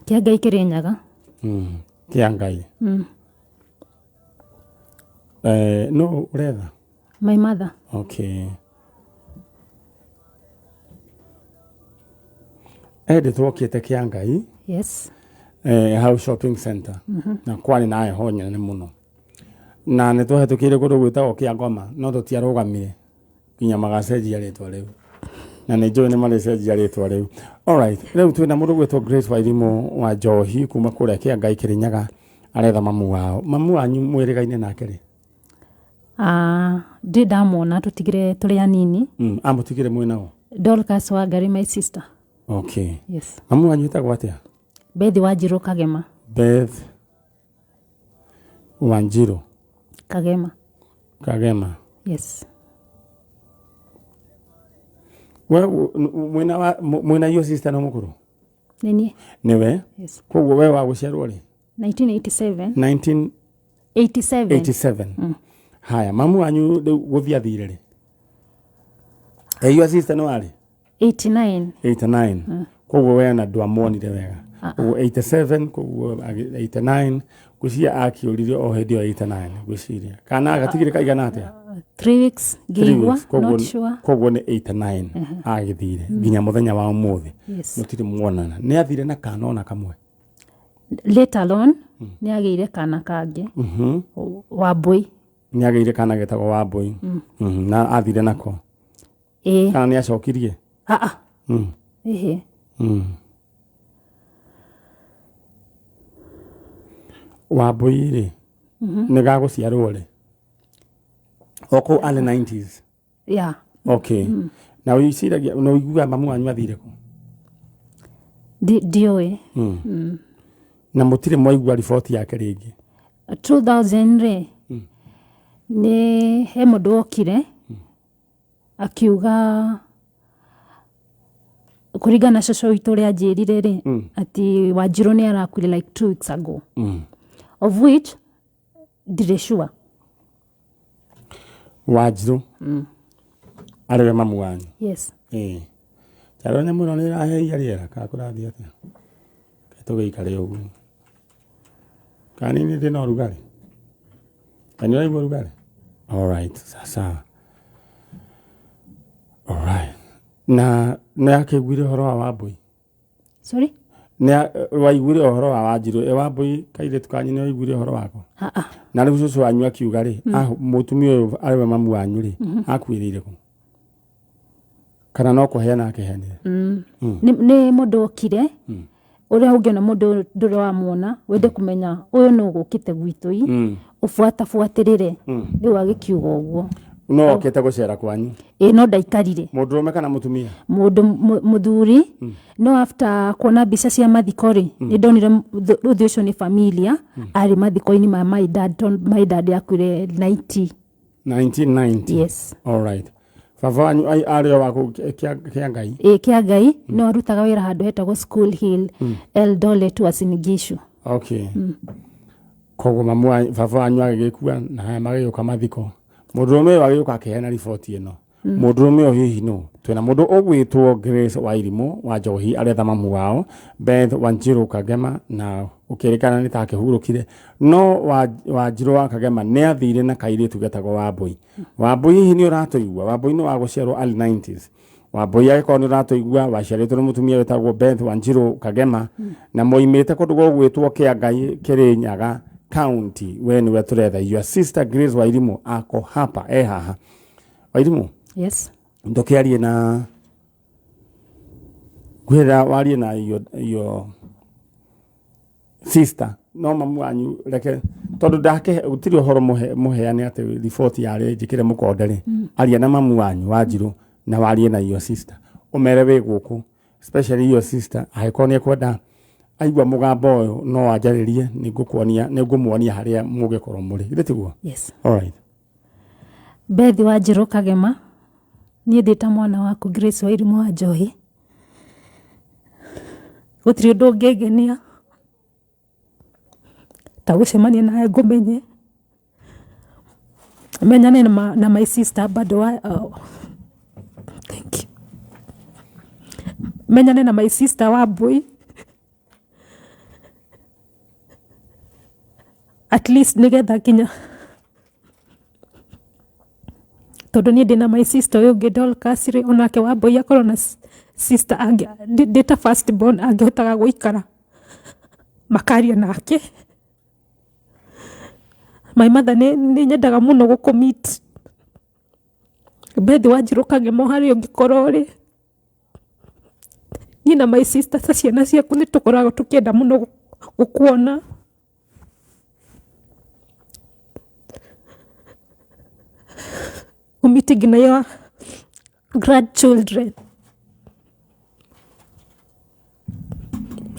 Kĩa Ngai Kĩrĩnyaga. Kĩa Ngai. Eh, no ũretha? My mother. Okay. Edith wokĩte kĩa Ngai. Yes. Eh, hau shopping center. Na kwarĩ na heho nene mũno. Na nĩ twahĩtũkĩire kũndũ gwĩtagwo kĩa ngoma no tũtiarũgamire nginya magacenjia rĩtwa rĩu. Na nĩ njũĩ nĩ marĩcenjia rĩtwa rĩu. Alright, rĩu twĩna mũndũ gwĩtwo Grace Wairimu wa Njohi kuma kũrĩa kĩa Ngai Kĩrĩnyaga aretha mamu wao. Mamu wanyu mwĩrĩgaine nake rĩ? Ah, ndĩ ndamwona tũtigire tũrĩ anini. Amũtigire mwĩ nao? Dorcas Wangari my sister. Okay. Yes. Mamu wanyu etagwo atĩa? Beth Wanjirũ Kagema. Beth Wanjiru Kagema. Kagema. Yes. We mwĩna wa mwĩna your sister no mũkũrũ? Nĩ niĩ. Nĩwe? Yes. Koguo we wa gũciarwo rĩ? 1987. 1987. 87. Haya, mamu wanyu rĩu gũthiĩ athire rĩ? Eh, your sister nĩ warĩ? 89. 89. Koguo we ona ndwamuonire wega. Koguo 87, koguo 89, ngwĩciria akĩũrire o hĩndĩ ĩyo 89, ngwĩciria. Kana agatigire kaigana atĩa? 3 weeks Three ngĩigua, weeks. Koguo not sure. koguo nĩ 89 agĩthire nginya mũthenya wa ũmũthĩ. Yes. Mũtirĩ muonana. Nĩ athire na kana ona kamwe. Later on nĩ agĩire kana kangĩ. Wambũi. Nĩ agĩire kana getagwo Wambũi. Na athire nako. Ĩĩ. Kana nĩ acokirie? Ah ah. Ĩhĩ. Wambũi rĩ, nĩ gagũciarwo rĩ? O kũu early 90s. Yeah. Okay. Na wĩciragia na ũiguaga mamu wanyu athire kũ? Ndiũĩ. Na mũtirĩ mwaigua riboti yake rĩngĩ? 2000 rĩ, nĩ he mũndũ wokire akiuga kũringana na cũcũ witũ ũrĩa anjĩrire rĩ, atĩ Wanjirũ nĩ arakuire like 2 weeks ago. Of which ndirĩ sure. Wanjirũ arĩ we mamu wanyu? Yes. Ĩĩ. Tarora nyamũ ĩno nĩ ĩraheria rĩera kana kũrathiĩ atĩa? Reke tũgĩikare ũguo. Kana niĩ ndĩ na ũrugarĩ? Kana nĩ ũraigua ũrugarĩ? Alright, sawa. Alright. Na nĩ akĩiguire ũhoro wa Wambũi? Sorry? Nĩ waiguire ũhoro wa Wanjirũ? Ĩ Wambũi kairĩtu kanyu nĩ waiguire ũhoro wako? Ah ah. Na rĩu cũcũ wanyu akiuga rĩ, mũtumia ũyũ arĩ we mamu wanyu rĩ, akuĩrĩire kũ? Kana no kũheana akĩheanire? Nĩ mũndũ okire ũrĩa ũngĩona mũndũ ndũrĩ wamuona wende kũmenya ũyũ nũ ũgũkĩte gwitũ i ũbuatabuatĩrĩre rĩu agĩkiuga ũguo. No okĩte gũcera kwanyu? Ĩĩ, no ndaikarire. Mũndũrũme kana mũtumia? Mũndũ mũthuri. No after kuona mbica cia mathiko rĩ, nĩ ndonire ũthiũ ũcio nĩ familia arĩ mathiko-inĩ ma my dad, tondũ my dad akuire 90. 1990? Yes. All right. Baba wanyu arĩ o wa kũu kĩa Ngai? Ĩĩ, kĩa Ngai. No arutaga wĩra handũ hetagwo School Hill, Eldoret, Uasin Gishu. Okay. Koguo mamu wanyu, baba wanyu agĩgĩkua na haya magĩgĩũka mathiko. Mũndũrũme ũyũ agĩũka akĩheana riboti ĩno. Mũndũrũme ũyũ hihi nũ? Twĩna mũndũ ũgwĩtwo Grace Wairimũ wa Njohi aretha mamu wao Beth Wanjiru Kagema, na gũkĩrĩkana nĩ ta akĩhurũkire, no Wanjiru wa Kagema nĩ athire na kairĩtu getagwo Wambũi. Wambũi hihi nĩ ũratũigua? Wambũi nĩ wa gũciarwo early 90s. Wambũi angĩkorwo nĩ ũratũigua, waciarĩtwo nĩ mũtumia wĩtagwo Beth Wanjiru Kagema, na moimĩte kũndũ gũgwĩtwo Kĩangai Kĩrĩnyaga County. We nĩwe tũretha. Your sister Grace Wairimũ ako hapa, e haha. Wairimũ? Yes. Ndũkĩarie na ngwĩra warie na your sister, no mamu wanyu reke tondũ ndake gũtirĩ ũhoro mũheane atĩ riboti yarĩ njĩkĩre mũkonde rĩ. Aria na mamu wanyu Wanjirũ na warie na your sister, ũmere wĩ gũkũ, especially your sister angĩkorwo nĩ ekwenda aigua mũgambo ũyũ no anjarĩrie, nĩ ngũmuonia harĩa mũngĩkorwo mũrĩ, githĩ tiguo? Yes. All right. Beth Wanjirũ Kagema, niĩ ndĩ ta mwana waku Grace Wairimũ wa Njohi, gũtirĩ ũndũ ũngĩngenia ta gũcemania nawe ngũmenye, menyane na my sister bado wa, oh, thank you. Menyane na my sister Wambũi. At least nĩgetha nginya tondũ niĩ ndĩna my sister ũyũ ũngĩ Dorcas rĩ, onake Wambũi akorwo na sister ndĩ ta first born angĩhotaga gũikara makaria nake. My mother nĩ nyendaga mũno gũkũ meet. Beth Wanjirũ Kagemo harĩa ũngĩkorwo ũrĩ, niĩ na my sister ta ciana ciaku nĩ tũkoragwo tũkĩenda mũno gũkuona. Ũmiti nginya your grandchildren.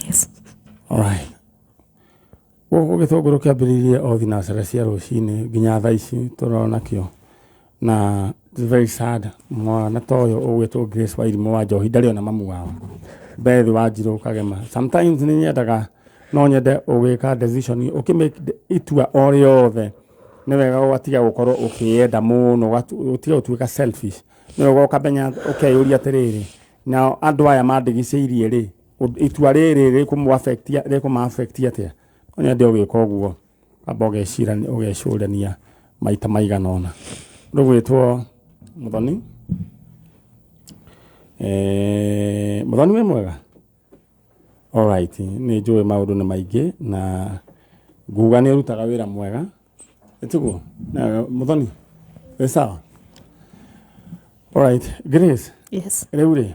Yes. Alright. Gũkũ gĩtũngũrũ kĩambĩrĩirie o thinacara cia rũcinĩ nginya thaa ici tũrona kĩo, na it's very sad mwana ta ũyũ ũgwĩtwo Grace Wairimu wa Njohi ndarĩ ona mamu wao Beth Wanjirũ Kagema. Sometimes nĩ nyendaga no nyende ũgĩka decision, ũkĩ itua o rĩothe nĩ wega ũgatiga gũkorwo ũkĩyenda mũno, ũtige gũtuĩka selfish. Nĩ wega ũkamenya, ũkeyũria atĩrĩrĩ, nao andũ aya mandigicĩirie rĩ, itua rĩrĩ rĩkũma affect atĩa? No nyende ũgĩka ũguo amba ũgecũrania maita maigana ũna. Rũgwĩtwo Muthoni. Muthoni wĩ mwega? Alright, nĩ njũĩ maũndũ nĩ maingĩ na nguga nĩ ũrutaga wĩra mwega. Ĩtiguo? Muthoni, wĩ sawa? Alright, Grace. Yes. Rĩu rĩ,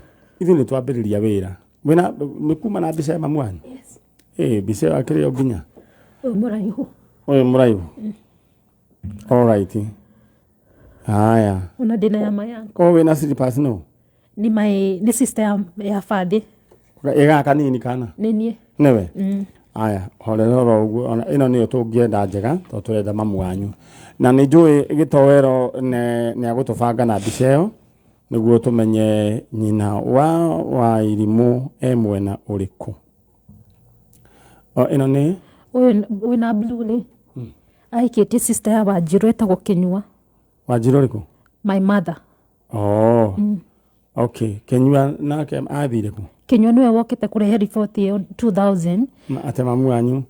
ithuĩ nĩ twambĩrĩria wĩra. Wĩna nĩ kuma na mbica ya mamu wanyu? Yes. Ĩ, mbica ĩyo akĩrĩ o nginya? Ũyũ mũraihu. Ũyũ mũraihu? Alright. Haya. Ona ndĩna ya maya. Ko wĩna slippers no? Nĩ my nĩ sister ya bathĩ. Ĩgaka kanini kana? Nĩ niĩ. Nĩwe? Aya, horera oro ũguo. Ona ĩno nĩyo tũngĩenda njega tondũ tũrenda mamu wanyu. Na nĩ njũĩ gĩtoero nĩ agũtũbanga na mbica ĩyo nĩguo tũmenye nyina wa Wairimũ e mwena ũrĩkũ. O ĩno nĩ? Ũyũ wĩna blue rĩ, ahikĩtie sister ya Wanjirũ etagwo Kĩnyua. Wanjirũ ũrĩkũ? My mother. Oh. Okay, Kĩnyua nake athire kũ? Kĩnyua nĩwe wokĩte kũrehe riboti ĩyo 2000. Atĩ mamu wanyu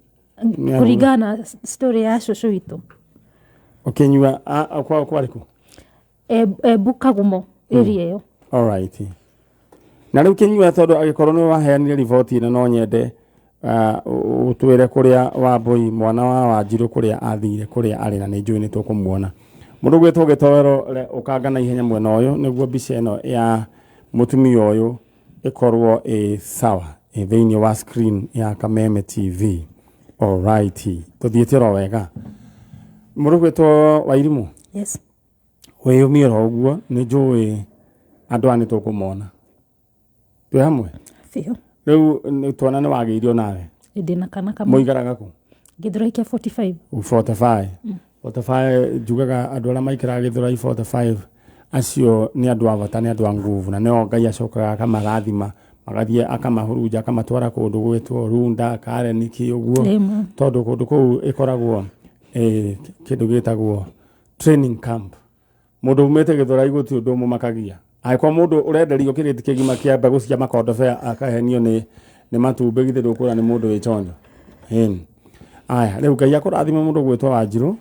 kũringana na story ya cũcũ witũ. Kĩnyua kwao kwarĩ kũ? Embu Kagumo area ĩyo. Alright. Na rĩu Kĩnyua tondũ angĩkorwo nĩwe waheanire riboti ĩno no nyende ũtwĩre kũrĩa Wambũi mwana wa Wanjirũ kũrĩa athire, kũrĩa arĩ, na nĩ njũĩ nĩ tũkũmuona. Mũndũ ũgwĩtwo Gĩtoero ũkanga na ihenya mwena ũyũ nĩguo mbica ĩno ya mũtumia ũyũ ĩkorwo ĩ sawa ĩ thĩinĩ wa screen ya Kameme TV. Alright, tũthiĩte oro wega. Mũndũ ũgwĩtwo Wairimũ. Yes. Wĩyũmie oro ũguo, nĩ njũĩ andũ aya nĩ tũkũmona. Twĩ hamwe? Biũ. Rĩu twana nĩ wagĩirio nawe? Ndĩna kana kamwe. Mũikaraga kũ? Gĩthũrai kĩa 45. 45. 45 njugaga andũ arĩa maikaraga Gĩthũrai 45 acio nĩ andũ a bata, nĩ andũ a nguvu, na nĩo Ngai acokaga akamarathima, magathiĩ akamahurunja akamatwara kũndũ gwĩtwo Runda, Karen, kĩ ũguo, tondũ kũndũ kũu ĩkoragwo kĩndũ gĩtagwo training camp. Mũndũ umĩte Gĩthũrai gũtirĩ ũndũ ũmũmakagia. Angĩkorwo mũndũ ũrenderio kĩrĩti kĩgima kĩa mbegũ cia makondobea akahenio nĩ matumbĩ, githĩ ndũkwĩra nĩ mũndũ wĩ chonjo. Aya, rĩu Ngai akũrathime mũndũ ũgwĩtwo Wanjirũ,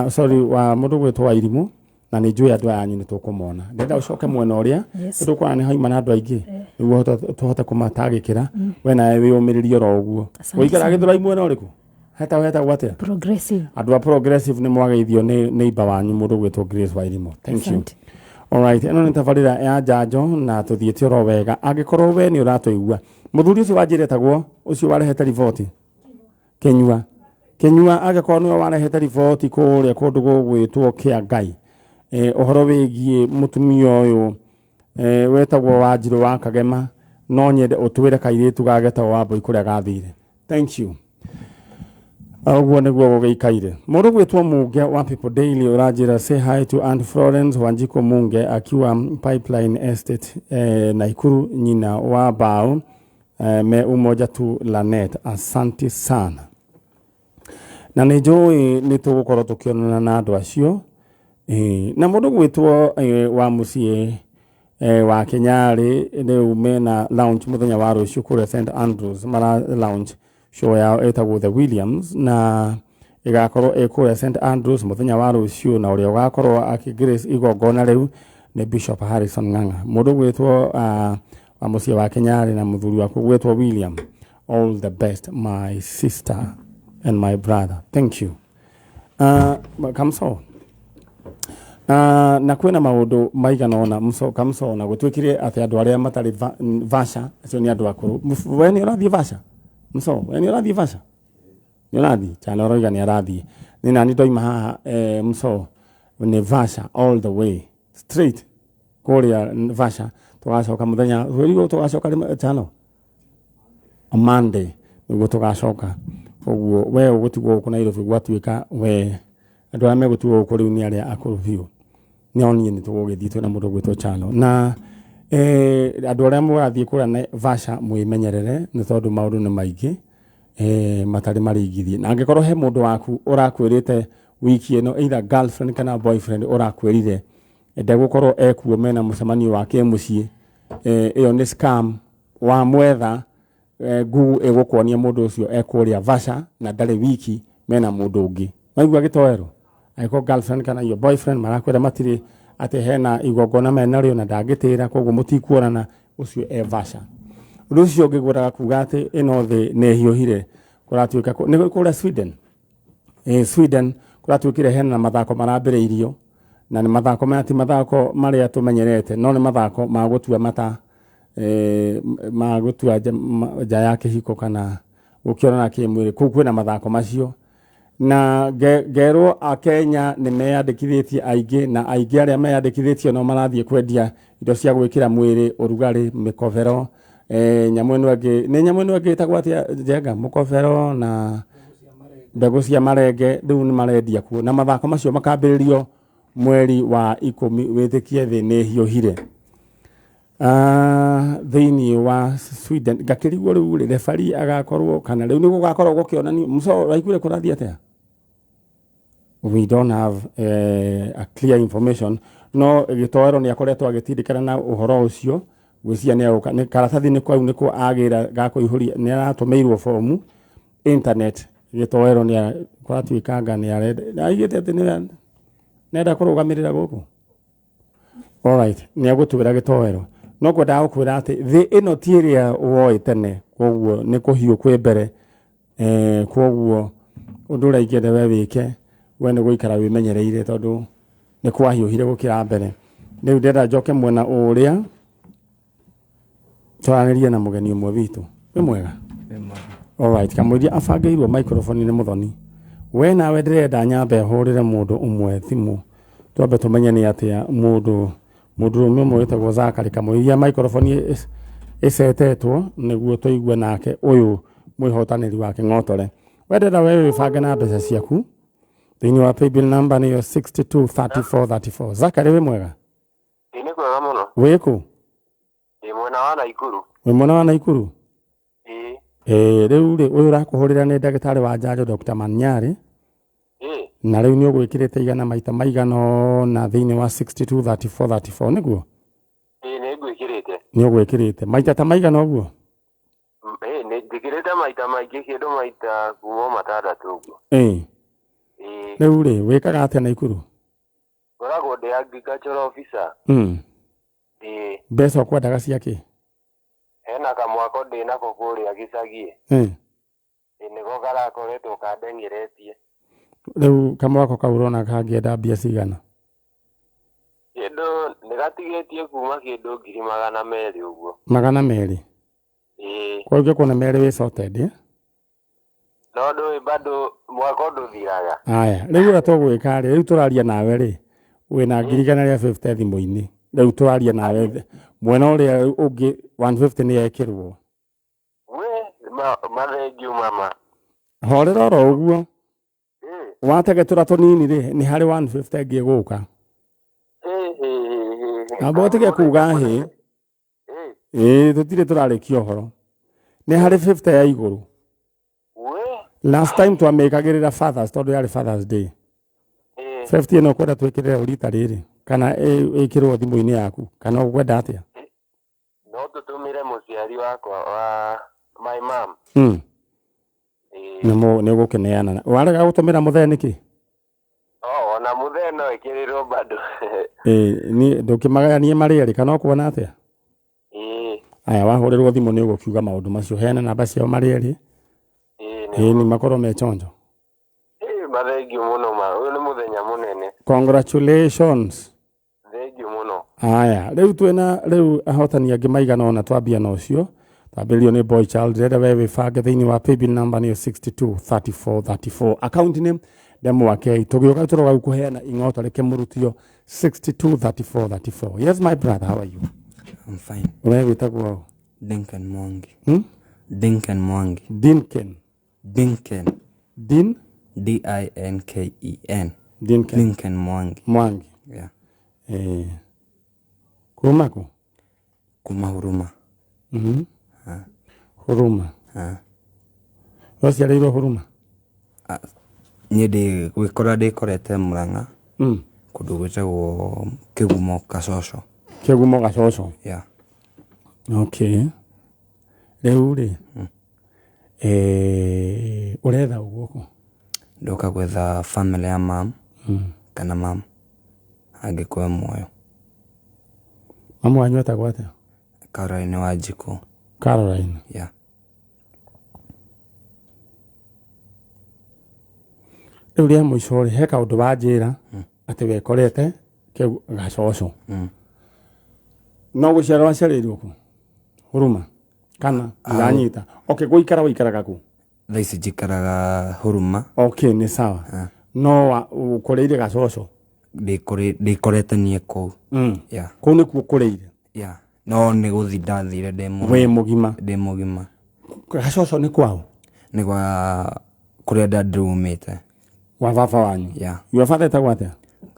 sorry, wa mũndũ ũgwĩtwo Wairimũ, na nĩ njũĩ andũ aya anyu nĩ tũkũmona. Ndĩrenda ũcoke mwena ũrĩa, nĩ tũkuona nĩ hauma na andũ aingĩ, nĩguo tũhote kũmatangĩkĩra. We nawe wĩyũmĩrĩrie oro ũguo. Ũikaraga Gĩthũrai mwena ũrĩkũ? Hetagwo atĩa? Progressive. Andũ a Progressive nĩ mwageithio nĩ neighbor wanyu mũndũ ũgwĩtwo Grace Wairimu. Thank you. Alright, ĩno nĩ tabarĩra ya njanjo na tũthiĩte oro wega. Angĩkorwo we nĩ ũratũigua, mũthuri ũcio wanjĩra etagwo ũcio warehete riboti Kĩnyua. Kĩnyua angĩkorwo nĩwe warehete riboti kũrĩa kũndũ gũgwĩtwo Kĩangai, ũhoro wĩgiĩ mũtumia ũyũ wetagwo Wanjirũ wa Kagema, no nyende ũtwĩre kairĩtu gagetagwo Wambũi kũrĩa gathire. Thank you. Ũguo nĩguo gũgĩikaire. Mũndũ gwĩtwo Munge wa People Daily ũranjĩra say hi to Aunt Florence Wanjikũ Munge akiwa Pipeline Estate Naikuru, nyina wa Bao, me umoja tu Lanet. Asante sana. Na nĩ njũĩ nĩ tũgũkorwo tũkĩonana na andũ acio. Na mũndũ gwĩtwo wa mũciĩ wa Kenyarĩ rĩu mena launch mũthenya wa rũciũ kũrĩa St Andrews, mara launch show yao ĩtagwo The Williams, na Ĩgakorwo ĩ kũrĩa St Andrews mũthenya wa rũciũ, na ũrĩa ũgakorwo akĩgrace igongona rĩu nĩ Bishop Harrison Ng'ang'a. Mũndũ ũgwĩtwo wa mũciĩ wa Kenyarĩ na mũthuri waku ũgwĩtwo William. All the best, my sister and my brother. Thank you. Kamso. Na kwĩna maũndũ maigana ũna mso kamso, na gũtuĩkire atĩ andũ arĩa matarĩ vasha acio nĩ andũ akũrũ. We nĩ ũrathiĩ vasha, mso? We nĩ ũrathiĩ vasha? Nĩ ũrathiĩ chana? Ũroiga nĩ arathiĩ. Nĩ nani ndoima haha, mso nĩ vasha all the way straight kũrĩa vasha. Tũgacoka mũthenya wĩrigwo, tũgacoka rĩ chano? Monday nĩguo tũgacoka. Koguo we ũgũtigwo gũkũ Nairobi, gwatuĩka we andũ arĩa megũtigwo gũkũ rĩu nĩ arĩa akũrũ biũ, no niĩ nĩ tũgũgĩthiĩ twĩna mũndũ ũgwĩtwo Chano. Na andũ arĩa mũrathiĩ kũrĩa Naivasha, mwĩmenyerere nĩ tondũ maũndũ nĩ maingĩ matarĩ maringithie. Na angĩkorwo he mũndũ waku ũrakwĩrĩte wiki ĩno, either girlfriend kana boyfriend, ũrakwĩrire ndegũkorwo ekuo mena mũcemanio wa kĩmũciĩ, ĩyo nĩ scam. Wamwetha, Google ĩgũkuonia mũndũ ũcio ekũrĩa Vasha na ndarĩ wiki, mena mũndũ ũngĩ. Waigua gĩtoero? Angĩkorwo girlfriend kana your boyfriend marakwĩra matirĩ, atĩ hena igongona menarĩo na ndangĩtĩra, koguo mũtikuonana, ũcio e Vasha. Ũndũ ũcio ũngĩ ngwendaga kuga atĩ ĩno thĩ nĩ ĩhiũhire. Kũratuĩka nĩ kũrĩa Sweden, Sweden kũratuĩkire hena mathako marambĩrĩirio, na nĩ mathako maya ti mathako marĩa tũmenyerete, no nĩ mathako ma gũtua mata, ma gũtua nja ya kĩhiko kana gũkĩonana kĩmwĩrĩ. Kũu kwĩna mathako macio na ngerwo akenya nĩ meyandĩkithĩtie aingĩ, na aingĩ arĩa meyandĩkithĩtie no marathiĩ kwendia indo cia gwĩkĩra mwĩrĩ ũrugarĩ, mĩkobero, nyamũ ĩno ĩngĩ nĩ nyamũ ĩno ĩngĩ ĩtagwo atĩa, Njenga? Mũkobero na mbegũ cia marenge, rĩu nĩ marendia kuo. Na mathako macio makambĩrĩrio mweri wa 10. Wĩtĩkie thĩ nĩ hiũhire. Thĩinĩ wa Sweden ngakĩrigwo rĩu rĩ referee agakorwo kana rĩu nĩ gũgakorwo gũkĩonanio mũco waiguire kũrathiĩ atĩa. We don't have a clear information, no gĩtoero nĩ akoretwo agĩtindĩkana na ũhoro ũcio. Gwĩciria nĩ egũka nĩ karatathi nĩ kau nĩko agĩra ga kũihũria, nĩ aratũmĩirwo bomu internet. Gĩtoero nĩ kũratuĩkanga nĩ arenda, aigĩte atĩ nĩ nenda kũrũgamĩrĩra gũkũ. Alright, nĩ egũtwĩra gĩtoero, no kwendaga gũkwĩra atĩ thĩ ĩno ti ĩrĩa woĩ tene, koguo nĩ kũhiũ kwĩ mbere. Koguo ũndũ ũrĩa ingĩenda we wĩke we nĩ gũikara wĩmenyereire, tondũ nĩ kwahiũhire gũkĩra mbere. Rĩu ndĩrenda njoke mwena ũrĩa twaranĩrie na mũgeni ũmwe witũ. Wĩ mwega? Alright, kamũiria abangĩirwo microphone nĩ mũthoni, we nawe ndĩrenda nyambe hũrĩre mũndũ ũmwe thimũ, twambe tũmenye nĩ atĩa. Mũndũ mũndũrũme ũmwe wĩtagwo Zakari, kamũiria microphone ĩcetetwo nĩguo tũigue nake ũyũ mwĩhotanĩri wa kĩng'otore. We ndĩrenda we wĩbange na mbeca ciaku thĩinĩ wa paybill number nĩyo 623434. Zakari, wĩ mwega? Ĩ, nĩ kwega mũno. Wĩkũ? Ndĩ mwena wa Naikuru. Wĩ mwena wa Naikuru? Ĩ. Ĩĩ, rĩu rĩ, ũyũ ũrakũhũrĩra nĩ ndagĩtarĩ wa njanjo Dr. Manyari. Ĩ. Na rĩu nĩ ũgwĩkĩrĩte igana maita maigana ũna thĩinĩ wa 623434, nĩguo? Ĩ, nĩ ngwĩkĩrĩte. Nĩ ũgwĩkĩrĩte maita ta maigana ũguo? Ĩ, nĩ njĩkĩrĩte maita maingĩ, kĩndũ maita kuma matandatũ ũguo. Ĩĩ. Ĩ. Rĩu rĩ, wĩkaga atĩa Naikuru? Ngoragwo ndĩ agricultural officer. Ĩ. Mbeca ũkwendaga ciakĩ? Hena kamwako ndĩ nako kũrĩa gĩcagi. Ĩ, nĩko karakoretwo kandeng'eretie. Rĩu kamwako kau ũrona kangĩenda mbia cigana? Kĩndũ nĩ gatigĩtie kuma kĩndũ 200,000 ũguo. 200? Ĩ. Kwa ũngĩkuona merĩ wĩ sorted, eh? No ndũĩ bado mwako ndũthiraga. Aya, rĩu ũrĩa tũgwĩka rĩ, rĩu tũraria nawe rĩ, wĩna 150,000 thimũ-inĩ. Rĩu tũraria nawe mwena ũrĩa ũngĩ 150 nĩ yekĩrwo. We mathengiũ mama. Horera oro ũguo. Ĩ. Wategetũra tũnini rĩ, nĩ harĩ 150 ĩngĩ ĩgũka. Ĩ ĩ ĩ ĩ. Amba ũtige kuga hĩ. Ĩ. Ĩĩ, tũtirĩ tũrarĩkia ũhoro. Nĩ harĩ 50 ya igũrũ. We. Last time twamĩkagĩrĩra Fathers tondũ yarĩ Fathers Day. Ĩ. 50 ĩno ũkwenda twĩkĩrĩre rita rĩrĩ kana ĩkĩrwo thimũ-inĩ yaku kana ũkwenda atĩa? No tũtũmĩre mũciari wakwa wa my mom. Ĩ. Nĩ ũgũkĩneana. Warega gũtũmĩra mũthee nĩkĩ? Oh, ona mũthee no ĩkĩrĩrwo bado. Ĩĩ, niĩ ndũkĩmagayanie marĩ erĩ kana ũkuona atĩa? Ĩĩ. Aya, wahũrĩrwo thimũ nĩ ũgũkiuga maũndũ macio. Heana namba ciao marĩ erĩ. Ĩĩ Ĩĩ nĩ makorwo me chonjo. Ĩĩ, mathengio mũno ma. Ũyũ nĩ mũthenya mũnene. Congratulations. Thengio mũno. Aya, rĩu twĩna rĩu ahotani angĩ maigana ũna twambia na ũcio. Twambĩrĩrio nĩ boy child rĩrĩa we wĩbange thĩinĩ wa paybill number nĩyo 623434 account name Ndemwakei. Tũgĩũka tũroga kũheana ing'oto reke mũrutio 623434. Yes my brother, how are you? I'm fine. We wĩtagwo ũ? Dinken Mwangi. Hmm? Dinken Mwangi. Dinken. Dinken. Din? D I N K E N. Dinken. Dinken Mwangi. Mwangi. Yeah. Eh. Kuma kũ? Kuma Huruma. Mhm. Huruma. Ah. Waciarĩirwo Huruma? Ah, niĩ ndĩ gwĩkora ndĩkorete Murang'a Mm. kũndũ gwĩtagwo Kĩgumo Kacoco. Kĩgumo Gacoco. Yeah. Okay. Rĩu rĩ, eh, ũretha ũ gũkũ? Ndoka gwetha family ya mam kana mam angĩkorwo e muoyo. Mamu wanyu etagwo atĩa? Caroline Wanjikũ. Caroline. Yeah. Rĩu rĩa mũico rĩ, he kaũndũ wanjĩra atĩ wekorete Gacoco. No gũciarwo waciarĩirwo kũ? Huruma kana ndanyita. Okay, gũikara waikaraga kũ? Thaa ici njikaraga Huruma. Okay, nĩ sawa. No ũkũrĩire Gacoco. Ndĩkorete niĩ kũu. Yeah. Kũu nĩkuo ũkũrĩire. Yeah. No nĩ gũthi ndathire ndĩ Wĩ mũgima. ndĩ mũgima. Gacoco nĩ kwao? Nĩ gwa kũrĩa ndandĩrumĩte. Wa baba wanyu. Yeah. Your father etagwo atĩa?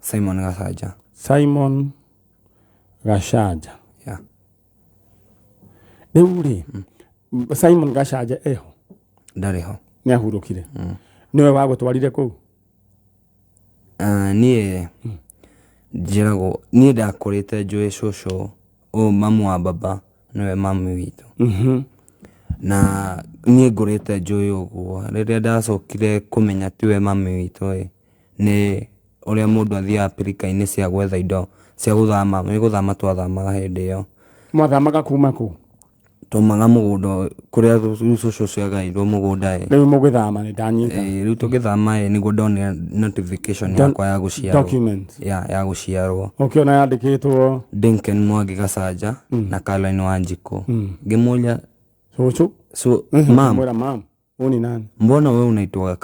Simon Gacanja. Simon Gacanja. Yeah. Rĩu rĩ, Simon Gacanja eho? Ndarĩ ho. Nĩ ahurũkire. Nĩwe wagũtwarire kũu? Niĩ njĩragwo niĩ ndakũrĩte njũĩ cũcũ ũyũ mamu wa baba nĩwe mami witũ. Na niĩ ngũrĩte njũĩ ũguo rĩrĩa ndacokire kũmenya tiwe mami witũ ĩ nĩ ũrĩa mũndũ athiaga pirika-inĩ cia gwetha indo cia gũthama nĩ gũthama twathamaga hĩndĩ ĩyo. Mwathamaga kuma kũ? Twaumaga mũgũnda kũrĩa rĩu cũcũ ũcio agaĩirwo mũgũnda ĩ. Rĩu mũgĩthama nĩ ndanyita. Rĩu tũgĩthama ĩ nĩguo ndonire notification yakwa ya gũciarwo. Document. Ya, ya gũciarwo. Ũkĩona yandĩkĩtwo Dinken Mwangi Gacanja na Caroline Wanjikũ. Ngĩmũria cũcũ. so mam, Mwĩra mam, huyu ni nani? mbona wewe unaitwa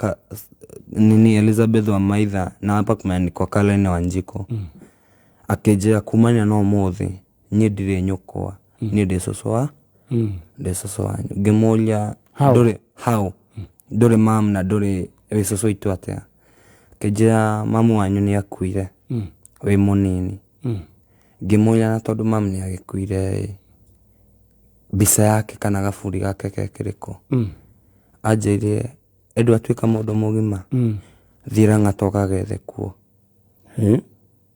nini Elizabeth wa Maitha na hapa kumeandikwa Caroline Wanjikũ. Akĩnjĩra kumania na ũmũthĩ niĩ ndirĩ nyũkwa, niĩ ndĩ cũcũ wa ndĩ cũcũ wanyu. Ngĩmũria ndũrĩ how ndũrĩ mam na ndũrĩ wĩ cũcũ witũ atĩa? Akĩnjĩra mamu wanyu nĩ akuire wĩ mũnini. Ngĩmũria na tondũ mamu nĩ agĩkuire ĩ, mbica yake kana gaburi gake kekĩrĩkũ? Anjĩrire ĩndũ atuĩka mũndũ mũgima thiĩ Lang'ata ũkagethe kuo.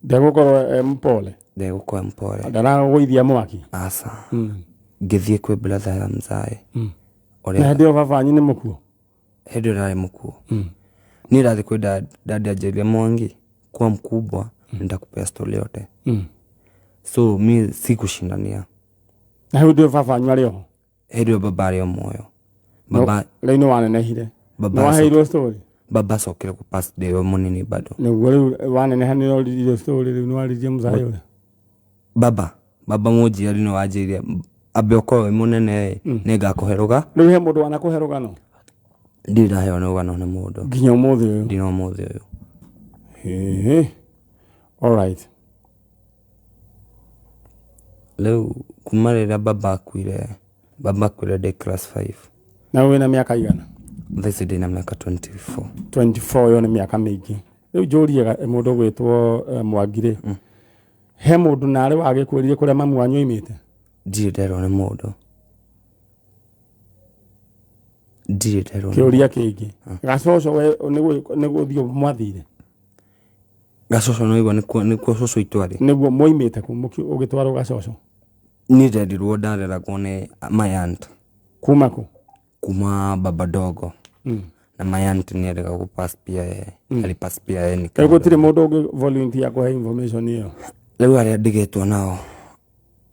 Ndegũkorwo e mpole. Ndegũkorwo e mpole. Ndaragũgũithia mwaki. Aca. Ngĩthiĩ kwĩ brother ya mzae. Ũrĩa Na hĩndĩ ĩyo baba wanyu nĩ mũkuo? Hĩndĩ ĩyo ndarĩ mũkuo. Niĩ ndathiĩ kwĩ dadi anjĩrire Mwangi kuwa mkubwa nitakupea story yote. So mi sikushindania. Na hĩndĩ ĩyo baba wanyu arĩ oho? Hĩndĩ ĩyo baba arĩ o muoyo. Baba Rĩu nĩ wanenehire. Baba Nĩ waheirwo story? Baba acokire kũ pass ndĩ we mũnini bado. Nĩguo rĩu waneneha nĩ ũroririe story rĩu nĩ waririe mzae ũrĩa? Baba mũnjiari nĩ wanjĩrire ambe ũkorwo wĩ mũnene ĩ, nĩngakũhe rũga. Rĩu he mũndũ wanakũhe rũgano? Ndirĩ ndaheo rũgano nĩ mũndũ. Nginya ũmũthĩ ũyũ? Nginya ũmũthĩ ũyũ. Hĩĩ. All right. Rĩu kuma rĩrĩa baba akuire, baba akuire ndĩ class 5. Na wĩna mĩaka igana? Thaa ici ndĩna mĩaka 24. 24 ĩyo nĩ mĩaka mĩingĩ. Rĩu njũrie mũndũ ũgwĩtwo Mwangi rĩ, he mũndũ narĩ wagĩkwĩrire kũrĩa mamu wanyu oimĩte? Ndirĩ nderwo nĩ mũndũ. Ndirĩ nderwo nĩ Kĩũria kĩngĩ. Gacoco we nĩ gũthiĩ mwathire? Gacoco nĩ waigua nĩkuo cũcũ witũ arĩ. Nĩguo mwoimĩte kũ ũgĩtwarwo Gacoco? Niĩ ndendirwo ndareragwo nĩ my aunt. Kuma kũ? Kuma baba dogo. Na my aunt nĩ arega gũpass pia yeye, alipass pia yeye Rĩu nikaenda. gũtirĩ mũndũ ũngĩ volunteer kũhe information ĩyo? Rĩu arĩa ndigĩtwo nao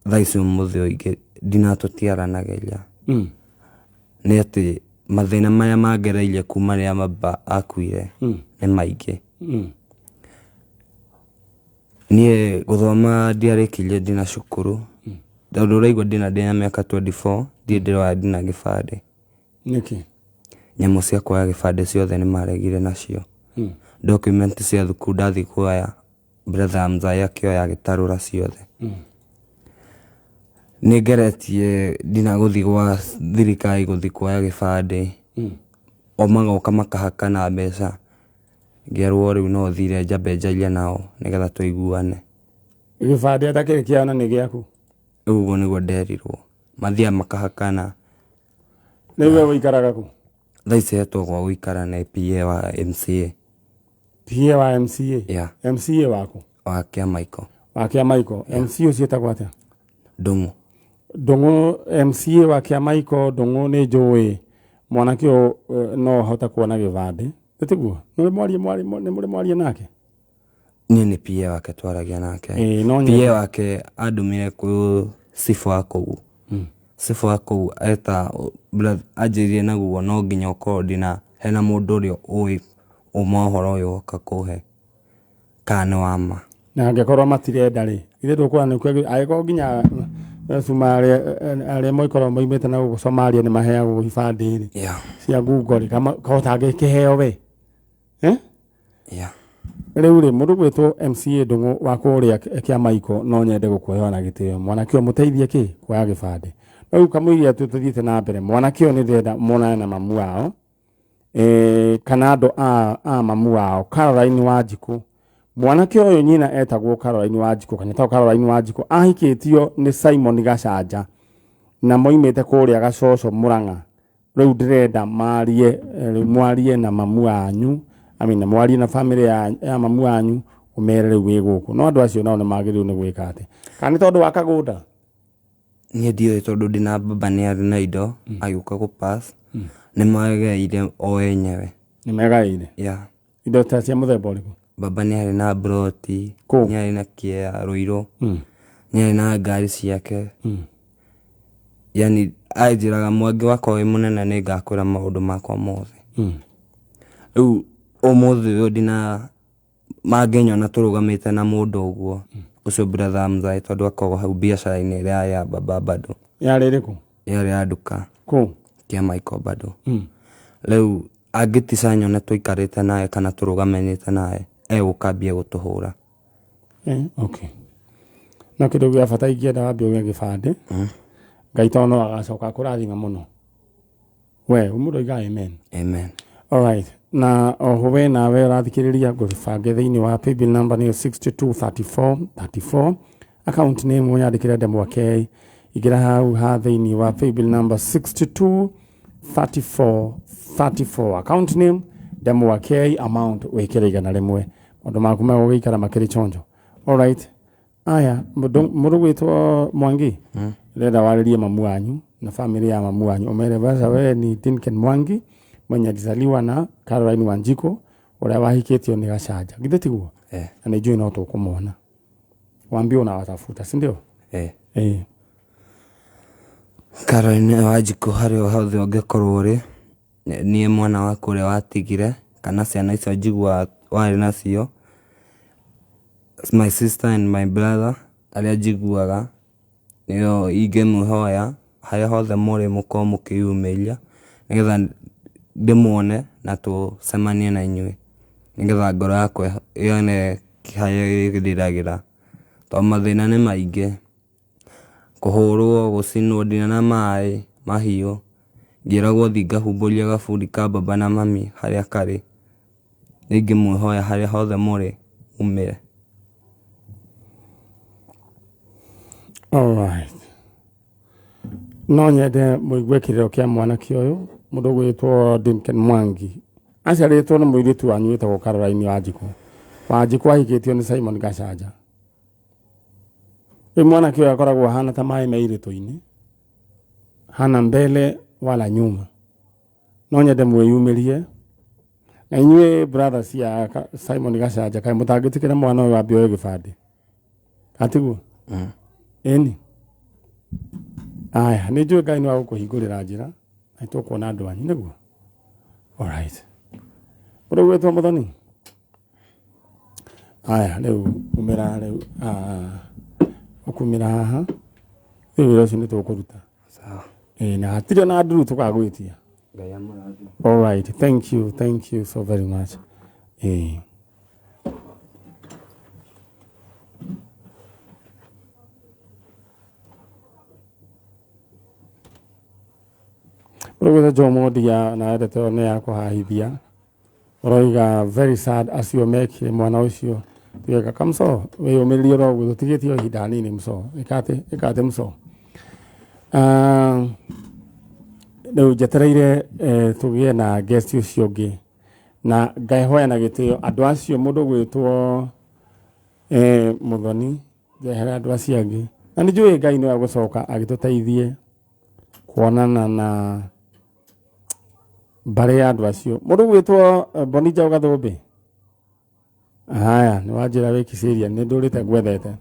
thaa ici ũmũthĩ ũyũ ingĩ ndinatũtiaranagĩria nĩ atĩ mathĩna marĩa mangereirie kuma rĩrĩa baba akuire nĩ maingĩ. Niĩ gũthoma ndiarĩkirie ndĩna cukuru, tondũ ũraigua ndĩna mĩaka 24 ndirĩ ndĩroya ndina gĩbandĩ. Nĩkĩ? Nyamũ cia kuoya gĩbandĩ ciothe nĩ maregire nacio. Document cia thukuru ndathiĩ kuoya, brother mzai akĩoya agĩtarũra ciothe. Nĩ ngeretie ndina gũthiĩ gwa thirikari gũthiĩ kuoya gĩbandĩ, o magoka makahakana mbeca, ngerwo rĩu no thire njambe njarie nao nĩgetha tũiguane. Gĩbandĩ atakĩrĩ kĩao na nĩ gĩaku? Rĩu ũguo nĩguo nderirwo, mathiaga makahakana. Rĩu we ũikaraga kũ? Thaa ici hetwo gwa gũikara nĩ PA wa MCA. PA wa MCA? Yeah. MCA waku? Wa Kĩamaiko. Wa Kĩamaiko. MCA ũcio etagwo atĩa? Ndũng'ũ. Ndũng'ũ. MCA wa Kĩamaiko Ndũng'ũ, nĩ njũĩ mwanake ũyũ, no ahote kuona gĩbandĩ, nĩ tiguo? Nĩ mwarie nĩ mũrĩ mwarie nake? Niĩ nĩ PA wake twaragia nake. Ĩĩ, no PA wake andũmire kwĩ cibũ wa kũu. Cibũ wa kũu eta anjĩrire naguo no nginya ũkorwo ndĩna hena mũndũ ũrĩa ũĩ ũma ũhoro ũyũ woka kũhe kana nĩ wa ma. Na angĩkorwo matirenda rĩ, ithe ndũkuona nĩkuo angĩkorwo nginya Cumarĩ arĩa moikorwo moimĩte na gũkũ Somalia nĩ maheagwo ibandĩ rĩ cia ngungo rĩ, kahota angĩkĩheo we, eh? Yeah. Rĩu rĩ, mũndũ gwĩtwo MCA Ndũng'ũ wa kũrĩa Kĩamaiko, no nyende gũkũhewa na gĩtĩo, mwanake ũyũ mũteithie kĩ kuoya gĩbandĩ. No rĩu kamũiria tũthiĩte na mbere, mwanake ũyũ nĩ ndĩrenda monane na mamu wao, kana andũ a mamu wao Caroline Wanjikũ. Mwanake ũyũ nyina etagwo Caroline Wanjikũ, kana etagwo Caroline Wanjikũ, ahikĩtio nĩ Simon Gacanja na moimĩte kũrĩa Gacoco, Mũrang'a. Rĩu ndĩrenda marie, rĩu mwarie na mamu wanyu, I mean, mwarie na family ya mamu wanyu, ũmere rĩu wĩ gũkũ. No andũ acio nao nĩ magĩrĩirwo nĩ gwĩka atĩ kana nĩ tondũ wa kagũnda? Niĩ ndiũĩ, tondũ ndĩna baba nĩ arĩ na indo agĩũka gũpass nĩ mageire o enyewe. Nĩ megaĩire? Yeah. Indo ta cia mũthemba ũrĩkũ? Baba nĩ arĩ na broti. Kũ? Nĩ arĩ na kĩea Rũirũ. Nĩ arĩ na ngari ciake. Yani anjĩraga mwangi wakwa wĩ mũnene nĩ ngakwĩra maũndũ makwa mothe. Rĩu ũmũthĩ ũyũ ndina mangĩnyona tũrũgamĩte na mũndũ ũguo ũcio brother mzae, tondũ akoragwo hau biacara-inĩ ĩrĩa ya baba bado. Yarĩ ĩrĩkũ? Yarĩ ya nduka. Kũ? Kĩamaiko bado. Rĩu angĩtica nyone tũikarĩte naye kana tũrũgamanĩte naye, egũka ambie gũtũhũra. Okay, no kĩndũ gĩa bata ingĩenda wambie ũgĩe gĩbandĩ. Ngai tondũ no agacoka akũrathima mũno we mũndũ oiga amen. Amen. Alright, na oho we nawe ũrathikĩrĩria, ngũbange thĩinĩ wa paybill number nĩyo 623434, account name ũnyandĩkĩre ndemwa K. Ingĩra hau ha thĩinĩ wa paybill number 623434, account name ndemwa K, amount wĩkĩre 100, maũndũ maku megũgĩikara makĩrĩ chonjo. Alright, aya, mũndũ gwĩtwo Mwangi, ndĩrenda warĩrie mamu wanyu na family ya mamu wanyu, ũmere basa wewe ni Dinken Mwangi mwenye alizaliwa na Caroline Wanjiko ũrĩa wahikĩtio nĩ Gacanja, githĩ tiguo? Eh. Na nĩ njũĩ no tũkũmona, wambie unawatafuta, si ndio? Eh. Eh. Caroline Wanjikũ, harĩa hothe ũngĩkorwo ũrĩ, niĩ mwana waku ũrĩa watigire kana ciana icio njiguaga warĩ nacio, my sister and my brother arĩa njiguaga nĩo, ingĩmũhoya harĩa hothe mũrĩ mũkorwo mũkĩyumĩria nĩgetha ndĩmuone na tũcemanie na inyuĩ, nĩgetha ngoro yakwa yone harĩa ĩrĩragĩra, tondũ mathĩna nĩ maingĩ, kũhũrwo, gũcinwo ndina na maĩ mahiũ, ngĩragwo thiĩ ngahumbũrie gaburi ka baba na mami harĩa karĩ. Nĩingĩmwĩhoya harĩa hothe mũrĩ mumĩre. Alright. No nyende mũigue kĩrĩro kĩa mwanake ũyũ, mũndũ ũgwĩtwo Duncan Mwangi, aciarĩtwo nĩ mũirĩtu wanyu wĩtagwo Caroline Wanjikũ. Wanjikũ ahikĩtio nĩ Simon Gacanja. Rĩu mwanake ũyũ akoragwo ahana ta maĩ me irĩtũ-inĩ, hana mbele wala nyuma. No nyende mwĩyumĩrie. Na inyuĩ brothers cia Simon Gacanja kaĩ mũtangĩtĩkĩra mwana ũyũ ambe oe gĩbandĩ atiguo? Ĩni. Aya, nĩ njũĩ Ngai nĩ wa gũkũhingũrĩra njĩra na nĩtũkuona andũ anyu nĩguo. Alright. Ũrĩa gwĩtwo Mũthoni? Aya, rĩu umĩra rĩu, ũkumĩra haha. Rĩu wĩra ũcio nĩ tũkũruta. Sawa. Ĩĩ, na hatirĩ ona nduru tũkagwĩtia. Ngai amũrathime. All right, thank you, thank you so very much. Eh. Ũrĩa Joe Mondia na endete nĩ ya kũhahithia ũroiga very sad acio mekire mwana ũcio tiwega kamso wĩyũmĩrĩrie oro ũguo tũtigĩtie o ihinda hanini mso ĩkatĩ ĩkatĩ mso. Rĩu njetereire tũgĩe na guest ũcio ũngĩ na ngaihoya na gĩtĩo andũ acio mũndũ gwĩtwo Mũthoni njehere andũ acio angĩ na nĩ njũĩ Ngai nĩwe agũcoka agĩtũteithie kuonana na mbarĩ ya andũ acio. Mũndũ gwĩtwo Boni Njaũ Gathũmbĩ, haya nĩ wanjĩra wĩ Kisiria nĩ ndũrĩte ngwethete.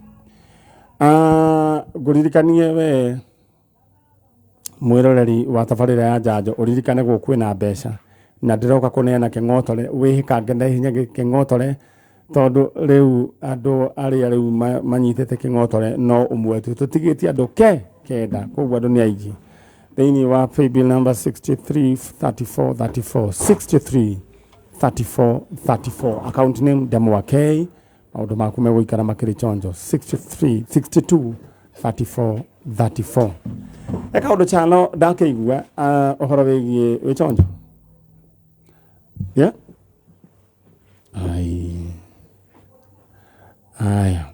Ngũririkanie we mwĩroreri wa tabarĩra ya njanjo ũririkane gũkũ kwĩna mbeca na ndĩroka kũneana kĩng'otore wĩhĩkange na ihenya kĩng'otore tondũ rĩu andũ arĩa rĩu manyitĩte kĩng'otore no ũmwe tu tũtigĩtie andũ ke kenda koguo andũ nĩ aingĩ thĩinĩ wa paybill number 63 34 34 63 34 34 account name Ndemwa K maũndũ maku megũikara makĩrĩ chonjo 63 62 34 34 e kaũndũ chano ndakĩigua ũhoro wĩgiĩ wĩ chonjo yeah? Ai. Aya.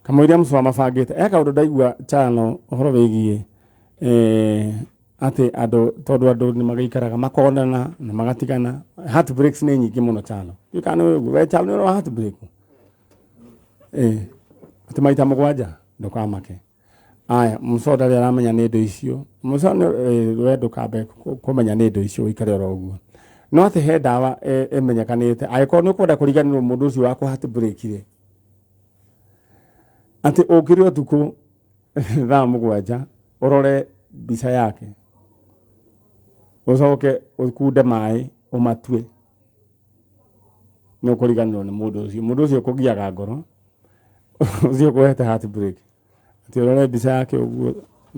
Kamũira mũcwa mabangĩte e kaũndũ ndaigua chano ũhoro wĩgiĩ atĩ andũ tondũ andũ nĩ magĩikaraga makonana na magatigana heartbreaks nĩ nyingĩ mũno chano ndiũĩ kana nĩ ũĩ we chano nĩ ũrĩ heartbreak atĩ maita mũgwanja ndũkamake. Aya mũco ndarĩ aramenya nĩ indo icio mũco we ndũkambe kũmenya nĩ indo icio ũikare oro ũguo no atĩ he ndawa ĩmenyekanĩte angĩkorwo nĩ ũkwenda kũriganĩrwo mũndũ ũcio wa kũ heartbreak rĩ atĩ ũkĩre ũtukũ thaa mũgwanja ũrore mbica yake ũcoke ũkunde maĩ ũmatue nĩ ũkũriganĩrwo nĩ mũndũ ũcio. Mũndũ ũcio ũkũgiaga ngoro ũcio ũkũhete heartbreak atĩ ũrore mbica yake ũguo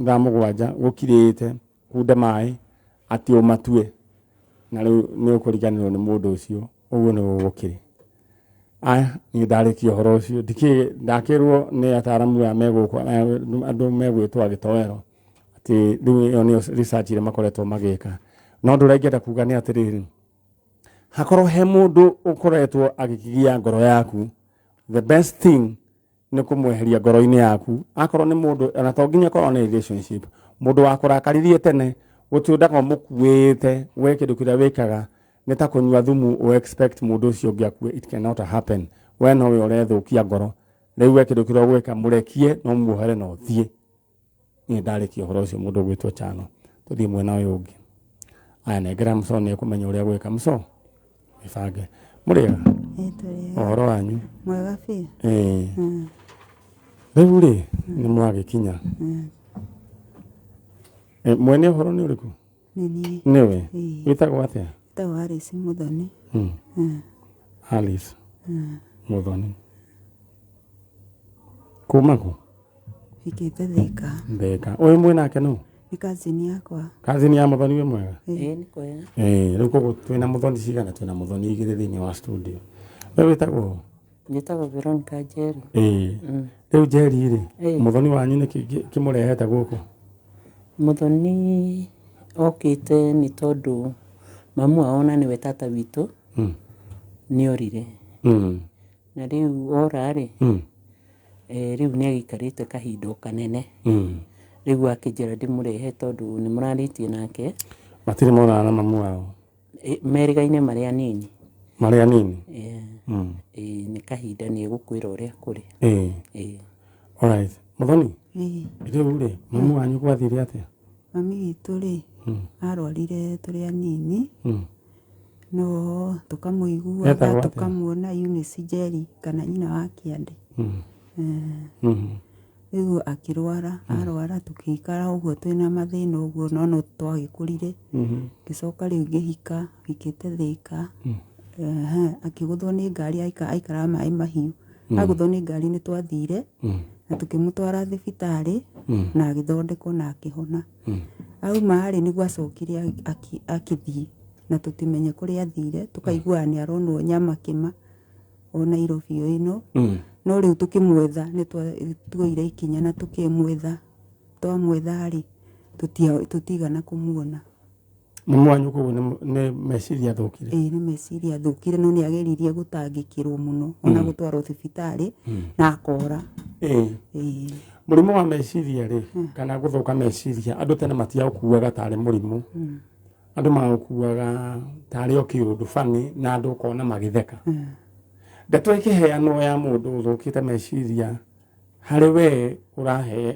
thaa mũgwanja gũkirĩte kunde maĩ atĩ ũmatue na rĩu nĩ ũkũriganĩrwo nĩ mũndũ ũcio ũguo nĩguo gũkĩrĩ. Aya niĩ ndarĩkia ũhoro ũcio ndikĩ ndakĩrwo nĩ ataramu aya megũkũ andũ megwĩtwo agĩtoero atĩ rĩu ĩyo nĩyo research ĩrĩa makoretwo magĩka no ũndũ ũrĩa ingĩenda kuga nĩ atĩrĩrĩ hakorwo he mũndũ ũkoretwo agĩkĩgia ngoro yaku the best thing nĩ kũmweheria ngoro-inĩ yaku akorwo nĩ mũndũ ona to nginya korwo nĩ relationship mũndũ wakũrakaririe tene gũtũndaga ũmũkuĩte we kĩndũ kĩrĩa wĩkaga nĩ ta kũnyua thumu ũ expect mũndũ ũcio ũngĩ akue it cannot happen we nowe ũrethũkia ngoro rĩu we kĩndũ kĩrĩa ũgwĩka mũrekie no muohere na ũthiĩ. Niĩ ndarĩkia ũhoro ũcio mũndũ ũgwĩtwo Chano tũthiĩ mwena ũyũ ũngĩ. Aya nengera mũco nĩ ekũmenya ũrĩa gwĩka mũco ĩbange mũrĩega ũhoro wanyu Mwega biũ. Rĩu rĩ nĩ mwagĩkinya mwene ũhoro nĩ ũrĩkũ? Nĩ niĩ. Nĩwe wĩtagwo atĩa? Njĩtagwo Alice Muthoni. Alice Muthoni kuma kũ? Hikĩte Thika. Thika. Ũyũ mwĩ nake nũ? Nĩ cousin yakwa. Cousin ya Muthoni wĩ mwega? Ĩĩ nĩ kwega. Rĩu koguo twĩna Muthoni cigana? Twĩna Muthoni igĩrĩ thĩinĩ wa studio. We wĩtagwo? Njĩtagwo Veronica Njeri. Rĩu Njeri rĩ, Muthoni wanyu nĩkĩ kĩmũrehete gũkũ? Muthoni okĩte nĩ tondũ mamu wao na nĩwe tata witũ nĩ orire. Na rĩu ora rĩ, rĩu nĩ agĩikarĩte kahinda o kanene. Rĩu akĩnjĩra ndĩmũrehe tondũ nĩ mũrarĩtie nake. Matirĩ monana na mamu wao? Merĩgaine marĩ anini. Marĩ anini? Nĩ kahinda nĩ egũkwĩra ũrĩa kũrĩ. Alright. Muthoni? Rĩu rĩ, mamu wanyu gwathire atĩa? Mami witũ rĩ, arwarire tũrĩ anini. No tũkamũiguaga Etagwo atĩa? tũkamuona Eunice Njeri kana nyina wa Kĩande. Rĩu akĩrwara, arwara tũgĩikara ũguo twĩna mathĩna ũguo no no twagĩkũrire. Ngĩcoka rĩu ngĩhika, hikĩte Thĩka. Ehe, akĩgũthwo nĩ ngari aikaraga maĩ mahiũ. Agũthwo nĩ ngari nĩ twathire na tũkĩmũtwara thibitarĩ na agĩthondekwo na akĩhona. Auma rĩ nĩguo acokire akĩthiĩ na tũtimenye kũrĩa athire, tũkaiguaga nĩ aronwo Nyamakĩma o Nairobi o ĩno. No rĩu tũkĩmwetha nĩ tuoire ikinya na tũkĩmwetha, twamwetha rĩ tũtigana kũmuona. Mamu wanyu koguo nĩ meciria athũkire? Ĩĩ, nĩ meciria athũkire, no nĩ ageririe gũtangĩkĩrwo mũno ona gũtwarwo thibitarĩ na akora. Ĩĩ. Mũrimũ wa meciria rĩ, kana gũthũka meciria, andũ tene matiaũkuaga tarĩ mũrimũ. Andũ maũkuaga tarĩ o kĩũndũ bani na andũ ũkona magĩtheka. Ndeto ĩkĩheanwo ya mũndũ ũthũkĩte meciria harĩ we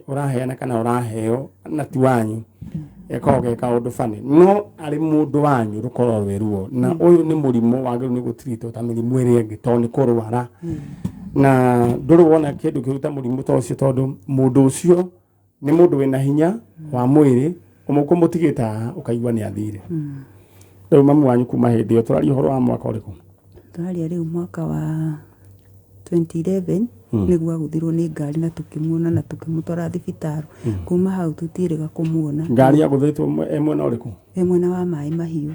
ũraheana kana ũraheo na ti wanyu, ĩkoragwo ge kaũndũ bani, no arĩ mũndũ wanyu rũkorwo rwĩ ruo. Na ũyũ nĩ mũrimũ wagĩrĩirwo nĩ gũtiritwo ta mĩrimũ ĩrĩa ĩngĩ tondũ nĩ kũrwara. Na ndũrĩ wona kĩndũ kĩu ta mũrimũ ta ũcio, tondũ mũndũ ũcio nĩ mũndũ wĩna hinya wa mwĩrĩ, ũmũtigĩte haha ũkaigua nĩ athire. Rĩu mamu wanyu kuma hĩndĩ ĩyo, tũraria ũhoro wa mwaka ũrĩkũ? Tũraria rĩu mwaka wa 2011 nĩguo agũthirwo nĩ ngari na tũkĩmuona na tũkĩmũtwara thibitarĩ. Kuma hau tũtiĩrĩga kũmuona. Ngari yagũthĩtwo e mwena ũrĩkũ? E mwena wa maĩ mahiũ.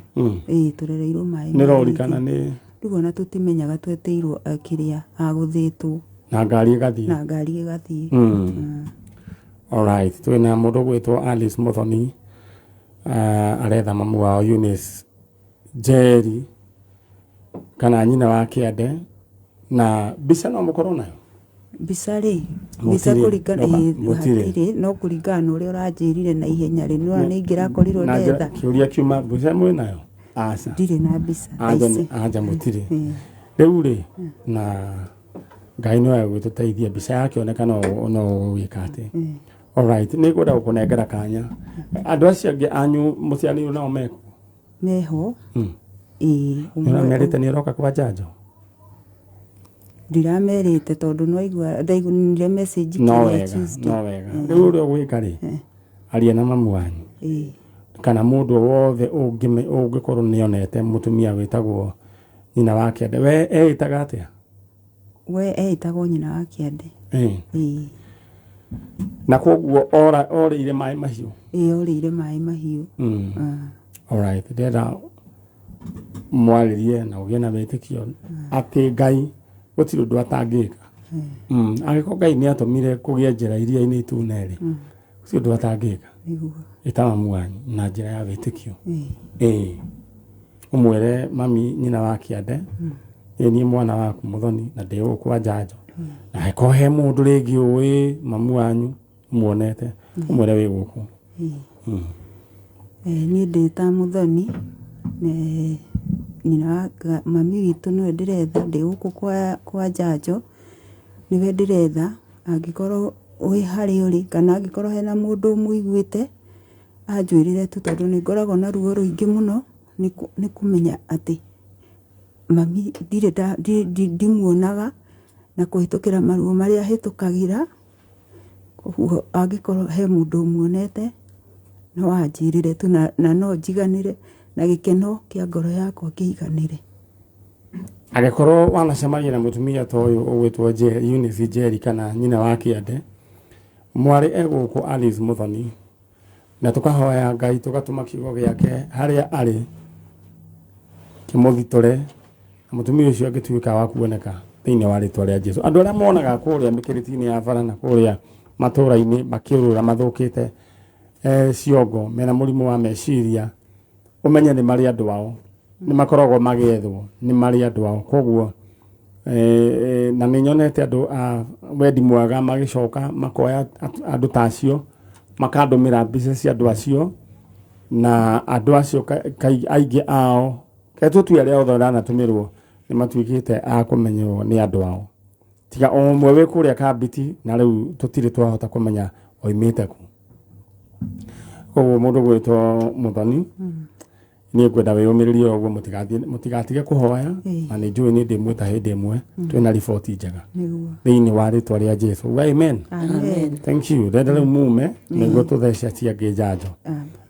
Ĩĩ, tũrereirwo maĩ Nĩ rori kana nĩ? Rĩu ona tũtimenyaga, twetĩirwo kĩrĩa agũthĩtwo. Na ngari ĩgathiĩ. Na ngari ĩgathiĩ. Alright, twĩna mũndũ ũgwĩtwo Alice Muthoni, aretha mamu wao Eunice Njeri kana nyina wa Kĩande, na mbica no mũkorwo nayo? Mbica rĩ, mbica Mũtirĩ, kũringana mũtirĩ. Hatirĩ, no kũringana na ũrĩa ũranjĩrire na ihenya rĩ, nĩwona nĩ ingĩrakorirwo Na ndetha. Kĩũria kiuma, mbica mwĩ nayo? Aca. Ndirĩ na mbica thaa Anja ici. Anja mũtirĩ. Rĩu rĩ, na Ngai no egũgĩtũteithia, mbica yakĩoneka no ũgwĩka atĩ. Alright, nĩ ngwenda gũkũnengera kanya. Andũ acio angĩ anyu mũciaranĩirwo nao mekuo? Meho. Ĩĩ. Nĩ ũramerĩte nĩ ũroka kwa njanjo? Ndiramerĩte tondũ nĩwaigua ndaiguire message No kĩrĩa wega, Tuesday. no wega. Rĩu ũrĩa ũgwĩka rĩ, aria na mamu wanyu. Kana mũndũ wothe ũngĩkorwo nĩonete mũtumia wĩtagwo nyina wa Kĩande. We eĩtaga atĩa? We eĩtagwo nyina wa Kĩande. Ĩĩ. Na koguo orĩire maĩ mahiũ? Ĩĩ, orĩire maĩ mahiũ. Alright, ndĩrenda mwarĩrie na ũgĩe na wĩtĩkio atĩ Ngai gũtirĩ ũndũ atangĩka. Angĩkorwo Ngai nĩ atũmire kũgĩe njĩra iria-inĩ itune rĩ, gũtirĩ ũndũ atangĩka. Nĩguo. Ĩta mamu wanyu na njĩra ya wĩtĩkio. Ĩĩ. Ũmwĩre mami nyina wa Kĩande, ĩĩ niĩ mwana waku Muthoni na ndĩ gũkũ kwa njanjo. Na angĩkorwo he mũndũ rĩngĩ ũĩ mamu wanyu muonete, ũmwĩre wĩ gũkũ. Niĩ ndĩ ta Muthoni, nyina wa mami witũ nĩwe ndĩretha, ndĩ gũkũ kwa njanjo, nĩwe ndĩretha, angĩkorwo wĩ harĩa ũrĩ kana angĩkorwo hena mũndũ ũmũiguĩte, anjwĩrĩre tu tondũ nĩ ngoragwo na ruo rũingĩ mũno nĩ kũmenya atĩ mami ndirĩ ndimuonaga na kũhĩtũkĩra maruo marĩa hĩtũkagĩra. Koguo angĩkorwo he mũndũ ũmuonete no anjĩrĩre tu na no njiganĩre na gĩkeno kĩa ngoro yakwa kĩiganĩre. Angĩkorwo wanacemania na mũtumia ta ũyũ ũgwĩtwo Eunice Njeri kana nyina wa Kĩande, mwarĩ egũkũ Alice Muthoni, na tũkahoya Ngai tũgatũma kiugo gĩake harĩa arĩ kĩmũthitũre, na mũtumia ũcio angĩtuĩka wa kuoneka thĩinĩ wa rĩtwa rĩa Jesu. Andũ arĩa monaga kũrĩa mĩkĩrĩti-inĩ ya bara na kũrĩa matũũra-inĩ makĩũrũra mathũkĩte ciongo mena mũrimũ wa meciria, ũmenye nĩ marĩ andũ ao, nĩ makoragwo magĩethwo, nĩ marĩ andũ ao. Koguo na nĩ nyonete andũ a wendi mwega magĩcoka makoya andũ ta acio, makandũmĩra mbica cia andũ acio, na andũ acio aingĩ ao, reke tũtue arĩa othe ũranatũmĩrwo nĩ matuĩkĩte a kũmenywo nĩ andũ ao, tiga o ũmwe wĩ kũrĩa Kambiti, na rĩu tũtirĩ twahota kũmenya oimĩte kũ. Koguo mũndũ gwĩtwo Muthoni, Niĩ ngwenda wĩyũmĩrĩrie o ũguo, mũtigatige kũhoya, na nĩ njũĩ nĩ ndĩmwĩta hĩndĩ ĩmwe twĩna riboti njega Nĩguo. thĩinĩ wa rĩtwa rĩa Jesu. Uga amen. Amen. Thank you. Ndenda rĩu mume nĩguo tũthece ciangĩ njanjo.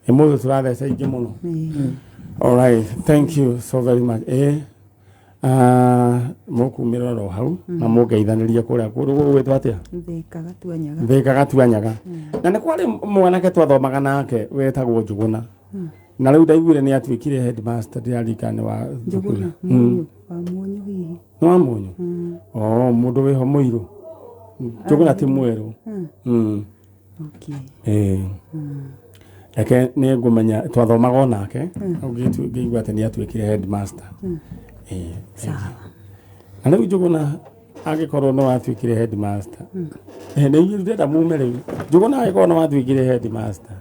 Ĩmũthĩ tũratheca ingĩ mũno. All right, thank you so very much. Mũkumĩra oro hau na mũngeithanĩrie kũrĩa kũndũ gũgwĩtwo atĩa? Thika Gatuanyaga. Thika Gatuanyaga. Na nĩ kwarĩ mwanake twathomaga nake wetagwo Njũgũna. Na rĩu ndaiguire nĩ atuĩkire headmaster, ndĩraririkana nĩ wa thukuru. Njũgũna Mũnyũ, wa Mũnyũ hihi. Nĩ wa Mũnyũ? Oh, mũndũ wĩho mũirũ. Njũgũna ti mwerũ. Okay. Reke nĩ ngũmenya twathomaga o nake ngĩigua atĩ nĩ atuĩkire headmaster. Sawa. Na rĩu Njũgũna angĩkorwo no atuĩkire headmaster, nĩ inyuĩ ndĩrenda mume rĩu. Njũgũna angĩkorwo no atuĩkire headmaster,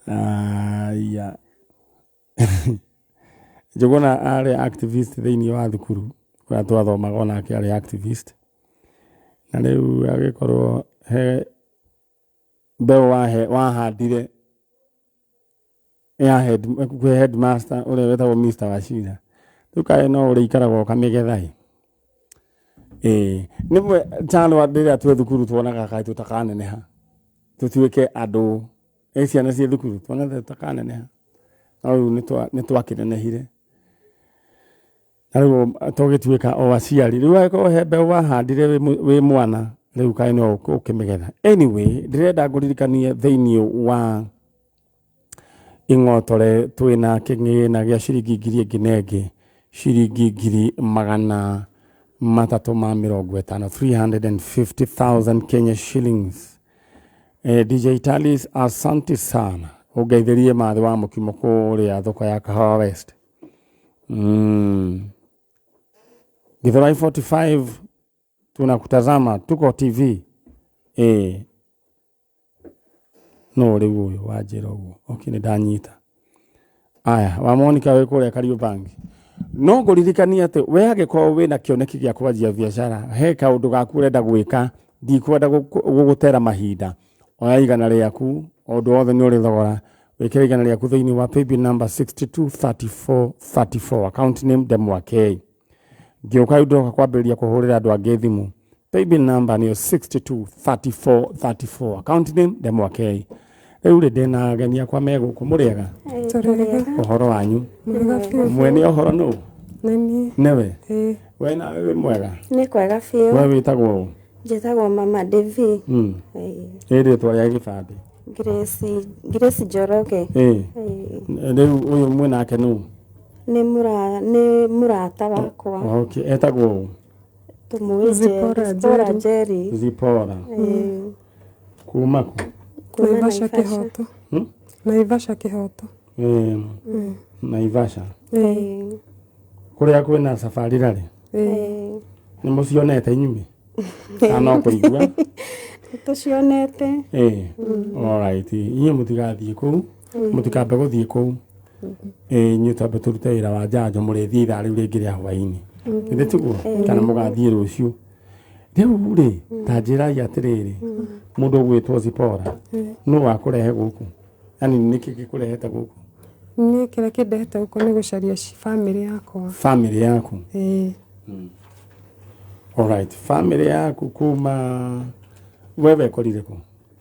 aya, Njũgũna arĩ activist thĩinĩ wa thukuru kũrĩa twathomaga, onake arĩ activist. Na rĩu agĩkorwo he mbeũ wahandire ya head, kwĩ headmaster ũrĩa wetagwo Mr. Wachira, rĩu kaĩ no ũrĩikaraga ũkamĩgetha ĩ. Nĩmwe Charwa rĩrĩa twĩ thukuru tuonaga kaĩ tũtakaneneha tũtuĩke andũ, ciana ciĩ thukuru tuonaga tũtakaneneha, no rĩu nĩ twakĩnenehire na rĩu tũgĩtuĩka o aciari. Rĩu angĩkorwo he mbeũ wahandire wĩ mwana, rĩu kaĩ no ũkĩmĩgetha. Anyway, ndĩrenda ngũririkanie thĩinĩ wa ing'otore twĩna kĩgĩna gĩa ciringi ngiri ĩngĩ na ĩngĩ, ciringi 350,000, 350,000 Kenya shillings. DJ Talis, asante sana, ũngeithĩrie mathĩ wa mũkimo kũrĩa thoko ya Kahawa West. Githurai 45 tunakutazama, tuko TV. No rĩu ũyũ wanjĩra ũguo, okay, nĩ ndanyita. Aya, wa Monica wĩ kũrĩa Kariobangi. No ngũririkanie atĩ we angĩkorwo wĩna kĩoneki gĩa kwanjia biacara, he kaũndũ gaku ũrenda gwĩka, ndikwenda gũgũtera mahinda. Oya igana rĩaku, ũndũ wothe nĩ ũrĩ thogora, wĩkĩre igana rĩaku thĩinĩ wa paybill number 623434, account name Ndemwa K. Ngĩũka rĩu ndĩroka kwambĩrĩria kũhũrĩra andũ angĩ thimũ. Paybill number nĩyo 623434, account name Ndemwa K. Rĩu rĩ, ndĩna ageni akwa me gũkũ. Mũrĩega? Tũrĩega. Ũhoro wanyu? Mwega biũ. Mwene ũhoro nũ? Nĩ niĩ. Nĩwe? Ĩĩ. We nawe wĩ mwega? Nĩ kwega biũ. We wĩtagwo ũ? Njĩtagwo Mama Devi. Ĩ rĩtwa rĩa gĩbandĩ? Grace Njoroge. Rĩu ũyũ mwĩnake nũ? Nĩ mũrata wakwa. Okay, etagwo ũ? Tũmũĩ Zipporah. Zipporah Njeri. Zipporah. Kuma kũ? Kuma Naivasha. Naivasha. Kĩhoto. Naivasha Kĩhoto. Naivasha. Ĩĩ. Kũrĩa kwĩna safari rally? Ĩĩ. Nĩ mũcionete inyuĩ? Kana no kũigua? Tũcionete. Alright. Inyuĩ mũtigathiĩ kũu, mũtikambe gũthiĩ kũu. Inyuĩ twambe tũrute wĩra wa njanjo, mũrĩthiĩ ithaa rĩu rĩngĩ rĩa hwaĩ-inĩ. Githĩ tiguo? Kana mũgathiĩ rũciũ. Rĩu rĩ, ta njĩrai atĩrĩrĩ, mũndũ ũgwĩtwo Zipporah, nũ wakũrehe gũkũ? Yaani nĩkĩ gĩkũrehete gũkũ? Niĩ kĩrĩa kĩndehete gũkũ nĩ gũcaria bamĩrĩ yakwa. Family yaku? Ĩĩ. Alright, family yaku kuma we wekorire kũ?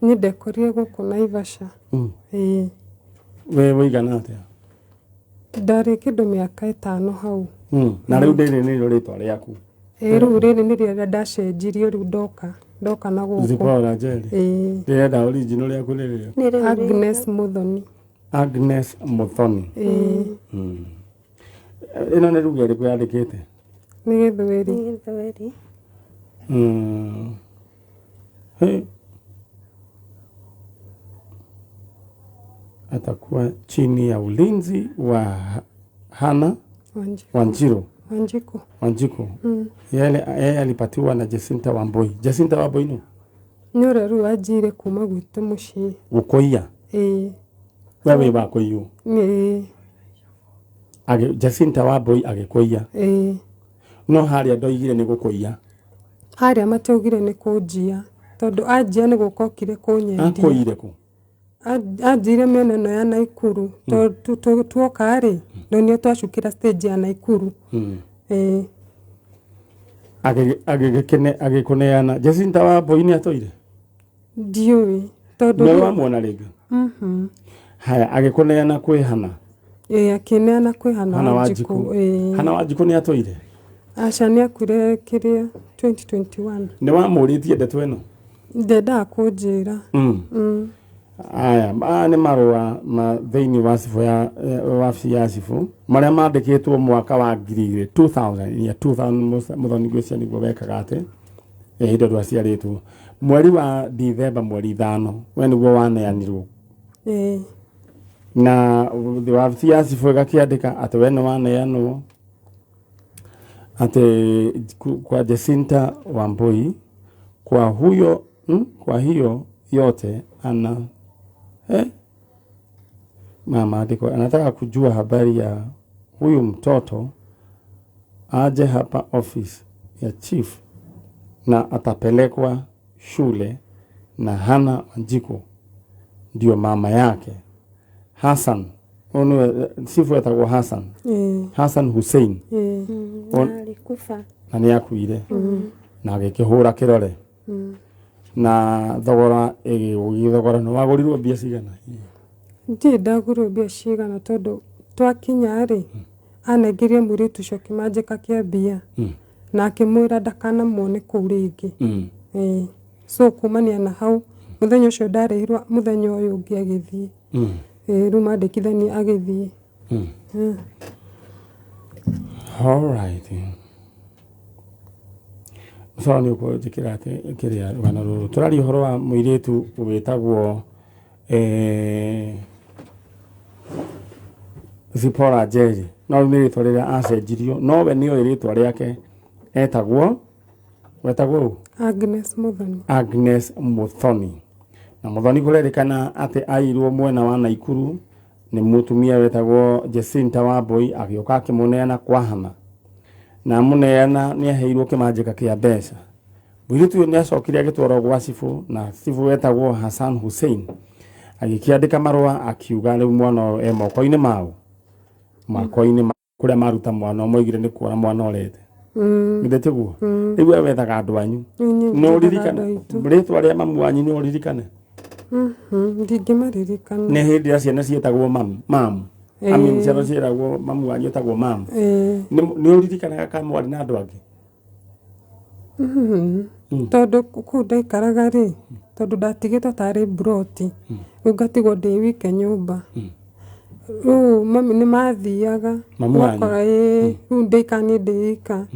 Niĩ ndekorire gũkũ Naivasha. Ĩĩ. We wĩigana atĩa? Ndarĩ kĩndũ mĩaka 5 hau. Na rĩu rĩrĩ nĩrĩo rĩtwa rĩaku? Ĩĩ, rĩu rĩrĩ nĩrĩo rĩrĩa ndacenjirio rĩu ndoka na gũkũ. Zipporah Njeri. Ĩĩ. Ndĩrenda original rĩaku nĩ rĩrĩkũ? Nĩ rĩu. Agnes Muthoni. Agnes Muthoni. Ĩĩ. Ĩno nĩ ruga ĩrĩkũ yandĩkĩte? Nĩ Gĩthweri. Nĩ Gĩthweri. Hey. Atakuwa chini ya ulinzi wa Hana Wanjiku. Wanjiru. Wanjiku. Wanjiku. Yeye alipatiwa na Jacinta Wambui. Jacinta Wambui no? Nĩ ũrĩa rĩu wanjiire kuma gwitũ mũciĩ. Gũkũiya? Ĩĩ. We wĩ wa kũiywo? Ĩĩ. Jacinta Wambui agĩkũiya? Ĩĩ. No harĩa ndoigire nĩ gũkũiya? Harĩa matiaugire nĩ kũnjia, tondũ anjia nĩ gũka okire kũnyendia. Akũiyire kũ? Anjĩire mĩena ĩno ya Naikuru. Tondũ tuoka rĩ, ndonire twacukĩra stage ya Naikuru. Ĩĩ. Agĩkũneana Jacinta wa Mbui nĩ atũire? Ndiũĩ tondũ Nĩ wamuona rĩngĩ? Haya, agĩkũneana kwĩ Hana? Ĩĩ, akĩneana kwĩ Hana. Hana Wanjikũ. Wanjikũ. Ĩĩ. Hana Wanjikũ nĩ atũire? Aca, nĩ akuire kĩrĩa 2021. Nĩ wamũrĩtie ndeto ĩno? Ndendaga kũnjĩra. Aya, aya nĩ marũa ma thĩinĩ wa cibũ ya wabici ya cibũ marĩa mandĩkĩtwo mwaka wa 2000, 2000, year 2000. Mũthoni, ngwĩciria nĩguo wekaga atĩ hĩndĩ ĩyo ndwaciarĩtwo, mweri wa Dithemba mweri 5, we nĩguo waneanirwo. Ĩĩ. Na wabici ya cibũ ĩgakĩandĩka atĩ we nĩ waneanwo atĩ kwa Jacinta Wambui kwa huyo kwa hiyo yote ana na maandiko anataka kujua habari ya huyu mtoto, aje hapa office ya chief na atapelekwa shule na Hana Wanjiku ndio mama yake. Hassan ũyũ nĩwe chifu etagwo Hassan. Ĩĩ. Hassan Hussein. Ĩĩ. Na alikufa. Na nĩ akuire na agĩkĩhũra kĩrore na thogora ĩgĩthogora nĩ wagũrirwo mbia cigana? Ndirĩ ndagũrwo mbia cigana, tondũ twakinya rĩ, anengerie mũirĩtu ũcio kĩmanjĩka kĩa mbia na akĩmwĩra ndakanamuone kũu rĩngĩ. Ĩĩ. So kumania na hau, mũthenya ũcio ndarĩhirwo, mũthenya ũyũ ũngĩ agĩthiĩ. Ĩĩ, rĩu mandĩkithania agĩthiĩ. Alright. Mũcoro nĩ ũkũnjĩkĩra atĩ kĩrĩa rũgano rũrũ tũraria ũhoro wa mũirĩtu wĩtagwo Zipporah Njeri, no rĩu nĩ rĩtwa rĩrĩa acenjirio, no we nĩoĩ rĩtwa rĩake etagwo, wetagwo ũ? Agnes Muthoni. Agnes Muthoni. Na Muthoni kũrerĩkana atĩ airwo mwena wa Naikuru nĩ mũtumia wetagwo Jacinta Wambui, agĩũka akĩmũneana kwa Hana, na amũneana nĩ aheirwo kĩmanjĩka kĩa mbeca. Mũirĩtu ũyũ nĩ acokire agĩtwarwo gwa cibũ, na cibũ wetagwo Hassan Hussein agĩkĩandĩka marũa akiuga rĩu mwana ũyũ e moko-inĩ mao, moko-inĩ kũrĩa maruta mwana ũmwe oigire nĩ kuora mwana orete. Githĩ tiguo? Rĩu we wethaga andũ anyu. Niĩ No njethaga ũririkane andũ aitũ. rĩtwa rĩa mamu wanyu? Nĩ ũririkane? Ndingĩmaririkana. Nĩ hĩndĩ ĩrĩa ciana ciĩtagwo mamu mamu. I mean, ciana ciĩragwo mamu wanyu etagwo mamu. Ĩĩ. Nĩ ũririkanaga kana mwarĩ na andũ angĩ? Tondũ kũu ndaikaraga rĩ, tondũ ndatigĩtwo tarĩ mburoti, rĩu ngatigwo ndĩ wike nyũmba, rĩu mami nĩ mathiaga. Mamu wanyu? Ũgakora, ĩĩ, rĩu ndaikara niĩ ndĩ ika.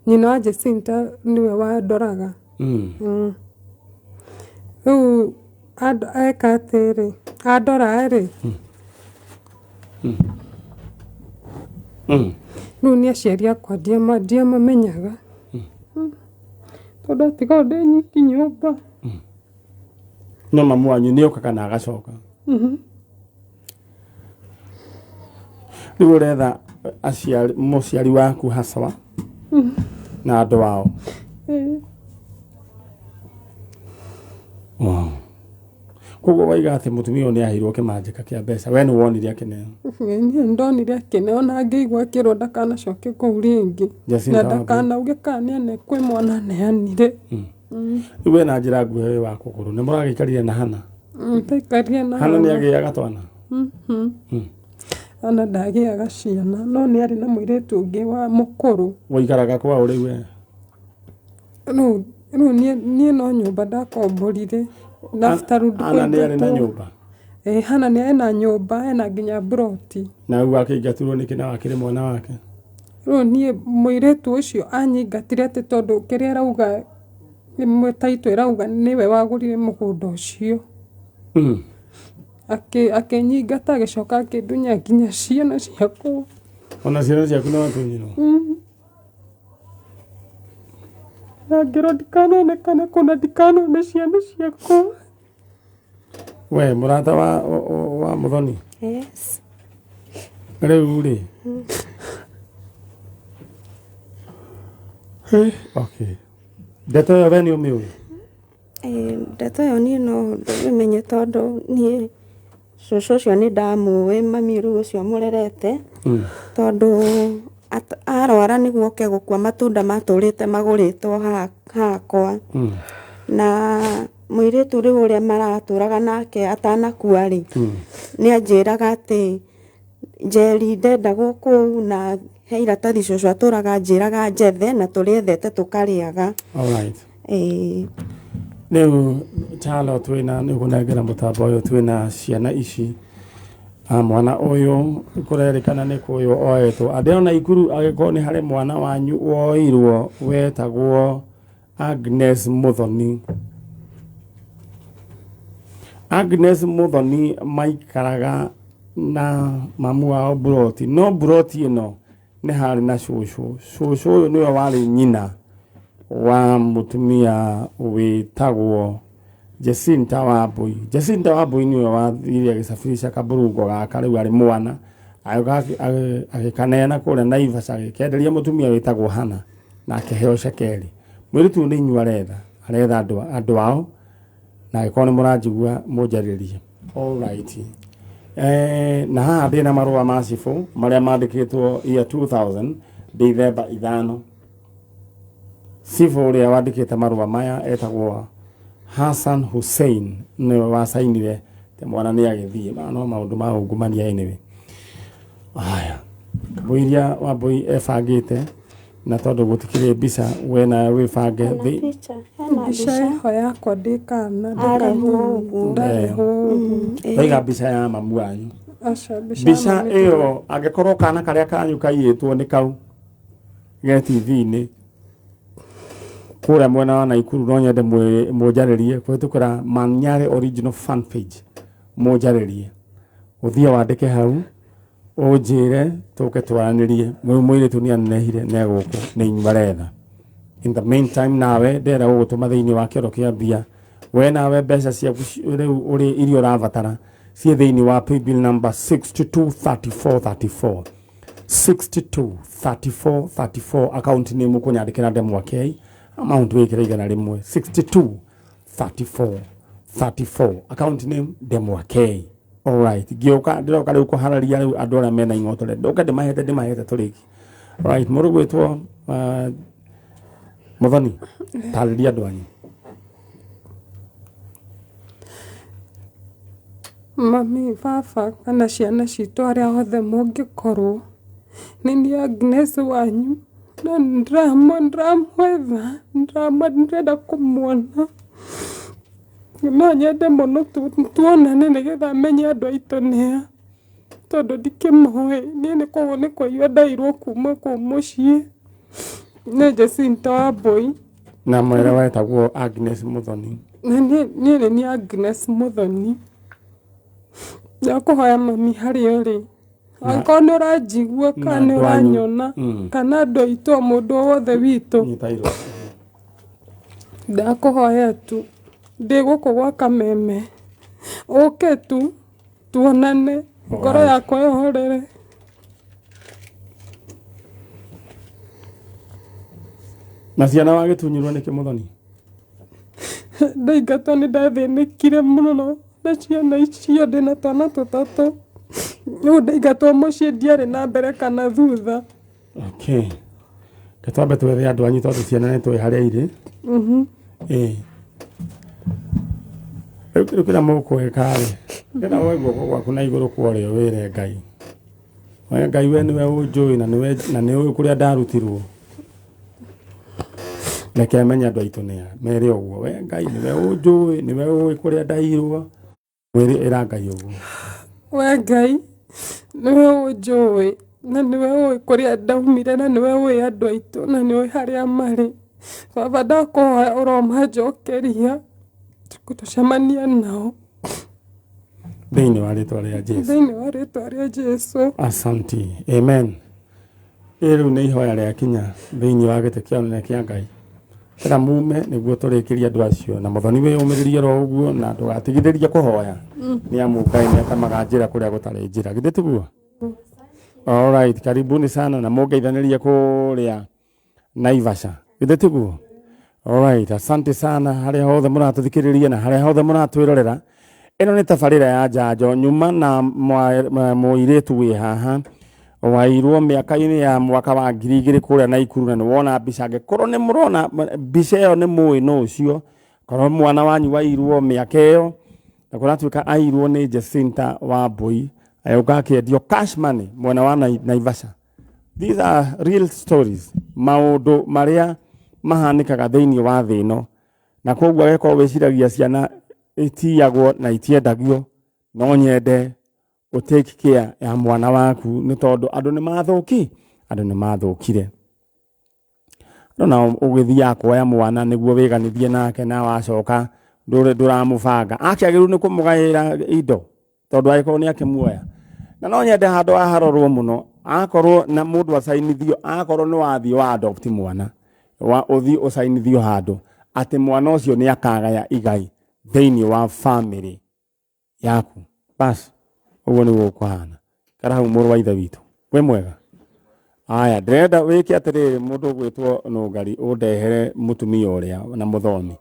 Nyina wa Jacinta nĩwe wandoraga. Rĩu eka atĩrĩ, andora rĩ, rĩu nĩ aciari akwa ndiamamenyaga, tondũ atigwo ndĩ nyiki nyũmba. No mamu wanyu nĩ okaga na agacoka? Rĩu ũretha aciari, mũciari waku haswa na andũ ao? Ĩĩ. Wow. Koguo waiga atĩ mũtumia ũyũ nĩ aheirwo kĩmanjĩka kĩa mbeca, we nĩ wonire akĩneo? Niĩ ndonire akĩneo na ngĩigua akĩrwo ndakanacoke kũu rĩngĩ Jacinta na Wambui. ndakanauge kana nĩ kwĩ mwana aneanire. Rĩu we na njĩra nguhĩ wĩ wa kũgũrũ nĩ mũragĩikarire na Hana? Ndaikarire na Hana nĩ agĩaga twana? Hana ndagĩaga ciana, no nĩ arĩ na mũirĩtu ũngĩ wa mũkũrũ. Waikaraga kwao rĩu we? Rĩu niĩ no nyũmba ndakomborire na after rĩu Hana nĩ arĩ na kũingatwo. nyũmba? Ĩĩ, Hana nĩ ena nyũmba, ena nginya mburoti. Na rĩu akĩingatirwo nĩkĩ na wakĩrĩ mwana wake? Rĩu niĩ mũirĩtu ũcio anyingatire atĩ tondũ kĩrĩa arauga taitũ ĩrauga nĩwe wagũrire mũgũnda ũcio. Akĩnyingata, agĩcoka akĩndunya nginya ciana ciakwa. Ona ciana ciaku nĩ watunyirwo? Na ngĩrwo ndikanonekane kũna, ndikanone ciana ciakwa. We mũrata wa Mũthoni? Yes. Rĩu rĩ, okay, ndeto ĩyo we nĩ ũmĩũĩ? Ndeto ĩyo niĩ no ndĩmĩmenye tondũ niĩ Cũcũ ũcio nĩ ndamũĩ, mami rĩu ũcio mũrerete, tondũ arwara nĩguo oke gũkua matunda matũrĩte magũrĩtwo hakwa. Na mũirĩtu rĩu ũrĩa maratũraga nake atanakua rĩ, nĩ anjĩraga atĩ Njeri ndendagwo kũu, na he iratathi cũcũ atũraga anjĩraga njethe na tũrĩethete tũkarĩaga. Alright. Ĩĩ. Rĩu Chalo, twĩna nĩ ũkũnengera mũtambo ũyũ, twĩna ciana ici. Mwana ũyũ kũrerĩkana nĩ kũyũ oetwo andĩ ona Ikuru, angĩkorwo nĩ harĩ mwana wanyu woirwo wetagwo Agnes Muthoni. Agnes Muthoni maikaraga na mamu wao buroti, no buroti ĩno nĩ harĩ na cũcũ. Cũcũ ũyũ nĩwe warĩ nyina wa mũtumia wĩtagwo Jacinta Wambui. Jacinta Wambui nĩwe wathire agĩcabirisha kaburungo gaka rĩu arĩ mwana, agĩũka agĩkaneana kũrĩa Naivasha, agĩkenderia mũtumia wĩtagwo Hana na akĩheo cekeri. Mũirĩtu ũyũ nĩ inyuĩ aretha, aretha andũ ao, na angĩkorwo nĩ mũranjigua mũnjarĩrie. Alright. Na haha ndĩna marũa ma cibũ marĩa mandĩkĩtwo year 2000 Ndithemba 5. Cibũ ũrĩa wandĩkĩte marũa maya etagwo Hassan Hussein, nĩwe wacainire te mwana nĩ agĩthiĩ. Maya no maũndũ ma ungumania anyway. Haya, Kamũiria Wambui ebangĩte, na tondũ gũtikĩrĩ mbica, we nawe wĩbange. Hena picha, hena mbica mbica. ĩho yakwa ndĩ kana ndĩ Arehwo kanini, ũguo. ndarehwo ũguo. Waiga mbica ya mamu wanyu. Aca, mbica ya Mbica mami ĩyo angĩkorwo kana karĩa kanyu kaiyĩtwo nĩ kau ge TV-inĩ kũrĩa mwena wa Naikuru, no nyende mũnjarĩrie kũhĩtũkĩra Manyare original fan page, mũnjarĩrie, ũthiĩ wandĩke hau ũnjĩre tũke twaranĩrie. Rĩu mũirĩtu nĩ anenehire nĩ egũkũ nĩ inyuĩ aretha. In the meantime, nawe ndĩrenda gũgũtũma thĩinĩ wa kĩoro kĩa mbia, we nawe mbeca ciaku rĩu ũrĩ iria ũrabatara ciĩ thĩinĩ wa paybill number 623434, 623434, account nĩ mũkũnyandĩkĩra ndemwa K, amount wĩkĩre 100, 623434, account name ndemwa K. Alright, ngĩũka ndĩroka rĩu kũhararia rĩu andũ arĩa mena ing'otore, ndoka ndĩmahete tũrĩki. Right, mũrũ gwĩtwo Muthoni, tarĩria andũ anyu. Mami, baba kana ciana citũ arĩa othe mũngĩkorwo, nĩ niĩ Agnes wanyu, na ndĩramwetha, ndĩrenda kũmuona. No nyende mũno tuonane nĩgetha menye andũ aitũ nĩa, tondũ ndikĩmoĩ. Niĩ nĩ koguo nĩ kũiywo ndairwo kuma kũu mũciĩ nĩ Jacinta Wambui. Na mwĩre wetagwo Agnes Muthoni. Na niĩ nĩ niĩ Agnes Muthoni. Ndakũhoya mami harĩa ũrĩ, angĩkorwo nĩ ũranjigua kana nĩ andũ anyu. ũranyona, kana andũ aitũ, o mũndũ o wothe witũ, Nyita irũa. Ndakũhoya tu, ndĩ gũkũ gwa Kameme, ũke tu tuonane, ngoro yakwa ĩhorere. Na ciana wagĩtunyirwo nĩkĩ Muthoni? Ndaingatwo nĩ ndathĩnĩkire mũno na ciana icio, ndĩna twana tũtatũ. Rĩu ndaingatwo mũciĩ ndiarĩ na mbere kana thutha. Okay. Reke twambe twethe andũ anyu tondũ ciana nĩ tũĩ harĩa irĩ. Ĩĩ. Rĩu kĩndũ kĩrĩa mũkwĩka rĩ, ndĩrenda woe guoko gwaku na igũrũ kwa ũrĩo wĩre Ngai. We Ngai, we nĩwe ũnjũĩ na nĩwe na nĩ ũĩ kũrĩa ndarutirwo. Reke menye andũ aitũ nĩa. Mere ũguo, we Ngai nĩwe ũnjũĩ, nĩwe ũĩ kũrĩa ndairwo. Mwĩre, ĩra Ngai ũguo. We Ngai nĩwe ũnjũĩ na nĩwe ũĩ kũrĩa ndaumire na nĩwe ũĩ andũ aitũ na nĩũĩ harĩa marĩ. Baba, ndakũhoya ũromanjokeria tũcemanie nao. Thĩinĩ wa rĩtwa rĩa Jesu. Thĩinĩ wa rĩtwa rĩa Jesu. Asante. Amen. Ĩ rĩu nĩ ihoya rĩa kinya thĩinĩ wa gĩtĩ kĩa ũnene kĩa Ngai. Tena mume nĩguo tũrĩkĩrie andũ acio, na Muthoni wĩyũmĩrĩrie oro ũguo na ndũgatigithĩrie kũhoya, nĩ amu Ngai nĩ atemaga njĩra kũrĩa gũtarĩ njĩra, githĩ tiguo? Alright, karibuni sana na mũngeithanĩrie kũrĩa Naivasha, githĩ tiguo? Alright, asante sana harĩa hothe mũratũthikĩrĩria na harĩa hothe mũratwĩrorera. Ĩno nĩ tabarĩra ya njanjo nyuma na mũirĩtu wĩ haha wairwo mĩaka-inĩ ya mwaka wa 2000 kũrĩa Naikuru, na nĩ wona mbica. Angĩkorwo nĩ mũrona mbica ĩyo nĩ mũĩ nũ ũcio, korwo mwana wanyu wairwo mĩaka ĩyo na kũratuĩka airwo nĩ Jacinta Wambui, agĩũka akĩendio cash money mwena wa Naivasha. These are real stories, maũndũ marĩa mahanĩkaga thĩinĩ wa thĩ ĩno, na koguo agĩkorwo wĩciragia ciana itiyagwo na itiendagio, no nyende ũ take care ya mwana waku nĩ tondũ andũ nĩ mathũki, andũ nĩ mathũkire. Ndona ũgĩthiaga kuoya mwana nĩguo wĩganithie nake, na wacoka ndũramũbanga, akĩagĩrĩirwo nĩ kũmũgaĩra indo tondũ angĩkorwo nĩ akĩmuoya. Na no nyende handũ haharorwo mũno, akorwo na mũndũ acainithio, akorwo nĩ wathiĩ wa adopt mwana wa ũthiĩ ũcainithio handũ atĩ mwana ũcio nĩ akagaya igai thĩinĩ wa family yaku, bas ũguo nĩguo gũkũhana. Kara hau mũrũ wa ithe witũ, wĩ mwega? Aya, ndĩrenda wĩke atĩrĩrĩ, mũndũ ũgwĩtwo Nũngari, ũndehere mũtumia ũrĩa na mũthomi,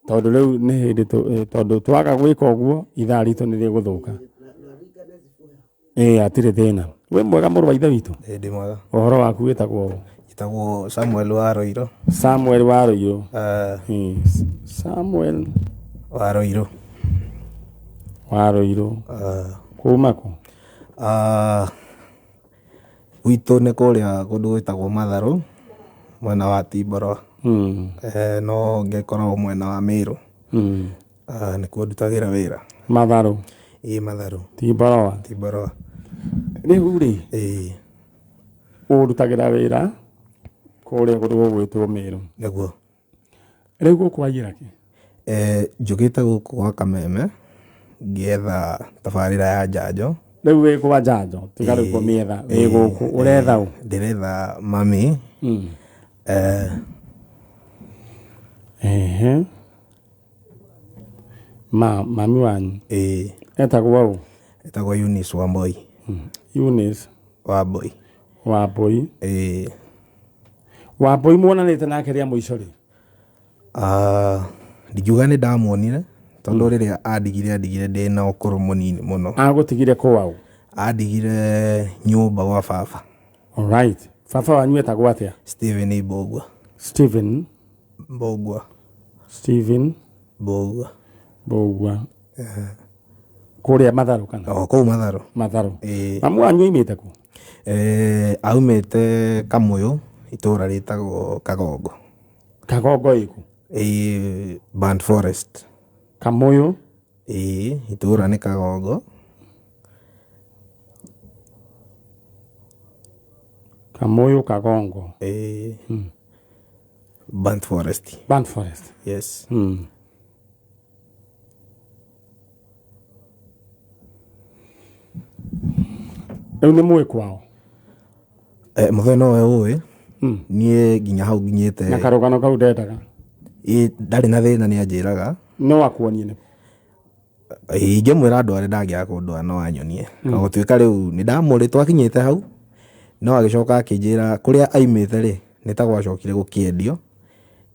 tondũ rĩu nĩ hĩndĩ tondũ twaga gwĩka ũguo ithaa ritũ nĩ rĩgũthũka. Ĩĩ, hatirĩ thĩna. Wĩ mwega mũrũ wa ithe witũ? Ĩĩ, ndĩ mwega. Ũhoro waku wĩtagwo ũ? Njĩtagwo Samuel wa Roiro. Samuel wa Roiro. Samuel wa Roiro. Wa Roiro. Kuma kũ? Gwitũ nĩ kũrĩa kũndũ gwĩtagwo Matharũ, mwena wa Timboroa. No ngĩkoragwo mwena wa Meru. Nĩkuo ndutagĩra wĩra. Matharũ. Ĩĩ, Matharũ. Timboroa. Timboroa. Rĩu rĩ, Ĩĩ. Ũrutagĩra wĩra kũrĩa kũndũ gũgwĩtwo Meru. Nĩguo. Rĩu gũkũ waiyĩra kĩ? Njũkĩte gũkũ gwa Kameme ngĩetha tabarĩra ya njanjo. Rĩu wĩ kwa njanjo, tiga rĩu kũmĩetha, wĩ gũkũ ũretha ũ? Ndĩretha mami. Ehe. Mami wanyu? Ĩĩ. Etagwo ũ? Etagwo Eunice Wambui. Eunice Wambui. Wambui. Ĩĩ. Wambui muonanĩte nake rĩa mũico rĩ? Ndingiuga nĩ ndamuonire tondũ rĩrĩa andigire ndĩna ũkũrũ mũnini mũno. Agũtigire kwaũ? Andigire nyũmba gwa baba. Alright. Baba wanyu etagwo atĩa? Stephen Mbũgua. Stephen Mbũgua. Stephen Mbũgua. Mbũgua. Kũrĩa Matharũ kana? O kũu Matharũ. Matharũ. Ĩĩ. Mamu wanyu aimĩte kũ? Aumĩte Kamũyũ, itũũra rĩtagwo Kagongo. Kagongo ĩkũ? Ĩĩ, Burnt Forest. Kamũyũ? Ĩĩ, itũũra nĩ Kagongo. Kamũyũ Kagongo. Ĩĩ. Burnt Forest. Burnt Forest. Yes. Rĩu nĩ mũĩ kwao? Mũthee nowe ũĩ. Niĩ nginya hau nginyĩte. Na karũgano kau ndendaga. Ĩĩ, ndarĩ na thĩna, nĩ anjĩraga. No akuonie nĩ? Ingĩmwĩra ndware ndangĩaga kũndwara, no anyonie. Na gũtuĩka rĩu nĩ ndamũrĩ twakinyĩte hau, no agĩcoka akĩnjĩra kũrĩa aimĩte rĩ, nĩ ta gwacokire gũkĩendio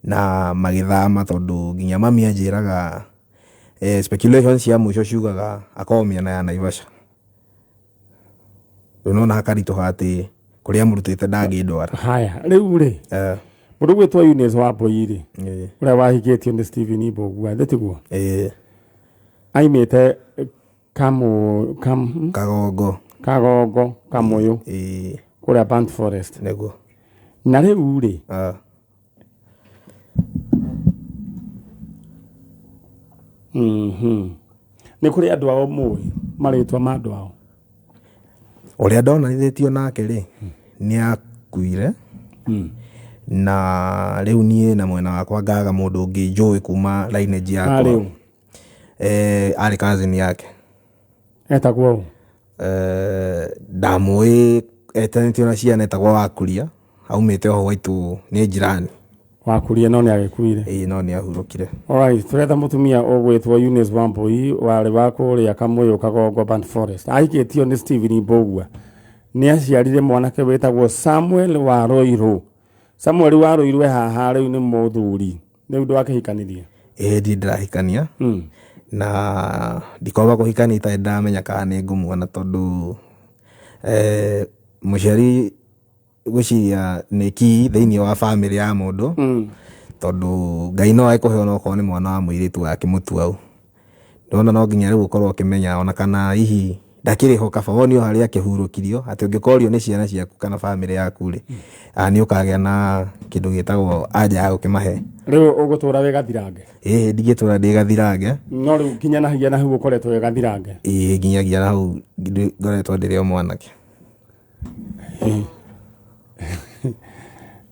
na magĩthama, tondũ nginya mami anjĩraga speculation cia mũico ciugaga akoragwo mĩena ya Naivasha. Rĩu nona hakaritũha atĩ kũrĩa amũrutĩte ndangĩndwara. Haya, rĩu rĩ, mũndũ gwĩtwo Eunice Wambui rĩ, ũrĩa wahikĩtio nĩ Stephen Mbũgua, thĩ tiguo? Ĩĩ. Aimĩte Kagongo. Kagongo, Kamũyũ. Ĩĩ. Kũrĩa Burnt Forest. Nĩguo. Na rĩu rĩ, Nĩ kũrĩ andũ ao mũĩ marĩtwa ma andũ ao? Ũrĩa ndonanithĩtio nake rĩ, nĩ akuire. Na rĩu niĩ na mwena wakwa ngaga mũndũ ũngĩ njũĩ kuma lineage yakwa. Arĩ ũ? Arĩ cousin yake. Etagwo ũ? Ndamũĩ etanĩtio na ciana, etagwo Wakuria, aumĩte oho gwaitũ, nĩ jirani. Wakuria no nĩ agĩkuire. Ĩĩ, no nĩ ahurũkire. Alright, tũretha mũtumia ũgwĩtwo Eunice Wambui, warĩ wa kũrĩa Kamũyũ Kagongo Burnt Forest. Ahikĩtio nĩ Stephen Mbũgua. Nĩ aciarire mwanake wĩtagwo Samuel wa Roirũ. Samuel wa Roirũ e haha rĩu nĩ mũthuri. Rĩu ndwakĩhikanirie? Ĩĩ, ndirĩ ndĩrahikania. Na ndikwamba kũhikania itarĩ ndamenya kana nĩ ngũmuona tondũ mũciari gwĩciria nĩ key thĩinĩ wa bamĩrĩ ya mũndũ. Tondũ Ngai no agĩkũhe onokorwo nĩ mwana wa mũirĩtu wake mũtuau. Ndĩrona no nginya rĩu ũkorwo ũkĩmenya ona kana hihi ndakĩrĩ ho kaba wonio harĩa akĩhurũkirio atĩ ũngĩkorio nĩ ciana ciaku kana bamĩrĩ yaku rĩ, nĩ ũkagĩa na kĩndũ gĩtagwo anja ya gũkĩmahe. Rĩu ũgũtũra wĩ gathirange? Ĩĩ ndingĩtũra ndĩ gathirange. No rĩu nginya na hinya na hau ũkoretwo wĩ gathirange? Ĩĩ nginyagia na hau ngoretwo ndĩrĩ o mwanake.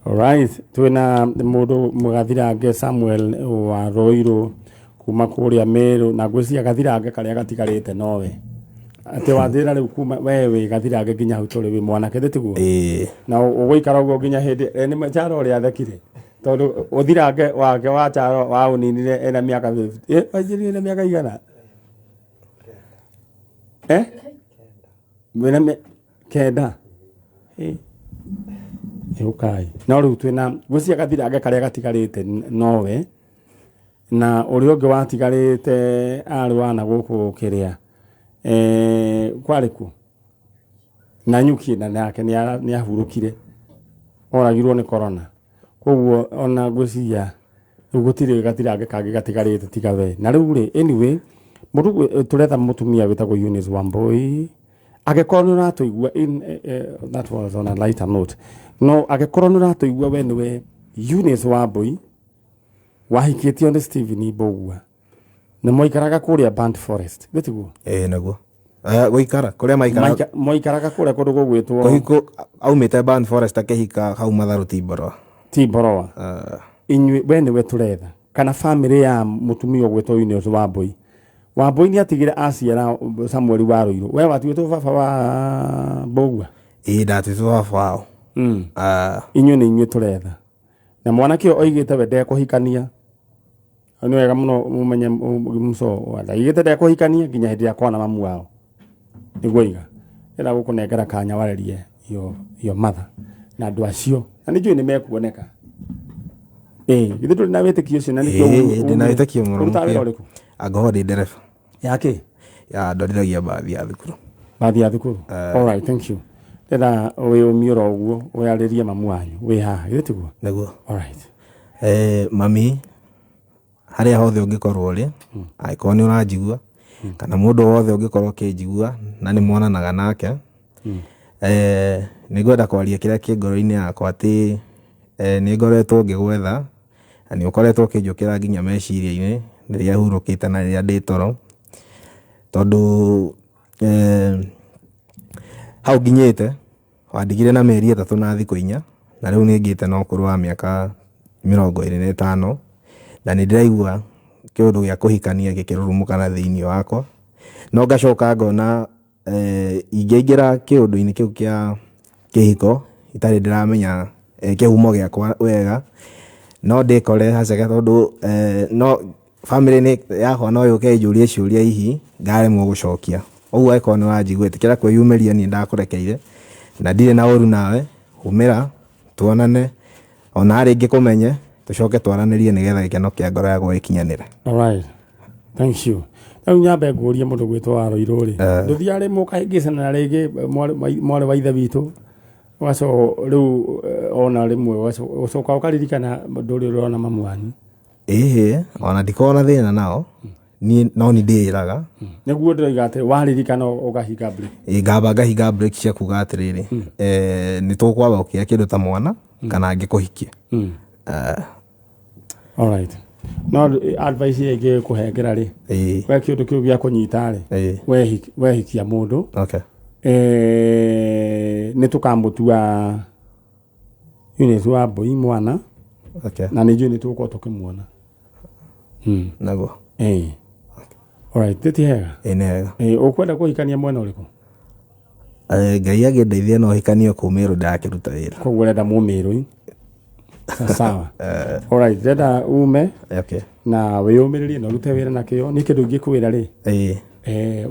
Alright, twĩna mũndũ mũgathirange Samuel wa Ruiru kuma kũrĩa Meru, na ngwĩciria gathirange karĩa gatigarĩte nowe. Atĩ wathĩra rĩu kuma we wĩ gathirange nginya hau tũrĩ wĩ mwanake thĩ tiguo? Ĩĩ. Na ũgũikara ũguo nginya hĩndĩ nĩ Charo ũrĩa athekire. Tondũ ũthirange wake wa Charo wa ũninire ena mĩaka 50. Wanjĩrire ena mĩaka igana? Wĩna kenda? Ũkai. No rĩu twĩna ngwĩciria gathirange karĩa gatigarĩte nowe. Na ũrĩa ũngĩ watigarĩte arĩ wa na gũkũ kĩrĩa. Kwarĩ kũ? Na nyuki na nake nĩ ahurũkire. Oragirwo nĩ corona. Koguo ona ngwĩciria rĩu gũtirĩ gathirange kangĩ gatigarĩte tiga we. Na rĩu rĩ, anyway, mũndũ tũretha mũtumia wĩtagwo Eunice Wambui. Angĩkorwo nĩ ũratũigua in that was on a lighter note. No angĩkorwo nĩ ũratũigua we nĩwe Eunice Wambui wahikĩtio nĩ Stephen Mbugua. Nĩ mwaikaraga kũrĩa Burnt Forest, nĩ tiguo? Ĩĩ naguo. Gũikara kũrĩa maikaraga. Mwaikaraga kũrĩa kũndũ gũgwĩtwo Kũhiko aumĩte Burnt Forest akĩhika hau Matharũ Timboroa. Timboroa. Inyuĩ we nĩwe tũretha kana bamĩrĩ ya mũtumia ũgwĩtwo Eunice Wambui. Wambui nĩ atigire aciara Samuel wa Ruiru. We watuĩtwo baba wa Mbugua? Ĩĩ ndatuĩtwo baba wao. Inyuĩ nĩ inyuĩ tũretha. Na mwanake ũyũ oigĩte we ndekũhikania. Nĩ wega mũno mũmenye mũco ndaigĩte ndekũhikania nginya hĩndĩ ĩrĩa akona mamu wao. Nĩguo oiga. Ndĩrenda gũkũnengera kanya warĩrie your mother na andũ acio. Na nĩ njũĩ nĩ mekuoneka. Githĩ ndũrĩ na wĩtĩkio ũcio na nĩkĩo Ndĩ na wĩtĩkio mũno. Ũrutaga wĩra ũrĩkũ? Angorwo ndĩ ndereba. Ya kĩ? Ya ndwarithagia mbathi ya thukuru. Mbathi ya thukuru? All right, thank you. Ndĩrenda wĩyũmie oro ũguo wĩarĩrie mamu wanyu wĩ haha, githĩ tiguo? Nĩguo. All right. Mami, harĩa hothe ũngĩkorwo ũrĩ, angĩkorwo nĩ ũranjigua, kana mũndũ wothe ũngĩkorwo ũkĩnjigua na nĩ monanaga nake, nĩ ngwenda kwaria kĩrĩa kĩ ngoro-inĩ yakwa atĩ nĩ ngoretwo ngĩgwetha na nĩ ũkoretwo ũkĩnjũkĩra nginya meciria-inĩ rĩrĩa hurũkĩte na rĩrĩa ndĩ toro, tondũ hau nginyĩte wandigire na mĩeri 3 na thikũ 4 na rĩu nĩ ngĩte na ũkũrũ wa mĩaka 25 na nĩ ndĩraigua kĩũndũ gĩa kũhikania gĩkĩrurumũka na thĩinĩ wakwa, no ngacoka ngona ingĩingĩra kĩũndũ-inĩ kĩu kĩa kĩhiko itarĩ ndĩramenya kĩhumo gĩakwa wega, no ndĩkore haceke tondũ no bamĩrĩ yakwa no yũke ĩnjũrie ciũria hihi ngaremwo gũcokia. Ũguo angĩkorwo nĩ ũranjigua ĩtĩkĩra kwĩyumĩria niĩ ndakũrekeire na ndirĩ na ũru nawe, umĩra tuonane ona arĩ ngĩkũmenye tũcoke twaranĩrie nĩgetha gĩkeno kĩa ngoro yakwa gĩkinyanĩre. All right. Thank you. Rĩu nyambe ngũrie mũndũ gwĩtwo wa Ruiru rĩ. Ndũthiaga rĩmwe ũkahĩngĩcana rĩngĩ mwarĩ wa ithe witũ. Ũgacoka rĩu ona rĩmwe ũgacoka ũkaririkana ndũrĩ ũrona mamu wanyu. Ĩhĩ, ona ndikoragwo na thĩna nao. Niĩ no nĩ ndĩĩraga. Nĩguo ndĩroiga atĩ waririkana ũkahinga break. Ĩĩ, ngamba ngahinga break cia kuga atĩrĩrĩ, nĩ tũkwamba gũkĩgĩa kĩndũ ta mwana kana ngĩkũhikie. All right. No advice ĩrĩa ingĩkũhengera rĩ, we kĩũndũ kĩu gĩa kũnyita rĩ, wehikia mũndũ, nĩ tũkamũtua Eunice Wambui mwana. Na nĩ njũĩ nĩ tũgũkorwo tũkĩmuona. Naguo. All right, tĩti hega? Ĩĩ, nĩ hega. Ũkwenda kũhikania mwena ũrĩkũ? Ngai angĩndeithia no hikanio kũu Meru ndakĩruta wĩra. Koguo ũrenda mũmĩrũ. Sawa. All right, ndĩrenda ume. Na wĩyũmĩrĩrie na ũrute wĩra na kĩo. Nĩ kĩndũ ingĩkwĩra rĩ.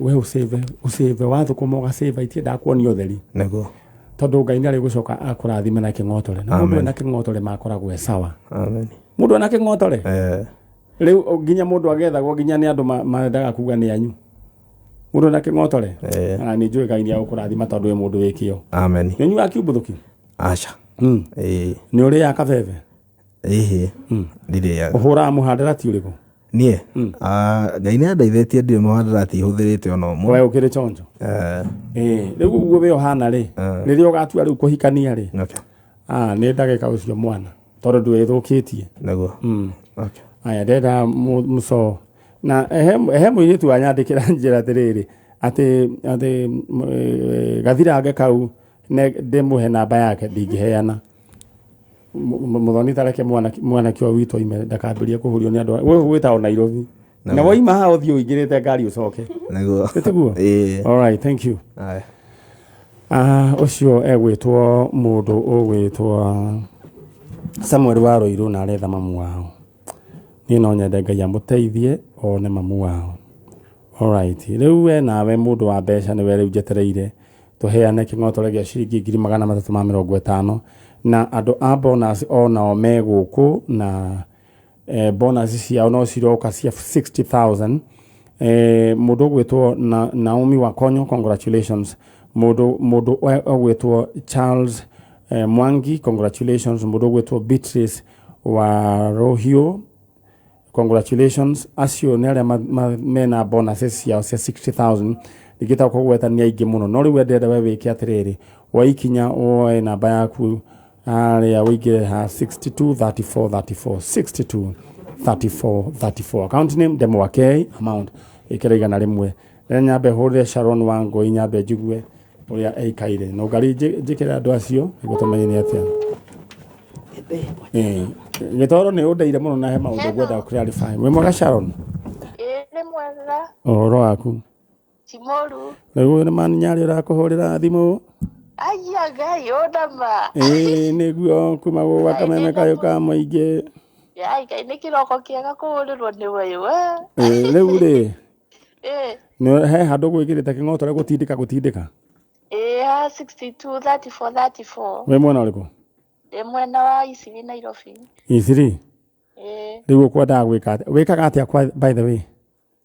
We ũsave wathũkũma ũgasave itiendaga kuonio ũtheri. Nĩguo. Tondũ Ngai nĩ arĩgũcoka akũrathime na kĩng'otore. Na mũndũ ena kĩng'otore makoragwo e sawa. Amen. Mũndũ ena kĩng'otore? Rĩu nginya mũndũ agethagwo nginya nĩ andũ marendaga kuga nĩ anyu. Mũndũ na kĩng'otore. Na nĩ njũĩ Ngai nĩ agũkũrathima tondũ wĩ mũndũ wĩ kĩo. Amen. Nĩ ũnyuaga kiumbũthũki? Aca. Ĩĩ. Nĩ ũrĩaga kabebe? Ĩhĩ. Ndirĩaga. Ũhũraga mũhandarati ũrĩkũ? Niĩ? Ah, Ngai nĩ andeithĩtie ndirĩ mũhandarati hũthĩrĩte ona ũmwe. We ũkĩrĩ chonjo? Ĩĩ, rĩu ũguo we ũhana rĩ, rĩrĩa ũgatua rĩu kũhikania rĩ, ah, nĩ ndagĩka ũcio mwana tondũ ndwĩthũkĩtie. Nĩguo. Okay. Aya ndenda mũco na he mũirĩtu wanyandĩkĩra njĩra atĩrĩrĩ atĩ atĩ gathirange kau ndĩmũhe namba yake ndingĩheana. Mũthoni tareke mwanake ũyũ witũ oime ndakambĩrie kũhũrio nĩ andũ gũkũ gwĩtagwo Nairobi na waima haha ũthiĩ ũingĩrĩte ngari ũcoke. Nĩguo. Ĩtiguo? Ĩĩ. All right, thank you. Aya. Ũcio egwĩtwo mũndũ ũgwĩtwo Samuel wa Rũirũ na aretha mamu wao. Niĩ no nyende Ngai amũteithie one mamu wao. Alright, rĩu we nawe mũndũ wa mbeca nĩwe rĩu njetereire tũheane kĩng'otore gĩa ciringi 350,000 na andũ a bonus onao me gũkũ na bonus ciao no ciroka cia 60,000. Mũndũ ũgwĩtwo Naomi Wakonyo, congratulations. Mũndũ ũgwĩtwo Charles Mwangi, congratulations. Mũndũ ũgwĩtwo Beatrice wa Rohio, congratulations. Acio nĩ arĩa mena bonuses ciao cia 60,000. Ndingĩta kũgweta nĩ aingĩ mũno, no rĩu ndĩrenda we wĩke atĩrĩrĩ, waikinya woe namba yaku harĩa ũingĩre ha 62 34 34 62 34 34, account name Ndemwa K, amount ĩkĩra 100. Rĩrĩa nyambe hũrĩre Sharon Wangũi nyambe njigue ũrĩa ĩikaire no ngari njĩkĩre andũ acio nĩguo tũmenye nĩ atĩa. Gĩtoro nĩ ũndeire mũno na he maũndũ ngwenda clarify. Wĩ mwega Sharon? Ĩĩ nĩ mwega. Ũhoro waku? Ti mũru. Rĩu nĩ maninyarĩ ũrakũhũrĩra thimũ? Aya Ngai ũndama. Ĩĩ nĩguo kuma gwa kameme kayũ ka mũingĩ. Ai Ngai nĩ kĩroko kĩega kũhũrĩrwo nĩ we we. Ĩĩ rĩu rĩ. Ĩĩ. Nĩ he handũ gwĩkĩrĩte kĩng'otore gũtindĩka gũtindĩka? Ĩĩ ha 62 34 34. Wĩ mwena ũrĩkũ? Ndĩ mwena wa Isiri Nairobi. Isiri? Ĩĩ. Rĩu ũkwendaga gwĩka atĩa? Wĩkaga atĩa by the way?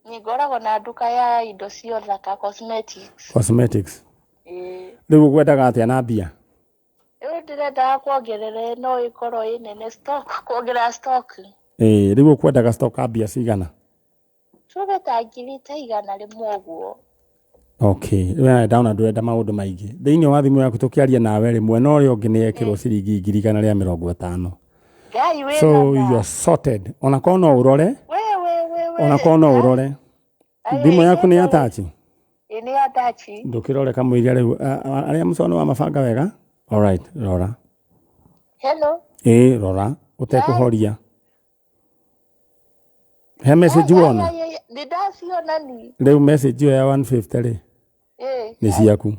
Niĩ ngoragwo na nduka ya indo cia ũthaka, cosmetics. Cosmetics. Ĩĩ. Rĩu ũkwendaga atĩa na mbia? Rĩu ndĩrendaga kuongerera no ĩkorwo ĩ nene stock, kuongerera stock. Ĩĩ, rĩu ũkwendaga stock ya mbia cigana? Tuge ta ngiri ta 100 ũguo. Okay, we ndona ndũrenda maũndũ maingĩ. Thĩinĩ wa thimũ yaku tũkĩaria nawe rĩ, mwena ũrĩa ũngĩ nĩ ekĩrwo ciringi 150,000. Ngai wĩ So na you are sorted. Ona korwo no ũrore, we we we we. ona korwo no ũrore. Thimũ yaku nĩ ya touch? Ĩĩ nĩ ya touch. Ndũkĩrore kamũiria rĩu. Arĩa mũcono wa mabanga wega? All right, rora. Hello. Ĩĩ, rora, ũtekũhoria. He message wona? Nĩ ndaciona ni. Rĩu message ĩyo ya 150 rĩ, Ĩĩ. nĩ ciaku.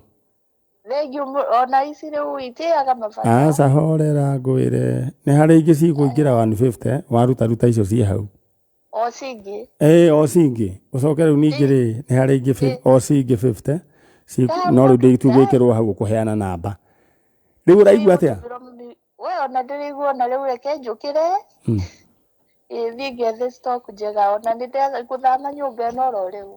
Thengiũ ona ici rĩu itĩaga mabata. Aca horera ngwĩre. Nĩ harĩ ingĩ cigũingĩra 150 waruta ruta icio ciĩ hau. O cingĩ. Ĩĩ o cingĩ. Ũcoke rĩu ningĩ rĩ, nĩ harĩ ingĩ o cingĩ 50. No rĩu ndĩtugwĩkĩrwo hau ũkũheana namba. Rĩu ũraigua atĩa? We ona ndĩraigua ona rĩu reke njũkĩre. Ĩĩ thiĩ ngethe stock njega ona nĩ ngũthama nyũmba ĩno oro rĩu.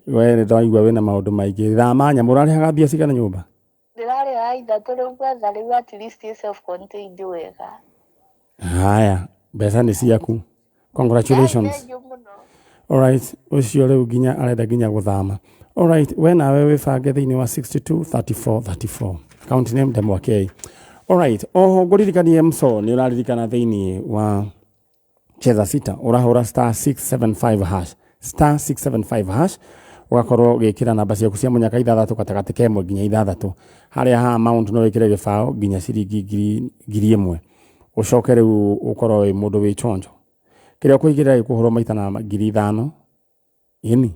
We nĩ ndaigua wĩna maũndũ maingĩ. Thama nyamũ ũrarĩhaga mbia cigana nyũmba? Ndĩrarĩha 3 rĩu gwetha rĩu at least ĩ self contained wega. Haya, mbeca nĩ ciaku. Congratulations. All right, ũcio rĩu nginya arenda nginya gũthama. All right, we nawe wĩbange thĩinĩ wa 62 34 34. Account name Ndemwa K. All right, oho ngũririkanie mso nĩ ũraririkana thĩinĩ wa cheza sita ũrahũra star 675 hash star 675 hash ũgakorwo ũgĩkĩra namba ciaku cia mũnyaka 6 gatagatĩ ka 1 nginya 6 harĩa ha amount no wĩkĩre gĩbaũ nginya ciringi 1,000 ũcoke rĩu ũkorwo wĩ mũndũ wĩ chonjo kĩrĩa ũkũigĩrĩra gĩkũhũrwo maita na 5,000 ĩni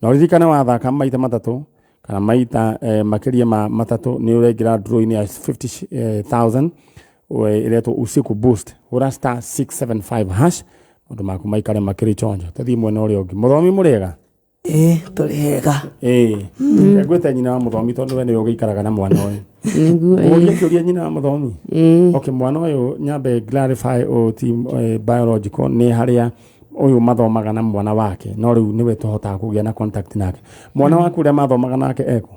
na ũririkane wathaka maita 3 kana maita makĩria ma 3 nĩ ũraingĩra draw-inĩ ya 50,000 ĩretwo usiku boost hũra star 675 hash maũndũ maku maikare makĩrĩ chonjo tũthiĩ mwena ũrĩa ũngĩ mũthomi mũrĩega? Ĩĩ tũrĩ ega. Ĩĩ ngwĩte nyina wa mũthomi tondũ we nĩwe ũgĩikaraga na mwana ũyũ. Nĩguo. Ũrie kĩũria nyina wa mũthomi. Ĩĩ. Okay, mwana ũyũ nyambe clarify o ti biological nĩ harĩa Ũyũ mathomaga na mwana wake, no rĩu nĩwe tũhotaga kũgĩa na contact nake. Mwana waku ũrĩa mathomaga nake eko?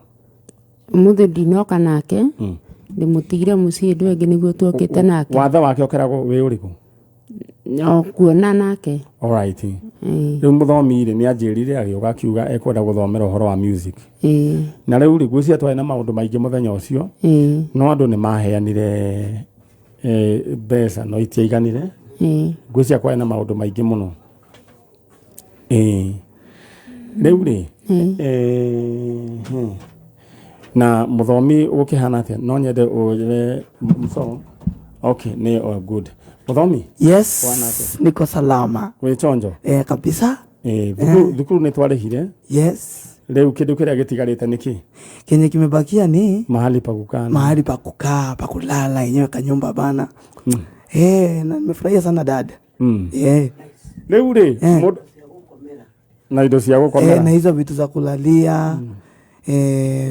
Ũmũthĩ ndinoka nake, ndĩmũtigire mũciĩ ndũ ĩngĩ nĩguo tuokĩte nake. Wathe wake ũkeragwo wĩ ũrĩkũ? O kuona nake. Alright. Rĩu mũthomi rĩ, nĩ anjĩrire agĩũka akiuga ekwenda gũthomera ũhoro wa music. Na rĩu rĩ, ngwĩciria twarĩ na maũndũ maingĩ mũthenya ũcio, no andũ nĩ maheanire mbeca no itiaiganire. Ngwĩciria kwarĩ na maũndũ maingĩ mũno. Rĩu rĩ, na mũthomi gũkĩhana atĩa? No nyende ũre mso. Okay, nĩ all good. Mũthomi? Yes, Bwana atĩa? niko salama. Wĩ chonjo? Eh, kabisa. Thukuru nĩ twarĩhire. Yes. Rĩu kĩndũ kĩrĩa gĩtigarĩte nĩ kĩ? Kenye kimebakia ni mahali pa kukaa. Mahali pa kukaa, pa kulala yenyewe kanyumba bana. Na nimefurahia sana dada. Rĩu rĩ, na indo cia gũkomera. Na hizo vitu za kulalia.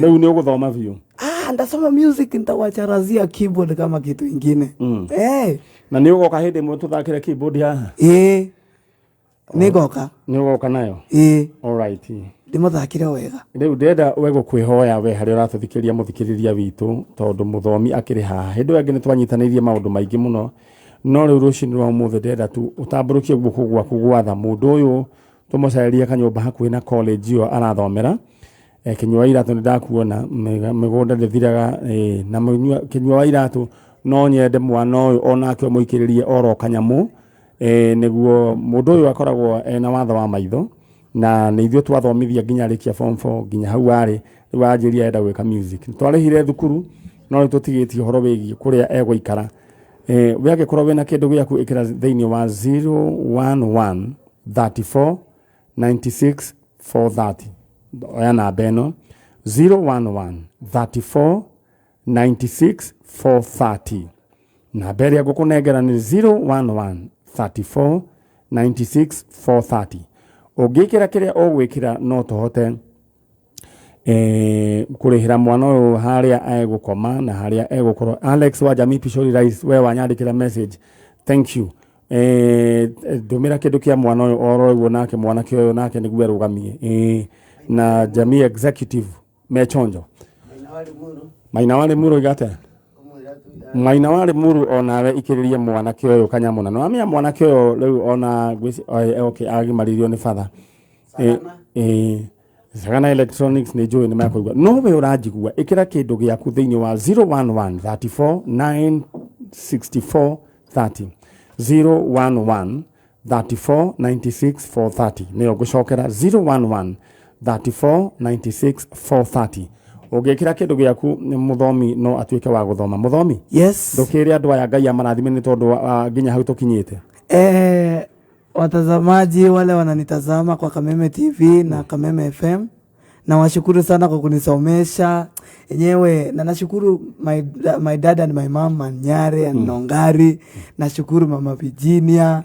Rĩu nĩ ũgũthoma biũ? Ah, ndasoma music, nitawacharazia keyboard kama kitu ingine. Na nĩ ũgoka hĩndĩ ĩmwe tũthakĩre keyboard haha? Nĩ ngoka. Nĩ ũgoka nayo? Alright. Ndĩmũthakĩre wega. Rĩu ndĩrenda we gũkwĩhoya we harĩa ũratũthikĩrĩria, mũthikĩrĩria witũ, tondũ mũthomi akĩrĩ haha. Hĩndĩ ĩyo ĩngĩ nĩ twanyitanĩirie maũndũ maingĩ mũno, no rĩu rũcinĩ rwa ũmũthĩ ndĩrenda tu ũtambũrũkie guoko gwaku gwatha mũndũ ũyũ, tũmũcarĩrie kanyũmba hakuhĩ na college ĩyo arathomera. Kĩnyua wa Iratũ nĩ ndakuona, mĩgũnda ndĩthiraga, na Kĩnyua wa Iratũ, no nyende mwana ũyũ onake ũmũikĩrĩrie oro kanyamũ, nĩguo mũndũ ũyũ akoragwo ena watho wa maitho, na nĩ ithuĩ twathomithia nginya arĩkia form 4, nginya hau arĩ rĩu anjĩria enda gwĩka music. Twarĩhire thukuru, no rĩu tũtigĩtie ũhoro wĩgiĩ kũrĩa egũikara. We angĩkorwo wĩna kĩndũ gĩaku, ĩkĩra thĩinĩ wa 011 34 96 430. Oya namba ĩno, 011 34 96 430. Namba ĩrĩa ngũkũnengera nĩ 011 34 96 430. Ũngĩkĩra kĩrĩa ũgwĩkĩra, no tũhote kũrĩhĩra mwana ũyũ harĩa egũkoma na harĩa egũkorwo. Alex wa Jamii Pishori Rice, we wanyandĩkĩra message, thank you. Ndũmĩra kĩndũ kĩa mwana ũyũ oro ũguo, nake mwanake ũyũ nake nĩguo arũgamie. Na Jamii Executive mechonjo Maina wa Limuru igate Maina wa Limuru, onawe ikĩrĩrie mwanake ũyũ kanyamũ, na nĩwamenya mwanake ũyũ rĩu ona okay, agimaririo nĩ batha. Sagana Electronics nĩ njũĩ nĩ mekũigua, no we ũranjigua, ĩkĩra kĩndũ gĩaku thĩinĩ wa 011 34 964 30, 011 34 96 430. Nĩyo ngũcokera, 011 34 96 430. Ũngĩkĩra kĩndũ gĩaku, mũthomi no atuĩke wa gũthoma. Mũthomi? Yes. Ndũkĩre andũ aya Ngai amarathime nĩ tondũ nginya hau tũkinyĩte. Watazamaji wale wananitazama kwa Kameme TV na Kameme FM, nawashukuru sana kwa kunisomesha enyewe, na nashukuru my dad and my mom Manyare and Nongari. Nashukuru mama Virginia.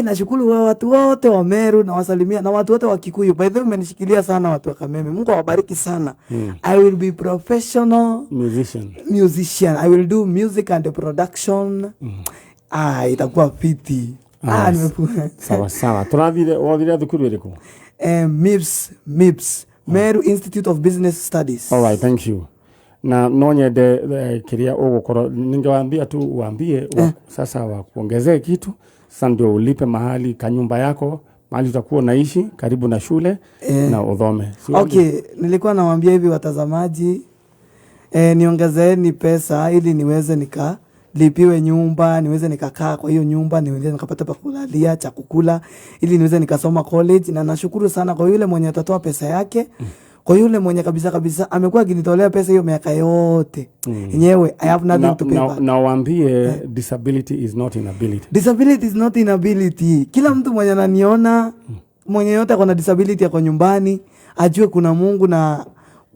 Nashukuru wa watu wote wa Meru, nawasalimia, na watu wote wa Kikuyu. By the way, umenishikilia sana watu wa Kameme. Mungu awabariki sana. I will be professional musician. Musician. I will do music and production. Ah, itakuwa fiti. Ah, Sawa sawa. Tũrathire, wothire thukuru ĩrĩkũ? MIBS, Meru Institute of Business Studies. All right, thank you. Na no nyende kiria ũgũkorwo ningewaambia tu uambie sasa wakuongezee kitu sasa ndio ulipe mahali kanyumba yako, mahali utakuwa unaishi karibu na shule na udhome. Si Okay, nilikuwa nawaambia hivi watazamaji, niongezeeni pesa ili niweze nikalipiwe nyumba, niweze nikakaa kwa hiyo nyumba, niweze nikapata pa kulalia, cha kukula, ili niweze nikasoma college. Na nashukuru sana kwa yule mwenye atatoa pesa yake, kwa yule mwenye kabisa kabisa amekuwa akinitolea pesa hiyo miaka yote. Yenyewe I have nothing to pay back. Na waambie disability is not inability. Disability is not inability. Kila mtu mwenye ananiona, mwenye yote ako na disability ako nyumbani, ajue kuna Mungu, na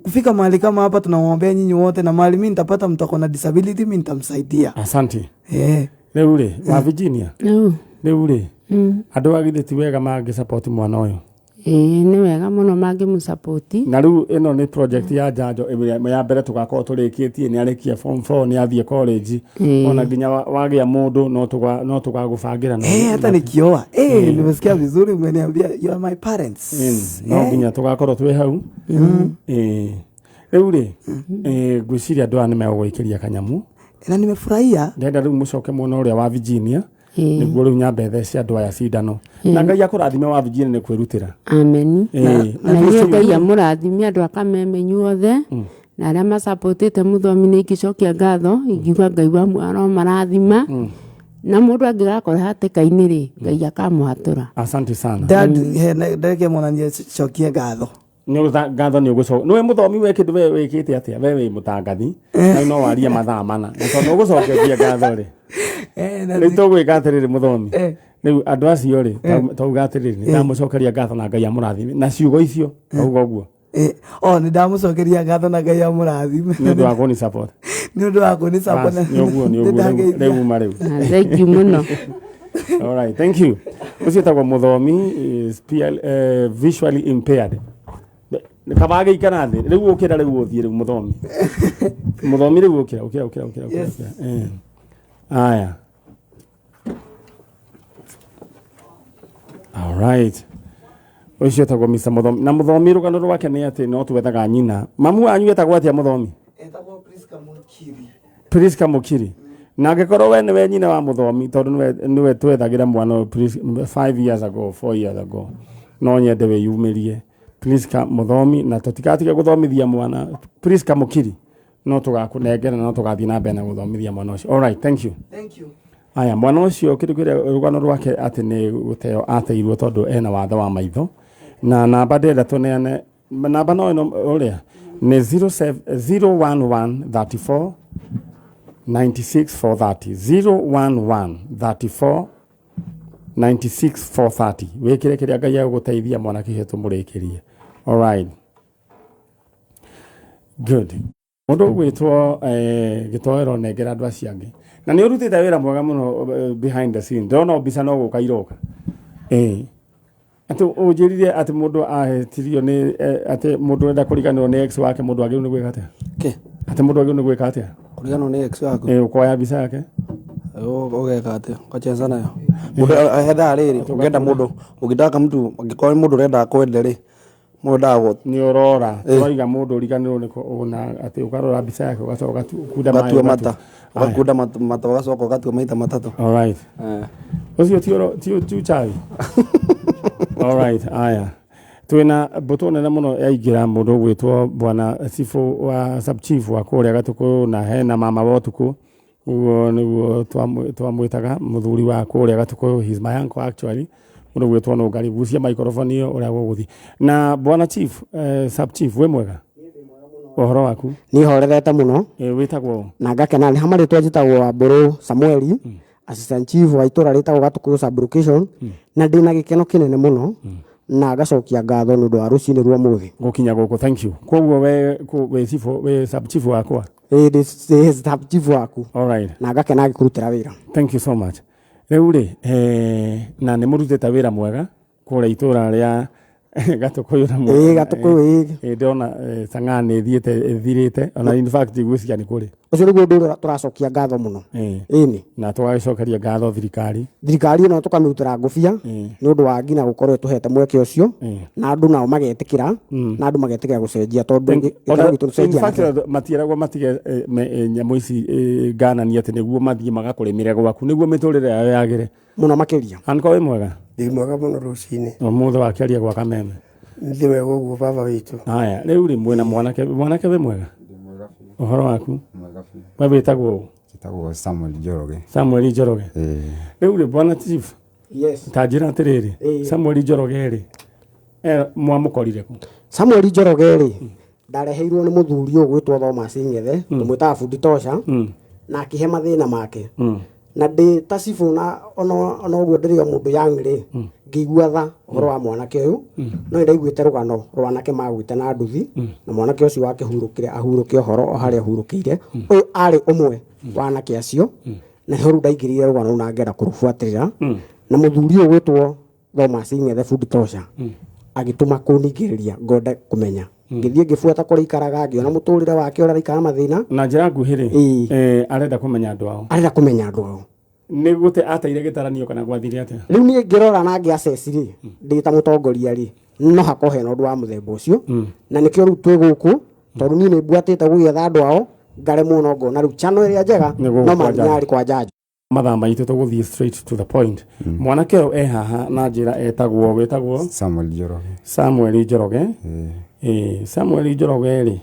kufika mahali kama hapa tunawaombea nyinyi wote, na mahali mimi nitapata mtu ako na disability, mimi nitamsaidia. Asante. Rĩu rĩ, wa Virginia, No. rĩu rĩ, andũ agithĩ ti wega mangĩ support mwana ũyũ? Ĩĩ nĩ wega mũno mangĩmũsapoti. Na rĩu ĩno nĩ project ya njanjo ĩmwe ya mbere tũgakorwo tũrĩkĩtie, nĩ arĩkia form 4, nĩ athiĩ college. Ona nginya wagĩa mũndũ no tũgagũbangĩra Eh, hata nikioa eh, nimesikia vizuri umeniambia you are my parents. No nginya tũgakorwo twĩ hau. Rĩu rĩ, ngwĩciria andũ aya nĩ megũgũikĩria kanyamu. Na nimefurahia. Ndenda rĩu mũcoke mwena ũrĩa wa Virginia, nĩguo rĩu nyambe thece andũ aya cindano. Na Ngai akũrathime wa Virginia nĩ kwĩrutĩra. Amen. Na niĩ Ngai amũrathime andũ a Kameme inyuothe na arĩa macapotĩte mũthomi nĩ ingĩcokia ngatho, ingiuga Ngai wa aromarathima. Na mũndũ angĩgakora hatĩka-inĩ rĩ, Ngai akamũhatũra. Asante sana. Dad, ndeke monanie cokie ngatho. Nĩ ngatho nĩ ũgũcoka. Nĩwe mũthomi we kĩndũ we wĩkĩte atĩa? We wĩ mũtangathi. Na no warie mathaa mana. Na tondũ ũgũcokeria ngatho rĩ. Rĩu tũgwĩka atĩrĩrĩ mũthomi. Rĩu andũ acio rĩ, tauga atĩrĩrĩ, nĩ ndamũcokeria ngatho na Ngai amũrathime. Na ciugo icio, tauga ũguo. Oh, nĩ ndamũcokeria ngatho na Ngai amũrathime. Nĩ ũndũ wa kũni support. Nĩ ũndũ wa kũni support. Nĩ ũguo, nĩ ũguo, rĩu uma rĩu. Thank you mũno. All right, thank you. Ũcio etagwo mũthomi is PL, visually impaired. Kaba agĩikara thĩ, rĩu ũkĩra rĩu ũthiĩ rĩu mũthomi. Mũthomi rĩu ũkĩra, ũkĩra, ũkĩra, ũkĩra, ũkĩra. Aya. All right. Ũcio etagwo Mr. Mũthomi. Na mũthomi rũgano rwake nĩ atĩ no twethaga nyina. Mamu wanyu etagwo atĩa mũthomi? Etagwo Priska Mukiri. Priska Mukiri. Na angĩkorwo we nĩwe nyina wa mũthomi, tondũ nĩwe twethagĩra mwana ũyũ 5 years ago, 4 years ago, no nyende wĩyumĩrie. Priska mũthomi, na tũtigatige gũthomithia mwana. Priska Mukiri, no tũgakũnengera, no tũgathiĩ na mbere na gũthomithia mwana ũcio. All right, thank you. Thank you. Aya, mwana ũcio kĩndũ kĩrĩa rũgano rwake atĩ nĩ gũteo ateirwo tondũ ena wathe wa maitho. Na namba ndĩrenda tũneane, namba no ĩno ũrĩa nĩ 011 34 96 430, 011 34 96 430. Wĩkĩre kĩrĩa Ngai egũgũteithia mwanake ũcio tũmũrĩkĩrie. All right. Good. Mũndũ ũgwĩtwo gĩtoero nengera andũ acio angĩ. Na nĩ ũrutĩte wĩra mwega mũno behind the scene. Ndĩrona mbica no gũka iroka. Atĩ ũnjĩrire atĩ mũndũ ahĩtirio nĩ atĩ mũndũ ũrenda kũriganĩrwo nĩ ex wake, mũndũ agĩrĩirwo nĩ gwĩka atĩa? Kĩ? Atĩ mũndũ agĩrĩirwo nĩ gwĩka atĩa? Kũriganĩrwo nĩ ex waku? Ũkoya mbica yake? Ũgeka atĩa? Ũgacheza nayo. Mũndũ hethaga rĩrĩ, ũngĩenda mũndũ, ũngĩtaka mtu, angĩkorwo nĩ mũndũ ũrenda akwende rĩ, mũndũ endaga nĩ ũrora, tũraiga mũndũ ũriganĩrwo nĩ ona atĩ ũkarora mbica yake ũgacoka ũgakunda maĩ, ũgatua mata, ũgakunda mata ũgacoka ũgatua maita matatũ. All right. Ũcio ti uchawi. All right, aya. Twĩna mbũtũ nene mũno yaingĩra mũndũ ũgwĩtwo bwana Cibũ wa sub chief wa kũrĩa Gatũkũ, na hena mama wa ũtukũ. Ũguo nĩguo twamwĩtaga mũthuri wa kũrĩa Gatũkũ, he is my uncle actually. Mũndũ ũgwĩtwo Nũngari, gucia microphone ĩyo ũrĩa gũgũthiĩ. Na bwana chief, sub chief, wĩ mwega? Ũhoro waku? Niĩ horerete mũno. Wĩtagwo? Na ngakena nĩ hama rĩtwa njĩtagwo Wambũrũ Samueli, assistant chief wa itũra rĩtagwo Gatũkũyũ sub location, na ndĩna gĩkeno kĩnene mũno, na ngacokia ngatho nĩ ũndũ wa rũcinĩ rwa ũmũthĩ. Gũkinya gũkũ, thank you. Koguo we wĩ chief, wĩ sub chief wakwa? Ĩĩ, ndĩ sub chief waku. All right. Na ngakena ngĩkũrutĩra wĩra. Thank you so much. Rĩu rĩ, na nĩ mũrutĩte wĩra mwega kũrĩa itũra rĩa Gatũkũyũ na Ĩĩ, Gatũkũyũ, ĩĩ. Ndĩrona Sang'aa nĩ ĩthiĩte ĩthirĩte, ona in fact ngwĩciria nĩ kũrĩ. Ũcio nĩguo ũndũ ũrĩa tũracokia ngatho mũno. Ĩni. Na tũgagĩcokeria ngatho thirikari. Thirikari ĩno tũkamĩrutĩra ngũbia nĩ ũndũ wa nginya gũkorwo ĩtũhete mweke ũcio, na andũ nao magetĩkĩra, na andũ magetĩkĩra gũcenjia tondũ gĩtarũ gitũ In tũcenjia fact, nakĩo. matieragwo matige nyamũ ici nganani atĩ nĩguo mathiĩ magakũrĩmĩre gwaku, nĩguo mĩtũrĩre yao yagĩre. Mũno makĩria. Anko wĩ mwega? Ndĩ mwega mũno rũcinĩ. Ũmũthĩ wakĩaria gwa Kameme. Ndĩ mwega ũguo baba witũ. Haya, rĩu rĩ mwĩna mwanake, mwanake wĩ mwega? Ũhoro waku? We wĩtagwo ũ? Njĩtagwo Samuel Njoroge. Samuel Njoroge. Rĩu rĩ bwana chief. Yes. Ta njĩra atĩrĩrĩ, Samuel Njoroge rĩ, mwamũkorire kũ? Samuel Njoroge rĩ, ndareheirwo nĩ mũthuri ũyũ ũgwĩtwo Thomas Ng'ethe, tũmwĩtaga bundi tosha, na akĩhe mathĩna make. Na ndĩ ta cibũ na ona ũguo ndĩrĩ o mũndũ young rĩ, ngĩigua tha ũhoro wa mwanake ũyũ, no nĩndaiguĩte rũgano rwa anake magwĩte na nduthi, na mwanake ũcio wakĩhurũkire ahurũke ũhoro o harĩa ahurũkĩire. Ũyũ arĩ ũmwe wa anake acio, na nĩho rĩu ndaingĩrire rũgano rũu na ngĩenda kũrũbuatĩrĩra. Na mũthuri ũyũ ũgwĩtwo Thomas Ng'ethe bundi tosha, Agĩtũma kũningĩrĩria ngode kũmenya. Ngĩthiĩ ngĩbuata kũrĩa ikaraga, ngĩona mũtũrĩre wake ũrĩa araikara mathĩna. Na njĩra nguhĩ rĩ, arenda kũmenya andũ ao. Arenda kũmenya andũ ao. Nĩ gũte ateire gĩtaranio kana gwathire atĩa? Rĩu niĩ ngĩrora na ngĩ assess rĩ, ndĩ ta mũtongoria rĩ, no hakorwo hena ũndũ wa mũthemba ũcio. Na nĩkĩo rĩu twĩ gũkũ, tondũ niĩ nĩ mbuatĩte gũgĩetha andũ ao, ngaremwo, no ngona rĩu channel ĩrĩa njega Nĩ gũkũ no kwa Manyarĩ kwa Njanjo. Mathaa maitũ tũgũthiĩ straight to the point. Mwanake ũyũ e haha na njĩra etagwo, wĩtagwo? Samuel Njoroge. Samuel Njoroge. Samuel Njoroge rĩ,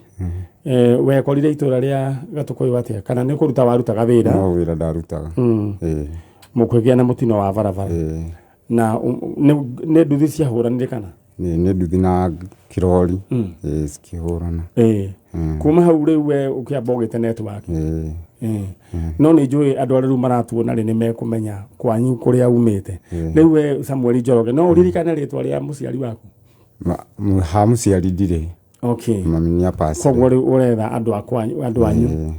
wekorire itũra rĩa Gatũkũyũ atĩa, kana nĩ kũruta warutaga wĩra? No wĩra ndarutaga. Mũkĩgĩa na mũtino wa barabara na nĩ nduthi ciahũranire kana? Nĩ nduthi na kĩrori. Cikĩhũrana. Kuma hau rĩu we ũkĩamba ũgĩte network. No nĩ njũĩ andũ arĩa rĩu maratuona rĩ nĩ mekũmenya kwanyu kũrĩa umĩte. Rĩu we Samuel Njoroge, no ũririkane rĩtwa rĩa mũciari waku? Ha mũciari ndirĩ. Okay. Mami nĩ apacire. Koguo rĩu ũretha andũ a kwanyu, andũ anyu.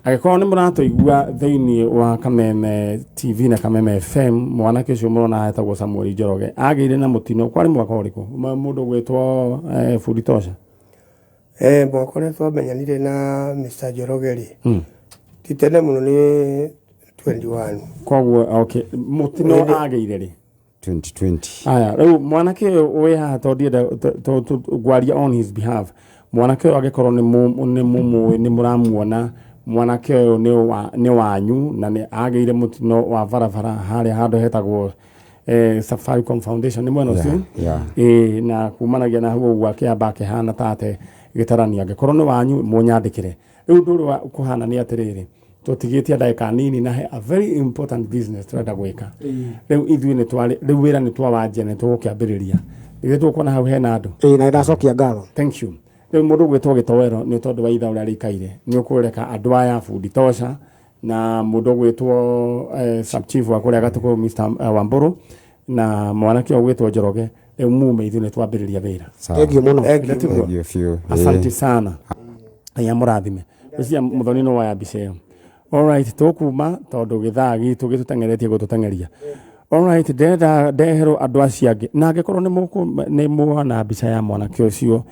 Angĩkorwo nĩ mũratũigua thĩinĩ wa Kameme TV na Kameme FM, mwanake ũcio mũrona etagwo Samuel Njoroge agĩire na mũtino kwarĩ mwaka ũrĩkũ? Mũndũ ũgwĩtwo Fundi Tosha. Mwaka ũrĩa twamenyanire na Mr. Njoroge rĩ, ti tene mũno, nĩ 21. Koguo okay, mũtino agĩire rĩ? 2020. Aya, rĩu mwanake ũyũ wĩ haha, tondũ ndienda ngwaria on his behalf, mwanake ũyũ angĩkorwo nĩ mũmũĩ, nĩ mũramuona, mwanake ũyũ nĩ wanyu na nĩ agĩire mũtino wa barabara harĩa handũ hetagwo Safaricom Foundation, nĩ mwena ũcio. Yeah. Na kumanagia na hau ũguo akĩamba akĩhana ta ate gĩtaranio. Angĩkorwo nĩ wanyu, mũnyandĩkĩre. Rĩu ũndũ ũrĩa kũhana nĩ atĩrĩrĩ, tũtigĩtie ndagĩka nini na he a very important business tũrenda gwĩka. Rĩu ithuĩ nĩ twarĩ, rĩu wĩra nĩ twawanjia, nĩ tũgũkĩambĩrĩria. Rĩrĩa tũkuona hau hena andũ. Ĩĩ, na nĩndacokia ngatho. Thank you. Rĩu mũndũ ũgwĩtwo Gĩtoero, nĩ tondũ wa ithaa ũrĩa rĩikaire, nĩ ũkũreka andũ aya Fundi Tosha na mũndũ ũgwĩtwo sub chief wa kũrĩa Gatũkũ Mr. Wambũrũ na mwanake ũyũ ũgwĩtwo Njoroge, rĩu mume, ithuĩ nĩ twambĩrĩria wĩra. Sawa. Thank you mũno. Thank you biũ. Asante sana. Ngai amũrathime. Ũcio mũthoni no waya mbica ĩyo. Alright, tũkuma tondũ gĩthaa gitũ gĩtũteng'eretie gũtũteng'eria. Alright, ndĩrenda ndeherwo andũ acio angĩ, na angĩkorwo nĩ muona mbica ya mwanake ũcio,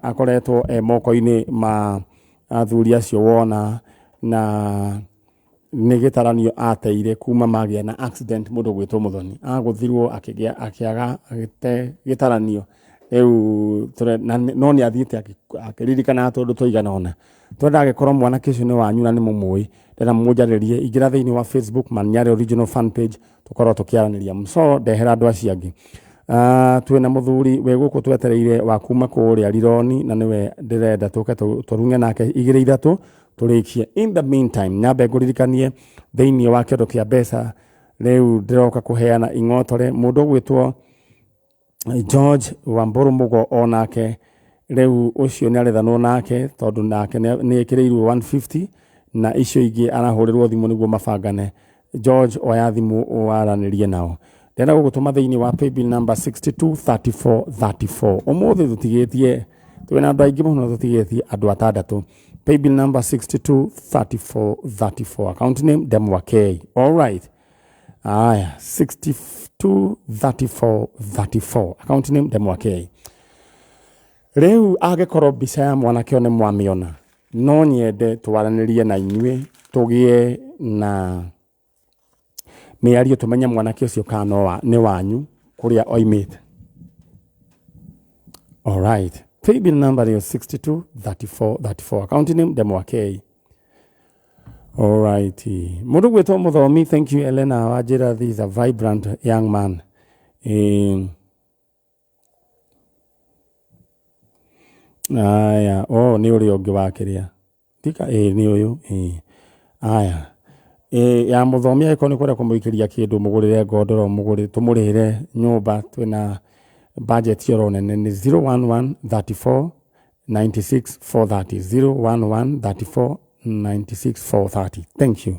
akoretwo e moko-inĩ ma athuri acio wona, na nĩ gĩtaranio ateire kuma magĩa na accident. Mũndũ ũgwĩtwo Mũthoni agũthirwo akĩgĩa akĩaga agĩte gĩtaranio rĩu no nĩ athiĩte akĩririkanaga tũndũ tũigana ũna. Twenda angĩkorwo mwanake ũcio nĩ wanyu na nĩ mũmũĩ, ndĩrenda mũnjarĩrie. Ingĩra thĩinĩ wa Facebook Manyare Original fan page, tũkorwo tũkĩaranĩria. So ndehera andũ acio angĩ. Twĩna mũthuri wĩ gũkũ twetereire wa kuma kũrĩa Rironi, na nĩwe ndĩrenda tũke tũrung'e nake igĩrĩ ithatũ tũrĩkie. In the meantime, nyambe ngũririkanie thĩinĩ wa kĩondo kĩa mbeca, rĩu ndĩroka kũheana ing'otore. Mũndũ ũgwĩtwo George Wambũrũ Mũgo onake rĩu ũcio nĩ arethanwo nake, tondũ nake nĩ ĩkĩrĩirwo 150 na icio ingĩ arahũrĩrwo thimũ nĩguo mabangane. George, oya thimũ waranĩrie nao. Ndĩrenda gũgũtũma thĩinĩ wa paybill number 623434. Ũmũthĩ tũtigĩtie, twĩna andũ aingĩ mũno, tũtigĩtie andũ atandatũ. Paybill number 623434, account name Demwa K. All right, aya, 623434, account name Demwa K. Rĩu angĩkorwo mbica ya mwanake ũyũ nĩ mwamĩona, no nyende twaranĩrie na inyuĩ, tũgĩe na mĩario, tũmenye mwanake ũcio kana nĩ wanyu kũrĩa oimĩte. Alright, paybill number ĩyo 623434, account name Demwa K. Alright, mũndũ gwĩtwo Mũthomi, thank you Elena Wanjĩra, this is a vibrant young man. Aya, oh, nĩ ũrĩa ũngĩ wa kĩrĩa tika, nĩ ũyũ. Aya, ya Mũthomi, angĩkorwo nĩ kwenda kũmũikĩria kĩndũ, mũgũrĩre ngondoro, mũgũrĩre, tũmũrĩhĩre nyũmba, twĩna budget oro nene, nĩ 011 34 96 430, 011 34 96 430. Thank you.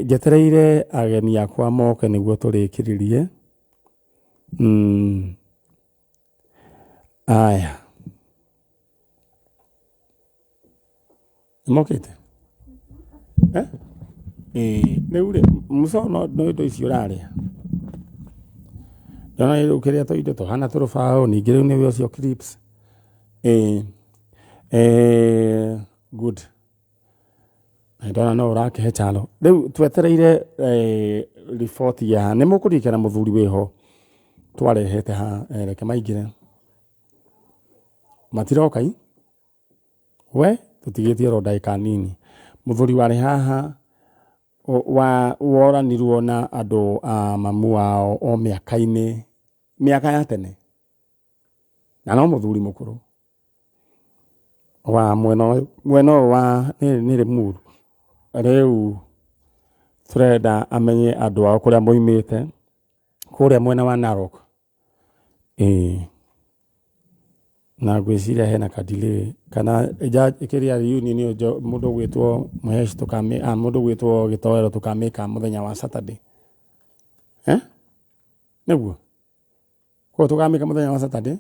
Njetereire ageni akwa moke nĩguo tũrĩkĩrĩrie. Aya, mokĩte. Rĩu rĩ, mũco no indo icio ũrarĩa. Ndona rĩu kĩrĩa tũindo tũhana tũrũbaũ ningĩ rĩu nĩwe ũcio clips. Ĩĩ. Good. Na ndona no ũrakĩhe chalo. Rĩu twetereire riboti ya nĩ mũkũririkana mũthuri wĩho twarehete haha reke maingĩre. Matiroka i? We tũtigĩtie oro ndagĩka nini. Mũthuri warĩ haha wa woranirwo na andũ a mamu wao o mĩaka-inĩ mĩaka ya tene na no mũthuri mũkũrũ wa mwena ũyũ wa nĩ Limuru. Rĩu tũrenda amenye andũ ao kũrĩa moimĩte kũrĩa mwena wa Narok. Ĩĩ na ngwĩciria hena ka delay kana kĩrĩa reunion ĩyo mũndũ ũgwĩtwo Mũheshi tũkamĩ mũndũ ũgwĩtwo Gĩtoero tũkamĩka mũthenya wa Saturday. Eh? Nĩguo? Koguo tũkamĩka mũthenya wa Saturday?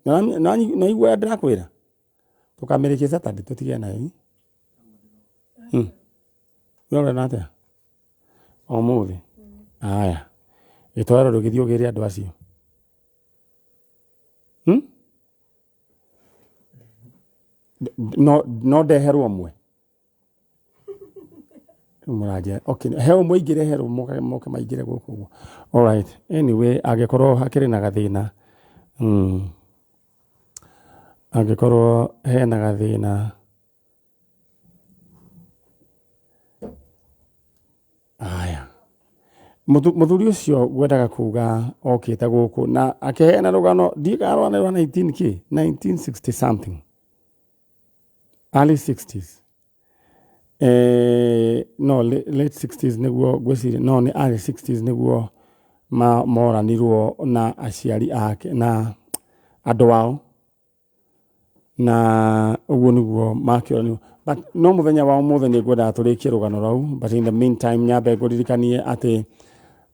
Nĩwaigua ũrĩa ndĩrakwĩra? Tũkamĩrĩkia Saturday tũtige nayo. We ũrona atĩa? Ũmũthĩ? Aya. Gĩtoero ndũgĩthiĩ ũgĩre andũ acio. No ndeherwo ũmwe. Rĩu mũranjĩra okay he ũmwe ingĩreherwo moke maingĩre gũkũ ũguo. Alright. Anyway, angĩkorwo hakĩrĩ na gathĩna angĩkorwo hena gathĩna aya Mũthuri ũcio ngwendaga kuga okĩte gũkũ na akĩheana rũgano ndiũĩ kana rũgano rwa 19 kĩ 1960 something early 60s no late 60s nĩguo ngwĩciria no nĩ early 60s nĩguo moranirwo na aciari ake na andũ ao na ũguo nĩguo makĩoranirwo but no mũthenya wa ũmũthĩ nĩ ngwendaga tũrĩkie rũgano rũu but in the meantime nyambe ngũririkanie atĩ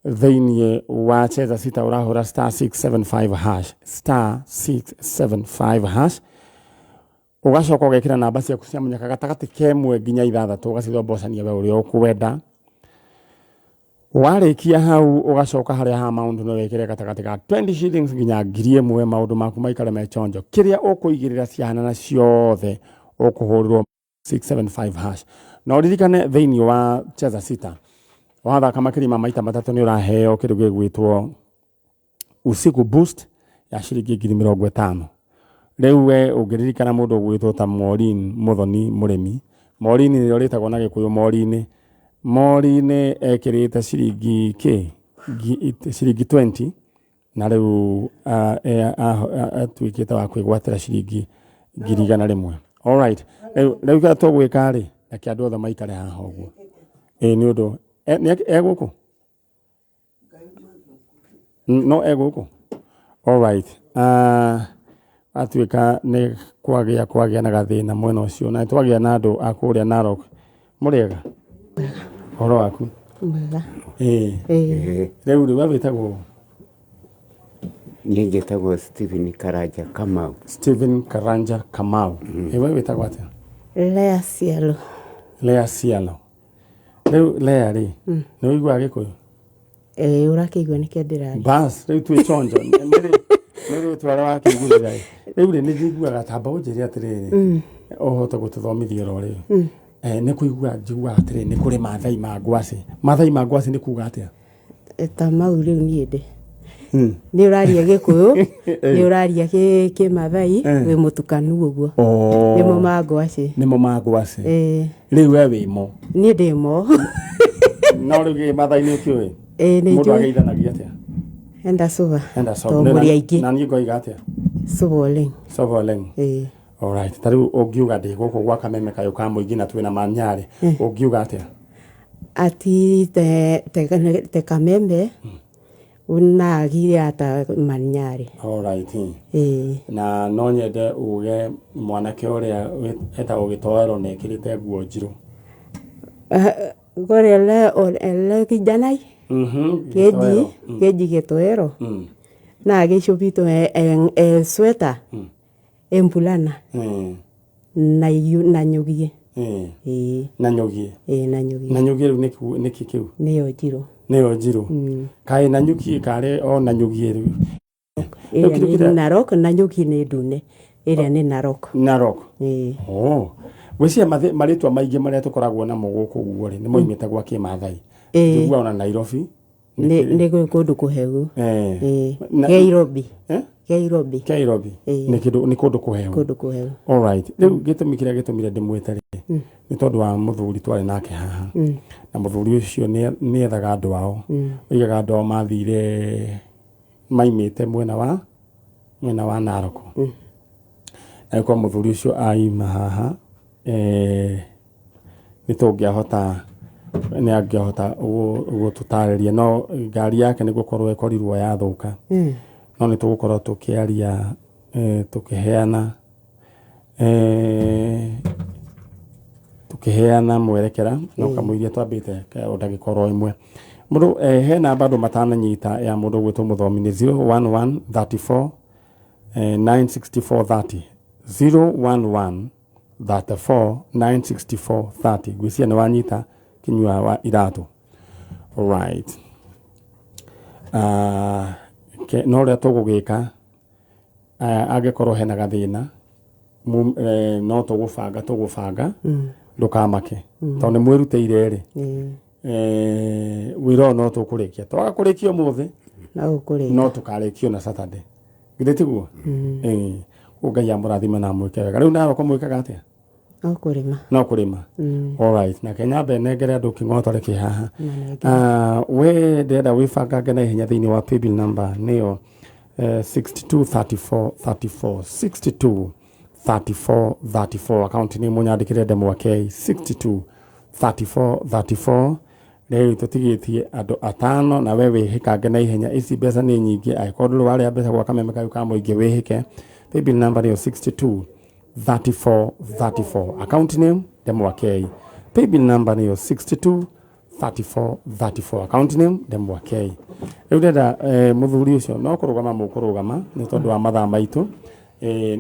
thĩinĩ wa Cheza Sita ũrahũra star 675 hash star 675 hash ũgacoka ũgekĩra namba ciaku cia mũnyaka gatagatĩ ka ĩmwe nginya ithathatũ ũgacithombocania we ũrĩa ũkwenda. Warĩkia hau ũgacoka harĩa ha maũndũ no wĩkĩre gatagatĩ ka 20 shillings nginya 1000 maũndũ maku maikare me chonjo. Kĩrĩa ũkũigĩrĩra ciahanana ciothe ũkũhũrĩrwo 675 hash. Na ũririkane thĩinĩ wa Cheza Sita wathaka makĩria ma maita matatũ nĩ ũraheo kĩndũ gĩgwĩtwo Usiku Boost ya ciringi 50,000. Rĩu we ũngĩririkana mũndũ ũgwĩtwo ta Maureen Muthoni mũrĩmi, Maureen nĩrĩo rĩtagwo na Gĩkũyũ Maureen. Maureen ekĩrĩte ciringi kĩ? Ciringi 20 na rĩu atuĩkĩte wa kwĩgwatĩra ciringi 100,000. Alright, rĩu kĩrĩa tũgwĩka rĩ, reke andũ othe maikare haha ũguo. Ĩĩ nĩ ũndũ e gũkũ? No e gũkũ? Alright. Atuĩka nĩ kwagĩa na gathĩna mwena ũcio na twagĩa na andũ a kũrĩa Narok. Mũrĩega? Ũhoro waku? Mwega. Ĩĩ. Rĩu rĩ we wĩtagwo? Niĩ njĩtagwo Stephen Karanja Kamau. Stephen Karanja Kamau. Ĩ we wĩtagwo atĩa? Lea Cialo. Lea Cialo. Rĩu Lea rĩ, nĩ ũiguaga Gĩkũyũ? Ĩĩ ũrakĩigua nĩkĩo ndĩraria. Bas, rĩu twĩ chonjo. Nĩ rĩtwa wakĩiguithia. Rĩu rĩ nĩ njiguaga tamba ũnjĩre atĩrĩrĩ, ũhote gũtũthomithia oro rĩu. Nĩ kũigua njiguaga atĩrĩrĩ nĩ kũrĩ Maathai ma ngwacĩ. Maathai ma ngwacĩ nĩ kuga atĩa? Ta mau rĩu niĩ ndĩ. Nĩ ũraria Gĩkũyũ, nĩ ũraria Kĩmathai, wĩ mũtukanu ũguo. Nĩmo ma ngwacĩ. Nĩmo ma ngwacĩ. Rĩu we wĩ mo? Niĩ ndĩ mo. No rĩu Kĩmathai nĩ ũkĩũĩ? Ĩĩ nĩ Mũndũ njũĩ. ageithanagia atĩa? Enda suba. Enda soba. To mũrĩ aingĩ. Na niĩ ngoiga atĩa? Suba oleng. Soba oleng. Ĩĩ. Alright. Ta rĩu ũngiuga ndĩ gũkũ gwa Kameme kayũ ka mũingĩ na twĩna Manyarĩ, ũngiuga atĩa? Ati te Kameme unagire ata Manyarĩ. Alright. Ĩĩ. Na no nyende uge mwanake ũrĩa etagwo Gĩtoero na ekĩrĩte nguo njirũ. Kore ele kijanai keji keji Gĩtoero naa keishopito esweta empulana nanyokie. Ĩĩ. Nanyugie. Ĩĩ, Nanyugie. Nanyugie rĩu nĩkĩ kĩu? Nĩyo njirũ. Nĩyo njirũ. Kaĩ Nanyukie karĩ o Nanyugie rĩu? Ĩrĩa nĩ Narok, Nanyuki nĩ ndune. Ĩrĩa nĩ Narok. Narok. Ĩĩ. Oh. Gwĩciria marĩtwa maingĩ marĩa tũkoragwo namo gũkũ guo rĩ, nĩ moimĩte gwa Kĩmathai. Ĩĩ. Njiguaga ona Nairobi. Nĩ kũndũ kũhehu. Eh. Ĩĩ. Na- Kairobi. Eh? Kairobi. Kairobi. Ĩĩ. Nĩ kĩndũ nĩ kũndũ kũhehu. Kũndũ kũhehu. All right. Rĩu gĩtũmi kĩrĩa gĩtũmire ndĩmwĩte rĩ, nĩ tondũ wa mũthuri twarĩ nake haha. Na mũthuri ũcio nĩ ethaga andũ ao. Oigaga andũ ao mathire maimĩte mwena wa Narok. Na kwa mũthuri ũcio aima haha, nĩ tũngĩahota, nĩ angĩahota gũtũtarĩria, no ngari yake nĩ gũkorwo ĩkorirwo yathũka. No nĩ tũgũkorwo tũkĩaria, tũkĩheana, tũkĩheana mwerekera no kamũiria twambĩte o ndagĩka oro ĩmwe. Mũndũ, he namba andũ matananyita ya mũndũ ũgwĩtwo mũthomi nĩ 011 34 964 30. 011 34 964 30. Ngwĩciria nĩ wanyita kinyua wa iratũ. Alright. No ũrĩa tũgũgĩka, angĩkorwo hena gathĩna, no tũgũbanga, ndũkamake. Tondũ nĩ mwĩrutĩire rĩ. Wĩra ũyũ no tũkũrĩkia. Twaga kũrĩkia ũmũthĩ, No ũkũrĩkia. no tũkarĩkio na Saturday. Githĩ tiguo? Ũguo Ngai amũrathime na amwĩke wega. Rĩu Narok mwĩkaga atĩa? No kũrĩma. No kũrĩma. Alright. Na nyambe nengere andũ kĩng'otore kĩ haha. We ndĩrenda wĩbangange na ihenya thĩinĩ wa paybill number nĩyo 6234 34 62 34 34. Account nĩ mũnyandĩkĩre ndemwa K 62 34 34. Rĩu tũtigĩtie andũ atano na we wĩhĩkange na ihenya. Ici mbeca nĩ nyingĩ, angĩkorwo ndũrĩ warĩa mbeca gwa kameme kau ka mũingĩ wĩhĩke. Paybill number nĩyo 62 34 34. Account name ndemwa K. Paybill number nĩyo 62 34 34. Account name ndemwa K. Rĩu ndĩrenda mũthuri ũcio no kũrũgama mũkũrũgama nĩ tondũ wa mathaa maitũ.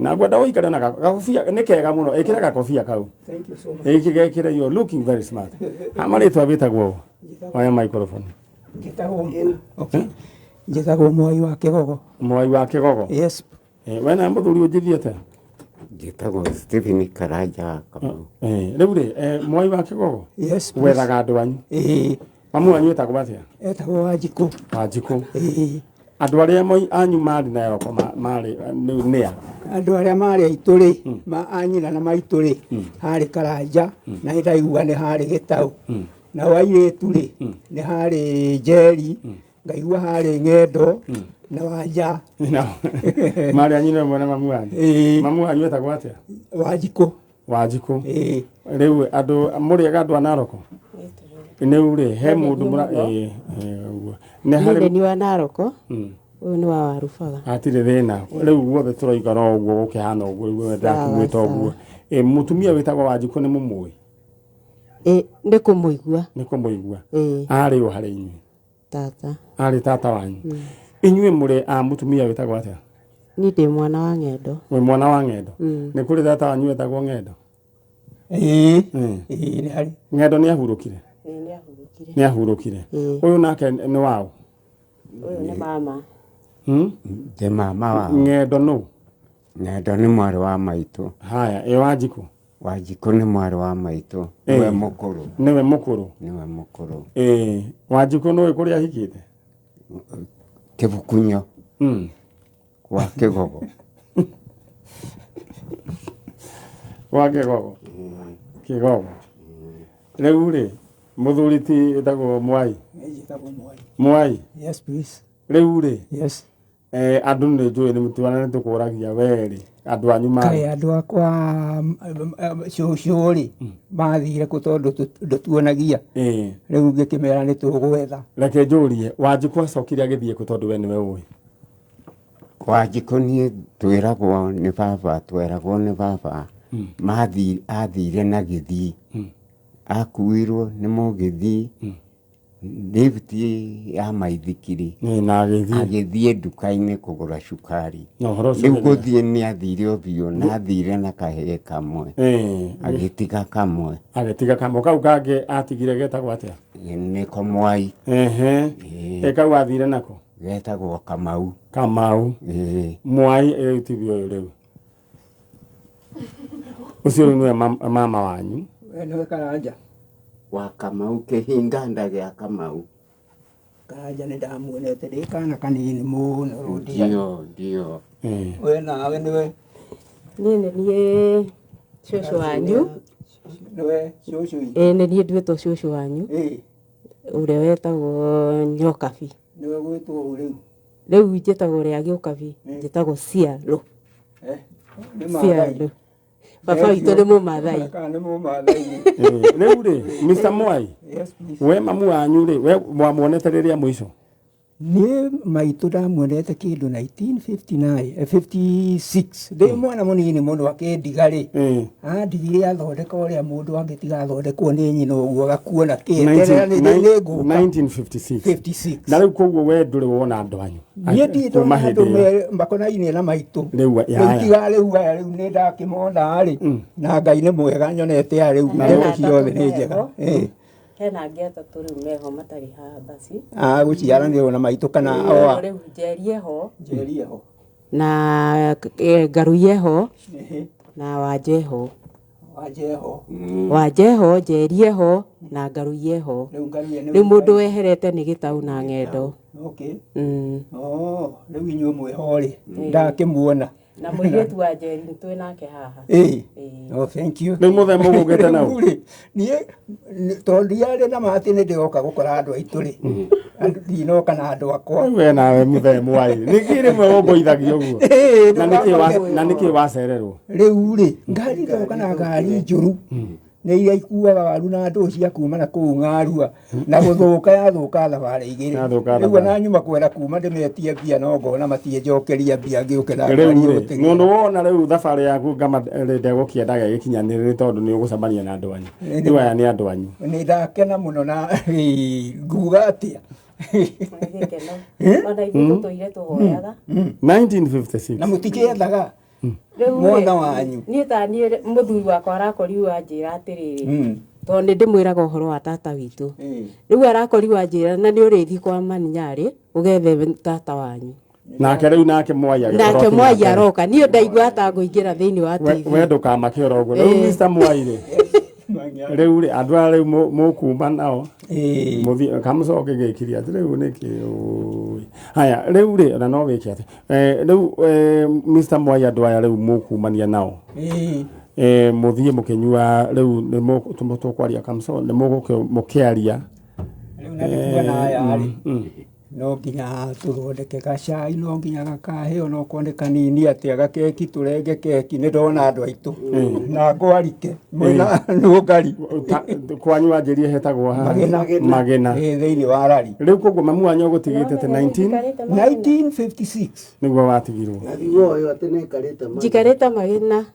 Na ngwenda ũikare na gakobia nĩ kega mũno, ĩkĩra gakobia kau. Thank you so much. Ĩkĩ gekĩre, you're looking very smart. Ha marĩtwa wĩtagwo? Oya microphone. Njĩtagwo Mwai wa Kĩgogo. Mwai wa Kĩgogo? Yes. We na mũthuri ũnjĩthiĩ atĩa? Njĩtagwo Stephen Karanja Kamau. Rĩu rĩ, Mwai wa Kĩgogo? Yes, please. Wethaga andũ anyu? Ĩĩ. Mamu wanyu etagwo atĩa? Etagwo Wanjikũ. Wanjikũ. Ĩĩ. Andũ arĩa anyu marĩ Narok marĩ nĩa? Andũ arĩa marĩ aitũ rĩ, ma anyina na maitũ rĩ, harĩ Karanja na nĩndaigua nĩ harĩ Gĩtaũ. Nao airĩtu rĩ, nĩ harĩ Njeri, ngaigua harĩ Ng'endo na Wanja. Marĩ anyu nĩ mwena mamu wanyu? Ĩĩ. Mamu wanyu etagwo atĩa? Wanjikũ. Wanjikũ. Rĩu andũ mũrĩaga andũ a Narok? Rĩu rĩ, he mũndũ mũra ũguo. Nĩ harĩ Nĩ wa Narok. Ũyũ nĩ wa Warubaga. Hatirĩ thĩna. Rĩu guothe tũroiga no ũguo gũkĩhana ũguo, rĩu we ndakũmwĩta ũguo. Mũtumia wĩtagwo Wanjikũ nĩ mũmũĩ? Nĩ kũmũigua. Nĩ kũmũigua. Arĩ ũ harĩ inyuĩ? Tata. Arĩ tata wanyu. Inyuĩ mũrĩ a mũtumia wĩtagwo atĩa? Niĩ ndĩ mwana wa Ng'endo. Wĩ mwana wa Ng'endo? Nĩ kũrĩ tata wanyu wetagwo Ng'endo? Ĩĩ. Ĩĩ nĩ harĩ. Ng'endo nĩ ahurũkire? Ĩĩ nĩ ahurũkire. Nĩ ahurũkire. Ũyũ nake nĩ waũ? Ũyũ nĩ mama. Ndĩ mama wao. Ng'endo nũ? Ng'endo nĩ mwarĩ wa maitũ. Haya, ĩ Wanjikũ? Wanjikũ nĩ mwarĩ wa maitũ. Nĩwe mũkũrũ. Nĩwe mũkũrũ. Nĩwe mũkũrũ. Wanjikũ nĩũĩ kũrĩa ahikĩte? Kĩbukunyo. Gwa Kĩgogo. Gwa Kĩgogo. Kĩgogo. Rĩu rĩ, mũthuri ti wĩtagwo Mwai? Njĩtagwo Mwai. Mwai? Yes, please. Rĩu rĩ? Yes. Andũ nĩ njũĩ nĩ mũtiwana nĩ tũkũragia we rĩ, andũ anyu marĩ? Kaĩ andũ akwa cũcũ rĩ, mathire kũ tondũ ndũtuonagia. Rĩu ngĩkĩmera nĩ tũgwetha. Reke njũrie, Wanjikũ acokire agĩthiĩ kũ tondũ we nĩwe ũĩ? Wanjikũ niĩ twĩragwo nĩ baba, tweragwo nĩ baba, athire na gĩthii. Akuirwo nĩ mũgĩthii, Lift ya maithikiri. Na agĩthiĩ. Agĩthiĩ nduka-inĩ kũgũra cukari. Na ũhoro ũcio Rĩu nĩ- gũthiĩ nĩ athire ũthiũ na athire na kahĩĩ kamwe. Agĩtiga kamwe. Agĩtiga kamwe kau kangĩ atigire getagwo atĩa? Nĩko Mwai. Ehe. Ĩ kau athire nako? Getagwo Kamau. Kamau. Ĩĩ. Mwai rĩu tibi ũyũ rĩu. Ũcio rĩu nĩwe mama wanyu. We nĩwe Karanja. Wa Kamau kĩhinganda gĩa Kamau. Karanja nĩ ndamuonete ndĩ kana kanini mũno rũndia. Ndio, ndio. We nawe nĩwe. Niĩ nĩ niĩ cũcũ wanyu. Nĩwe cũcũ witũ. Ĩĩ nĩ niĩ nduĩtwo cũcũ wanyu. Ũrĩa wetagwo Nyokabi. Nĩwe gwĩtwo ũ rĩu? Rĩu njĩtagwo rĩa Gĩũkabi, njĩtagwo Ciarũ. Nĩ Maathai. Ciarũ. Baba witũ nĩ Mũmaathai. Kana nĩ Mũmaathai. Rĩu rĩ, Mr. Mwai, Yes, please. we mamu wanyu rĩ, we wamuonete rĩrĩa mũico? Niĩ maitũ ndamuonete kĩndũ 1959, 56 ndĩ mwana mũnini mũno akĩndiga rĩ, andigire athondeka ũrĩa mũndũ angĩtiga athondekwo nĩ nyina ũguo agakuona kĩ nĩ ngũka 1956. 56. Na rĩu koguo we ndũrĩ wona andũ anyu. Niĩ ndirĩ Kuma ndona hĩndĩ andũ ĩyo. makonainie na maitũ. Rĩu Rĩu yaya. tiga rĩu aya rĩu nĩ ndakĩmona rĩ, na Ngai nĩ mwega nyonete aya rĩu Na ndeto atatũ ciothe nĩ njega. meho. Ĩĩ. Hena angĩ atatũ rĩu meho matarĩ haha basi. Ah, gũciaranĩrwo na maitũ kana oa. Rĩu Njeri eho. Njeri eho. Na Ngarui eho. Na Wanja eho. Wanja eho. Wanja eho, Njeri eho na Ngarui eho. Rĩu Ngaruiye nĩ Rĩu mũndũ weherete nĩ Gĩtau na Ng'endo. Okay. Mm. Oh, rĩu inyuĩ mwĩho rĩ, ndakĩmuona. Na mũirĩtu wa Njeri nĩ twĩ nake haha. Ĩĩ. Oh, thank you. Rĩu mũthee mũgũkĩte nau? Rĩu rĩ, niĩ tondũ ndiarĩ na ma atĩ nĩ ndĩroka gũkora andũ aitũ rĩ, andũ ndinoka na andũ akwa. Rĩu we nawe mũthee Mwai, nĩkĩ rĩmwe ũmbũithagia ũguo? Ĩĩ, Na nĩkĩ na nĩkĩ wacererwo? Rĩu rĩ, ngari ndoka na ngari njũru nĩ iria ikuaga waru na ndũ cia kuma na kũu ng'arua na gũthũka yathũka thabarĩ igĩrĩ. Yathũka Rĩu thabarĩ. ona nyuma kwenda kuma ndĩmetie mbia no ngona matiĩnjokeria mbia ngĩũke na ngari Rĩu rĩ, ĩgũteng'era. mũndũ wona rĩu thabarĩ yaku ngama rĩ ndegũkĩendaga ĩgĩkinyanĩre nĩ tondũ nĩ ũgũcemania na andũ anyu. Rĩu aya nĩ andũ anyu. Nĩ ndakena mũno na nguga atĩa. Gĩkeno. Ona ithuĩ tũtũire tũhoyaga. 1956. Na mũtikĩethaga Rĩu rĩ, mwana wanyu. Niĩ ta niĩ rĩ, mũthuri wakwa arakorirwo anjĩra atĩrĩrĩ, tondũ nĩ ndĩmwĩraga ũhoro wa tata witũ. Rĩu arakorirwo anjĩra na nĩ ũrĩthiĩ kwa Maninyarĩ ũgethe tata wanyu. Nake rĩu nake Mwai agĩkorwo Nake akinya Mwai mbere. aroka. Niĩ ndaigua ta ngũingĩra thĩinĩ wa TV. We ndũkamake oro ũguo. Rĩu Mr. Mwai rĩ, rĩu rĩ andũ aya rĩu mũkuma nao mũthiĩ kamũcoke gĩkirie atĩ rĩu nĩkĩ ũĩ. Haya rĩu rĩ ona no wĩke atĩ rĩu Mr. Mwai andũ aya rĩu mũkumania nao mũthiĩ mũkĩnyua rĩu nĩ tũkwaria kamũco nĩ mũkĩaria. Rĩu na nĩkuona aya rĩ, no nginya tũthondeke gacai, no nginya gakaheo no korwo nĩ kanini atĩa, gakeki tũrenge keki, nĩ ndona andũ aitũ na ngwarike mwĩna nũngari. Kwanyu wanjĩrie hetagwo ha? Magena. Magena. Ĩĩ, thĩinĩ wa rari. Rĩu koguo mamu wanyu ũgũtigĩte atĩ 1956 nĩguo watigirwo. Njikarĩte Magena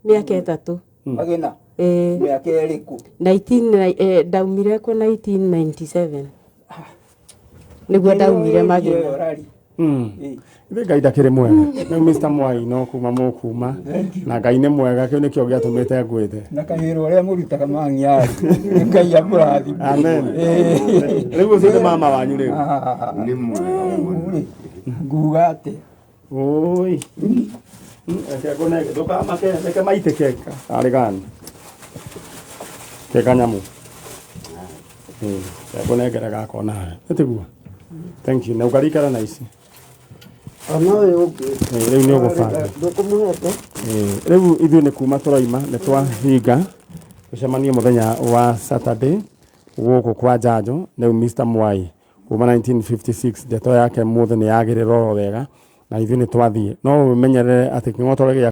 mĩaka 3. Magena. Ĩĩ. Mĩaka ĩrĩkũ? Ndaumire kũ 1997. Nĩguo ndaumire Magena. Ithe Ngai ndakĩrĩ mwega. Rĩu Mr. Mwai no kuma mũkuma na Ngai nĩ mwega kĩu nĩkĩo gĩatũmĩte ngwĩte. Na kawĩra ũrĩa mũrutaga mang'arĩ Ngai amũrathime. Amen. Rĩu ũcio nĩ mama wanyu rĩu. Nĩ mwega mũno. Nguga atĩ. Oi. Reke ngũnenge ndũkamake reke maitĩke karĩ gani. Ke kanyamũ. Reke ngũnengere gaka nawe. Ĩtiguo. Thank you. Na ũkarikara na ici. Ona ũyũ ũngĩ. Rĩu nĩ ũgũbanga. Ndũkũmũhete. Rĩu ithuĩ nĩ kuma tũraima nĩ twahinga tũcemanie mũthenya wa Saturday gũkũ kwa Njanjo. Rĩu Mr. Mwai kuma 1956 ndeto yake mũthĩ nĩ yagĩrĩra oro wega na ithuĩ nĩ twathiĩ no ũmenyerere atĩ kĩng'otore gĩa